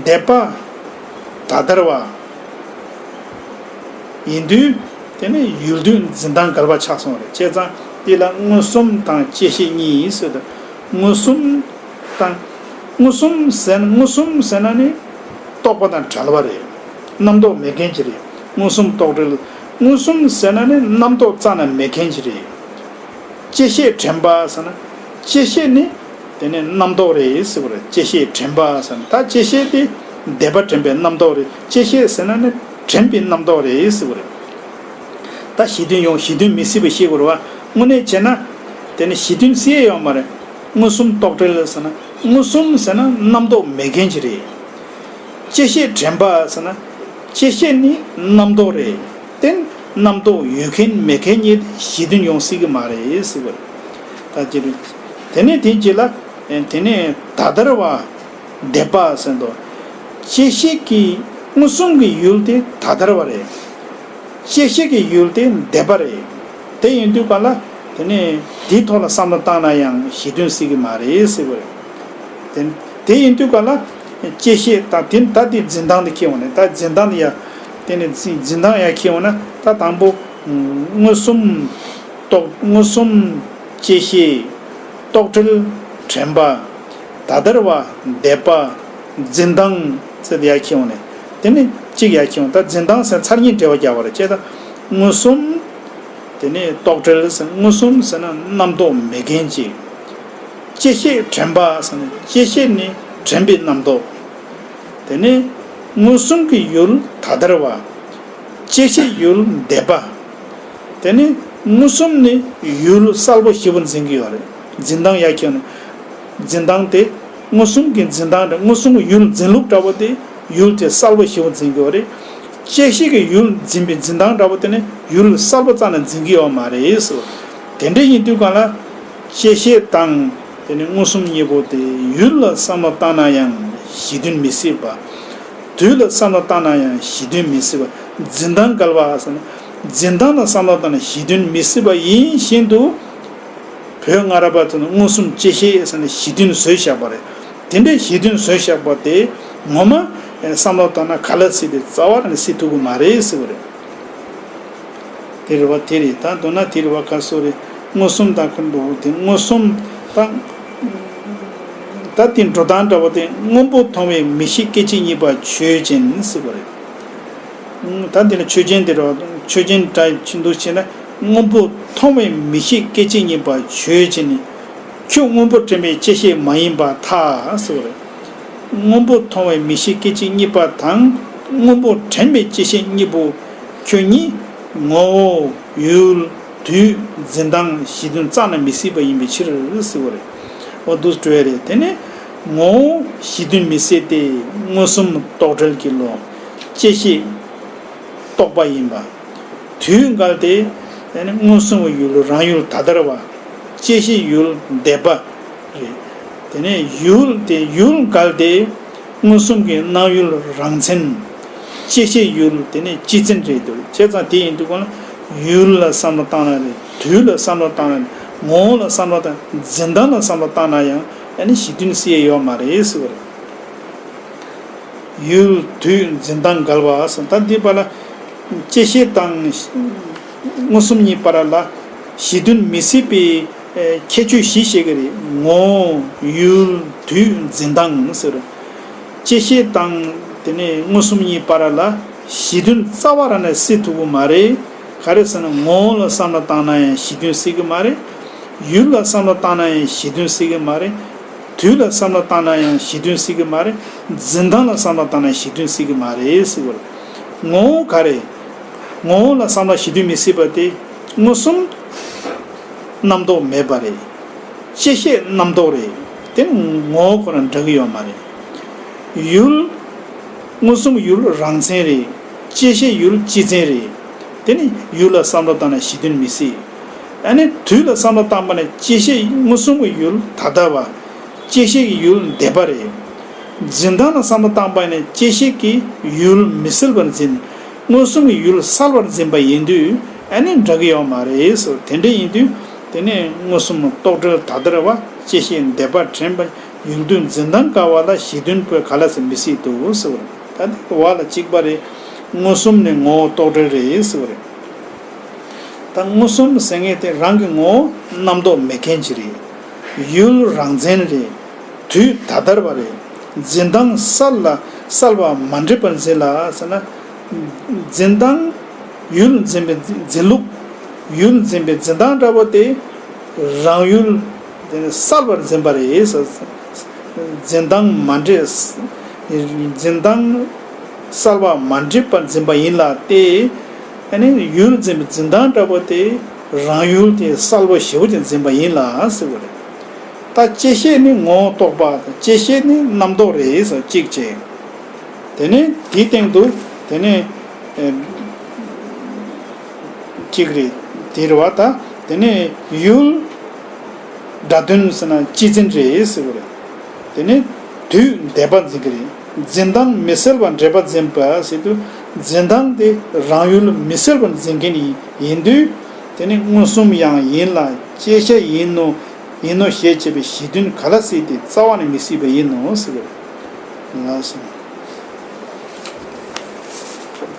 འདས་པ་ད་ལྟར་བ། ཡིན་དུས་དེ་ནི་ཡུལ་དུས་འཛིན་སྟངས་འགལ་བ་ཆགས་སོང་བ་རེད། བྱས་ཙང་འདི་ལ་མངོན་སུམ་དང་བཅད་ཤེས་གཉིས་ཟེར་དུས། མངོན་སུམ་དང་། མངོན་སུམ་ཟེར་ན། མངོན་སུམ་ཟེར་ན་ནི་རྟོག་པ་དང་བྲལ་བ་རེད། རྣམ་རྟོག་མེད་མཁན་ཅིག་རེད། མངོན་སུམ་རྟོག་བྲལ། མངོན་སུམ་ཟེར་ན་ནི་རྣམ་རྟོག་རྩ་ནས་མེད་མཁན་ཅིག་རེད། བཅད་ཤེས་དྲན་པ་ཟེར་ན། བཅད་ཤེས་ནི་དེ་ནི་རྣམ་རྟོག་རེད་ཟེར་བ་རེད། བཅད་ཤེས་དྲན་པ་ཟེར་ན། ད་བཅད་ཤེས་དེ་འདས་པ་དྲན་པའི་རྣམ་རྟོག་རེད། བཅད་ཤེས་ཟེར་ན་ནི་དྲན་པའི་རྣམ་རྟོག་རེད་ཟེར་བ་རེད། ད་གཞི་མཐུན་ཡོང་། གཞི་མཐུན་མི་སྲིད་པ་ཤེས་དགོས་རེད་བ། དངོས་གནས་བྱས་ན་དེ་ནི་གཞི་མཐུན་སྲིད་ཡ་ཡོད་མ་རེད། མངོན་སུམ་རྟོག་བྲལ་ཟེར་ན། མངོན་སུམ་ཟེར་ན་རྣམ་རྟོག་མེད་མཁན་ཅིག་རེད། བཅད་ཤེས་དྲན་པ་ཟེར་ན། བཅད་ཤེས་ནི་རྣམ་རྟོག་རེད། དེ་རྣམ་རྟོག་ཡོད་མཁན་མེད་མཁན་གཉིས་གཞི་མཐུན་ཡོང་སྲིད་ཀྱི་མ་རེད་ཟེར་བ་རེད། ད་ཅི་རེད། དེ་ནས་དེ་རྗེས་ལ་དེ་ནས་ད་ལྟར་བ། འདས་པ་ཟེར་འདུག་བཅད་ཤེས་ཀྱི་མངོན་སུམ་གྱི་ཡུལ་དེ་ད་ལྟར་བ་རེད། བཅད་ཤེས་ཀྱི་ཡུལ་དེ་འདས་པ་རེད། དེ་ཡིན་དུས་ག་ལ་དེ་ནས་དེའི་ཐོག་ལ་བསམ་བློ་བཏང་ན་ཡང་གཞི་མཐུན་སྲིད་ཀྱི་མ་རེད་ཟེར་བ་རེད། དེ་དེ་ཡིན་དུས་ག་ལ་བཅད་ཤེས་ད་དེ་ད་དེ་འཛིན་སྟངས་དེ་འཁྱེར་འོང་ནས། ད་འཛིན་སྟངས་དེ་ཡ་དེ་ནས་འཛིན་འཛིན་སྟངས་ཡ་འཁྱེར་འོང་ན། ད་དང་པོ་མངོན་སུམ་རྟོག་མངོན་སུམ་བཅད་ཤེས་རྟོག་བྲལ་དྲན་པ། ད་ལྟར་བ། འདས་པ། འཛིན་སྟངས་ཟེར་ཡར་འཁྱེར་འོང་ནས། དེ་ནི་གཅིག་ཡར་འཁྱེར་འོང་། ད་འཛིན་སྟངས་ཟེར་ཚར་གཉིས་འབྲེལ་བ་རྒྱག་པ་རེད། བྱས་ཙང་མངོན་སུམ། དེ་ནི་རྟོག་བྲལ་ཟེར། མངོན་སུམ་ཟེར་ན་རྣམ་རྟོག་མེད་མཁན་ཅིག་བཅད་ཤེས་དྲན་པ་ཟེར་ན། བཅད་ཤེས་ནི་དྲན་པའི་རྣམ་རྟོག་དེ་ནི་མངོན་སུམ་གྱི་ཡུལ་ད་ལྟར་བ། བཅད་ཤེས་ཡུལ་འདས་པ། དེ་ནི་མངོན་སུམ་ནི་ཡུལ་གསལ་པོ་ཞེ་པོ་འཛིན་གྱི་ཡོད་རེད། འཛིན་སྟངས་ཡར་འཁྱེར་ནས། འཛིན་སྟངས་དེ་ མངོན་སུམ་གྱི་འཛིན་སྟངས་དེ། མངོན་སུམ་གྱི་ཡུལ་འཛིན་ལུགས་འདྲ་པོ་དེ་ཡུལ་དེ་གསལ་པོ་ཞེ་པོ་འཛིན་གྱི་ཡོད་རེད། བཅད་ཤེས་ཀྱི་ཡུལ་འཛིན་པའི་འཛིན་སྟངས་འདྲ་པོ་དེ་ནི་ཡུལ་གསལ་པོ་རྩ་ནས་འཛིན་གྱི་ཡོད་མ་རེད་ཟེར། དེ་འདྲ་ཡིན་དུས་གང་ལ། བཅད་ཤེས་དང་དེ་ནི་མངོན་སུམ་གཉིས་པོ་དེ་ཡུལ་ལ་བསམ་བློ་བཏང་ན་ཡང་གཞི་མཐུན་མི་སྲིད་པ། དུས་ལ་བསམ་བློ་བཏང་ན་ཡང་གཞི་མཐུན་མི་སྲིད་པ། འཛིན་སྟངས་འགལ་བ་ཟེར་ན། འཛིན་སྟངས་ལ་བསམ་བློ་བཏང་ན་གཞི་མཐུན་མི་སྲིད་པ་ཡིན་བཞིན་དུ། བོད་སྔ་རབས་པ་ཚོ་ནི་མངོན་སུམ་བཅད་ཤེས་ཟེར་ནས་གཞི་མཐུན་བཟོས་བཞག་པ་རེད། དེ་འདྲའི་གཞི་མཐུན་བཟོས་བཞག་པ་དེ་ངོ་མ་བསམ་བློ་བཏང་ན་ག་ལ་སྲིད་དེ་རྩ་བ་ནས་སྲིད་ཐུབ་ཀྱི་མ་རེད་ཟེར་བ་རེད། དེ་རེད་བ། དེ་རེད། ད་མདོར་ན་དེ་རེད་བ། ག་སོ་རེད། མངོན་སུམ་དང་ཁོ་འདུག་དེ་མངོན་སུམ་དང་། ད་དེ་འགྲོ་སྟངས་འདྲ་བོ་དེ། སྔོན་པོ་མཐོང་བའི་མིག་ཤེས་སྐད་ཅིག་གཉིས་པ་ཆོས་ཅན་ཟེར་བ་རེད། ད་འདི་ལ་ཆོས་ཅན་དེ་རེད་བ། ཆོས་ཅན་འདྲ་ཆེ་འདུག་བྱས་ན། སྔོན་པོ་མཐོང་བའི་མིག་ཤེས་སྐད་ཅིག་གཉིས་པ་ཆོས་ཅན། ཁྱོད་སྔོན་པོ་དྲན་པའི་བཅད་ཤེས་མ་ཡིན་པར་ཐལ་ཟེར་བ་རེད། སྔོན་པོ་མཐོང་བའི་མིག་ཤེས་སྐད་ཅིག་གཉིས་པ་དང་། སྔོན་པོ་དྲན་པའི་བཅད་ཤེས་གཉིས་པོ་ཁྱོད་ཉིད་ངོ་བོ་ཡུལ་དུས་འཛིན་སྟངས་གཞི་མཐུན་རྩ་ནས་མི་སྲིད་པ་ཡིན་པའི་ཕྱིར་ཟེར་བ་རེད། འོ་འདུག་སྤྲོས་རེད། དེ་ནི་ངོ་བོ་གཞི་མཐུན་མི་སྲིད་དེ། མངོན་སུམ་རྟོག་བྲལ་གྱི་བློ། བཅད་ཤེས་རྟོག་པ་ཡིན་པ། དུས་འགལ་ཏེ། དེ་ནི་མངོན་སུམ་གྱི་ཡུལ་རང་ཡུལ་ད་ལྟར་བ། བཅད་ཤེས་ཡུལ་འདས་པ་རེད། དེ་ནས་ཡུལ་དེ་ཡུལ་འགལ་ཏེ། མངོན་སུམ་གྱི་སྣང་ཡུལ་རང་མཚན། བཅད་ཤེས་ཡུལ་དེ་ནས་སྤྱི་མཚན་རེད་འདུག་བྱས་ཙང་དེ་ཡིན་དུས་གང་ལ། ཡུལ་ལ་བསམ་བློ་བཏང་ན་རེད། དུས་ལ་བསམ་བློ་བཏང་ན་རེད། ངོ་བོ་ལ་བསམ་བློ་བཏང་། འཛིན་སྟངས་ལ་བསམ་བློ་བཏང་ན་ཡང་ཨ་ནི་གཞི་མཐུན་སྲིད་ཡོད་མ་རེད་ཟེར་བ་རེད། ཡུལ་དུས་འཛིན་སྟངས་འགལ་བ་ཟེར། ད་འདི་བར་ལ་བཅད་ཤེས་དང་མངོན་སུམ་གཉིས་བར་ལ་གཞི་མཐུན་མི་སྲིད་པའི་ཁྱད་ཆོས་བཞི་བཤད་ཀྱི་རེད། ངོ་བོ། ཡུལ། དུས། འཛིན་སྟངས་ཟེར། བཅད་ཤེས་དང་དེ་ནས་མངོན་སུམ་གཉིས་བར་ལ་གཞི་མཐུན་རྩ་བ་རང་ནས་སྲིད་ཐུབ་ཀྱི་མ་རེད། ག་རེ་ཟེར་ན། ངོ་བོ་ལ་བསམ་བློ་བཏང་ན་ཡང་གཞི་མཐུན་སྲིད་ཀྱི་མ་རེད། ཡུལ་ལ་བསམ་བློ་བཏང་ན་ཡང་གཞི་མཐུན་སྲིད་ཀྱི་མ་རེད། དུས་ལ་བསམ་བློ་བཏང་ན་ཡང་གཞི་མཐུན་སྲིད་ཀྱི་མ་རེད། འཛིན་སྟངས་ལ་བསམ་བློ་བཏང་ན་གཞི་མཐུན་སྲིད་ཀྱི་མ་རེད་ཟེར་བ་རེད། ངོ་བོ་ག་རེ། ངོ་བོ་ལ་བསམ་བློ་གཞི་མཐུན་མི་སྲིད་པ་དེ་མངོན་སུམ་རྣམ་རྟོག་མེད་པ་རེད། བཅད་ཤེས་རྣམ་རྟོག་རེད། དེ་ནི་ངོ་བོ་ཁོ་རང་འདྲ་གི་ཡོད་མ་རེད། ཡུལ། མངོན་སུམ་ཡུལ་རང་མཚན་རེད། བཅད་ཤེས་ཡུལ་སྤྱི་མཚན་རེད། དེ་ནི་ཡུལ་ལ་བསམ་བློ་བཏང་ན་གཞི་མཐུན་མི་སྲིད། ཨ་ནི་དུས་ལ་བསམ་བློ་བཏང་པ་ནི་བཅད་ཤེས། མངོན་སུམ་གྱི་ཡུལ་ད་ལྟ་བ། བཅད་ཤེས་ཀྱི་ཡུལ་འདས་པ་རེད། འཛིན་སྟངས་ལ་བསམ་བློ་བཏང་པ་ནི་བཅད་ཤེས་ཀྱི་ཡུལ་མི་གསལ་བར་འཛིན། མངོན་སུམ་གྱི་ཡུལ་གསལ་བར་འཛིན་པ་ཡིན་དུས་ཨ་ནི་འདྲ་གི་ཡོད་མ་རེད་ཟེར། དེ་འདྲ་ཡིན་དུས་དེ་ནི་མངོན་སུམ་རྟོག་བྲལ་ད་ལྟར་བ། བཅད་ཤེས་འདས་པ་དྲན་པ། ཡུལ་དུས་འཛིན་སྟངས་འགལ་བ་ལ་གཞི་མཐུན་པོས་ག་ལ་སྲིད་མི་སྲིད་དོ་ཟེར་བ་རེད། ད་དེ་བ་ལ་གཅིག་པ་རེད། མངོན་སུམ་ནི་ངོ་བོ་རྟོག་བྲལ་རེད་ཟེར་བ་རེད། ད་མངོན་སུམ་ཟེར་མཁན་དེ་རང་གི་ངོ་བོ་རྣམ་རྟོག་མེད་མཁན་ཅིག་རེད། ཡུལ་རང་མཚན་རེད། དུས་ད་ལྟར་བ་རེད། འཛིན་སྟངས་གསལ་ལ་གསལ་བ་མ་འདྲེས་པར་འཛིན་ལ་ཟེར་ན། འཛིན་སྟངས། ཡུལ་འཛིན་པའི་འཛིན་ལུགས། ཡུལ་འཛིན་པའི་འཛིན་སྟངས་འདྲ་བོ་དེ་རང་ཡུལ་དེ་ནི་གསལ་བར་འཛིན་པ་རེད། འཛིན་སྟངས་མ་འདྲེས། འཛིན་སྟངས་གསལ་བ་མ་འདྲེས་པར་འཛིན་པ་ཡིན་ལ་སྟེ། ཨ་ནི་ཡུལ་འཛིན་པའི་འཛིན་སྟངས་འདྲ་བོ་དེ་རང་ཡུལ་དེ་གསལ་པོ་ཞེ་པོ་ཅིག་འཛིན་པ་ཡིན་ལ་ཟེར་བ་རེད། ད་བཅད་ཤེས་ནི་ངོ་བོ་རྟོག་པ་དང་། བཅད་ཤེས་ནི་རྣམ་རྟོག་རེད་ཟེར་གཅིག་བྱས། དེ་ནས་དེའི་སྟེང་དུ་དེ་ནས་ཨེ་གཅིག་རེད། དེ་རེད་བ། ད་དེ་ནས་ཡུལ་སྒྲ་དོན་ཟེར་ན་སྤྱི་མཚན་རེད་ཟེར་བ་རེད། དེ་ནས་དུས་འདས་པ་འཛིན་གྱི་རེད། འཛིན་སྟངས་མི་གསལ་བ་འདྲེས་པ་འཛིན་པ་ཟེར་དུས། འཛིན་སྟངས་དེ་རང་ཡུལ་མི་གསལ་བར་འཛིན་མཁན་ཡིན་དུས། དེ་ནི་མངོན་སུམ་ཡང་ཡིན་ལ་བཅད་ཤེས་ཡིན་ནོ། ཡིན་ནོ་ཞེས་བྱ་བའི་གཞི་མཐུན་ག་ལ་སྲིད་དེ་རྩ་བ་ནས་མི་སྲིད་པ་ཡིན་ནོ་ཟེར་བ་རེད། ལགས་སོ།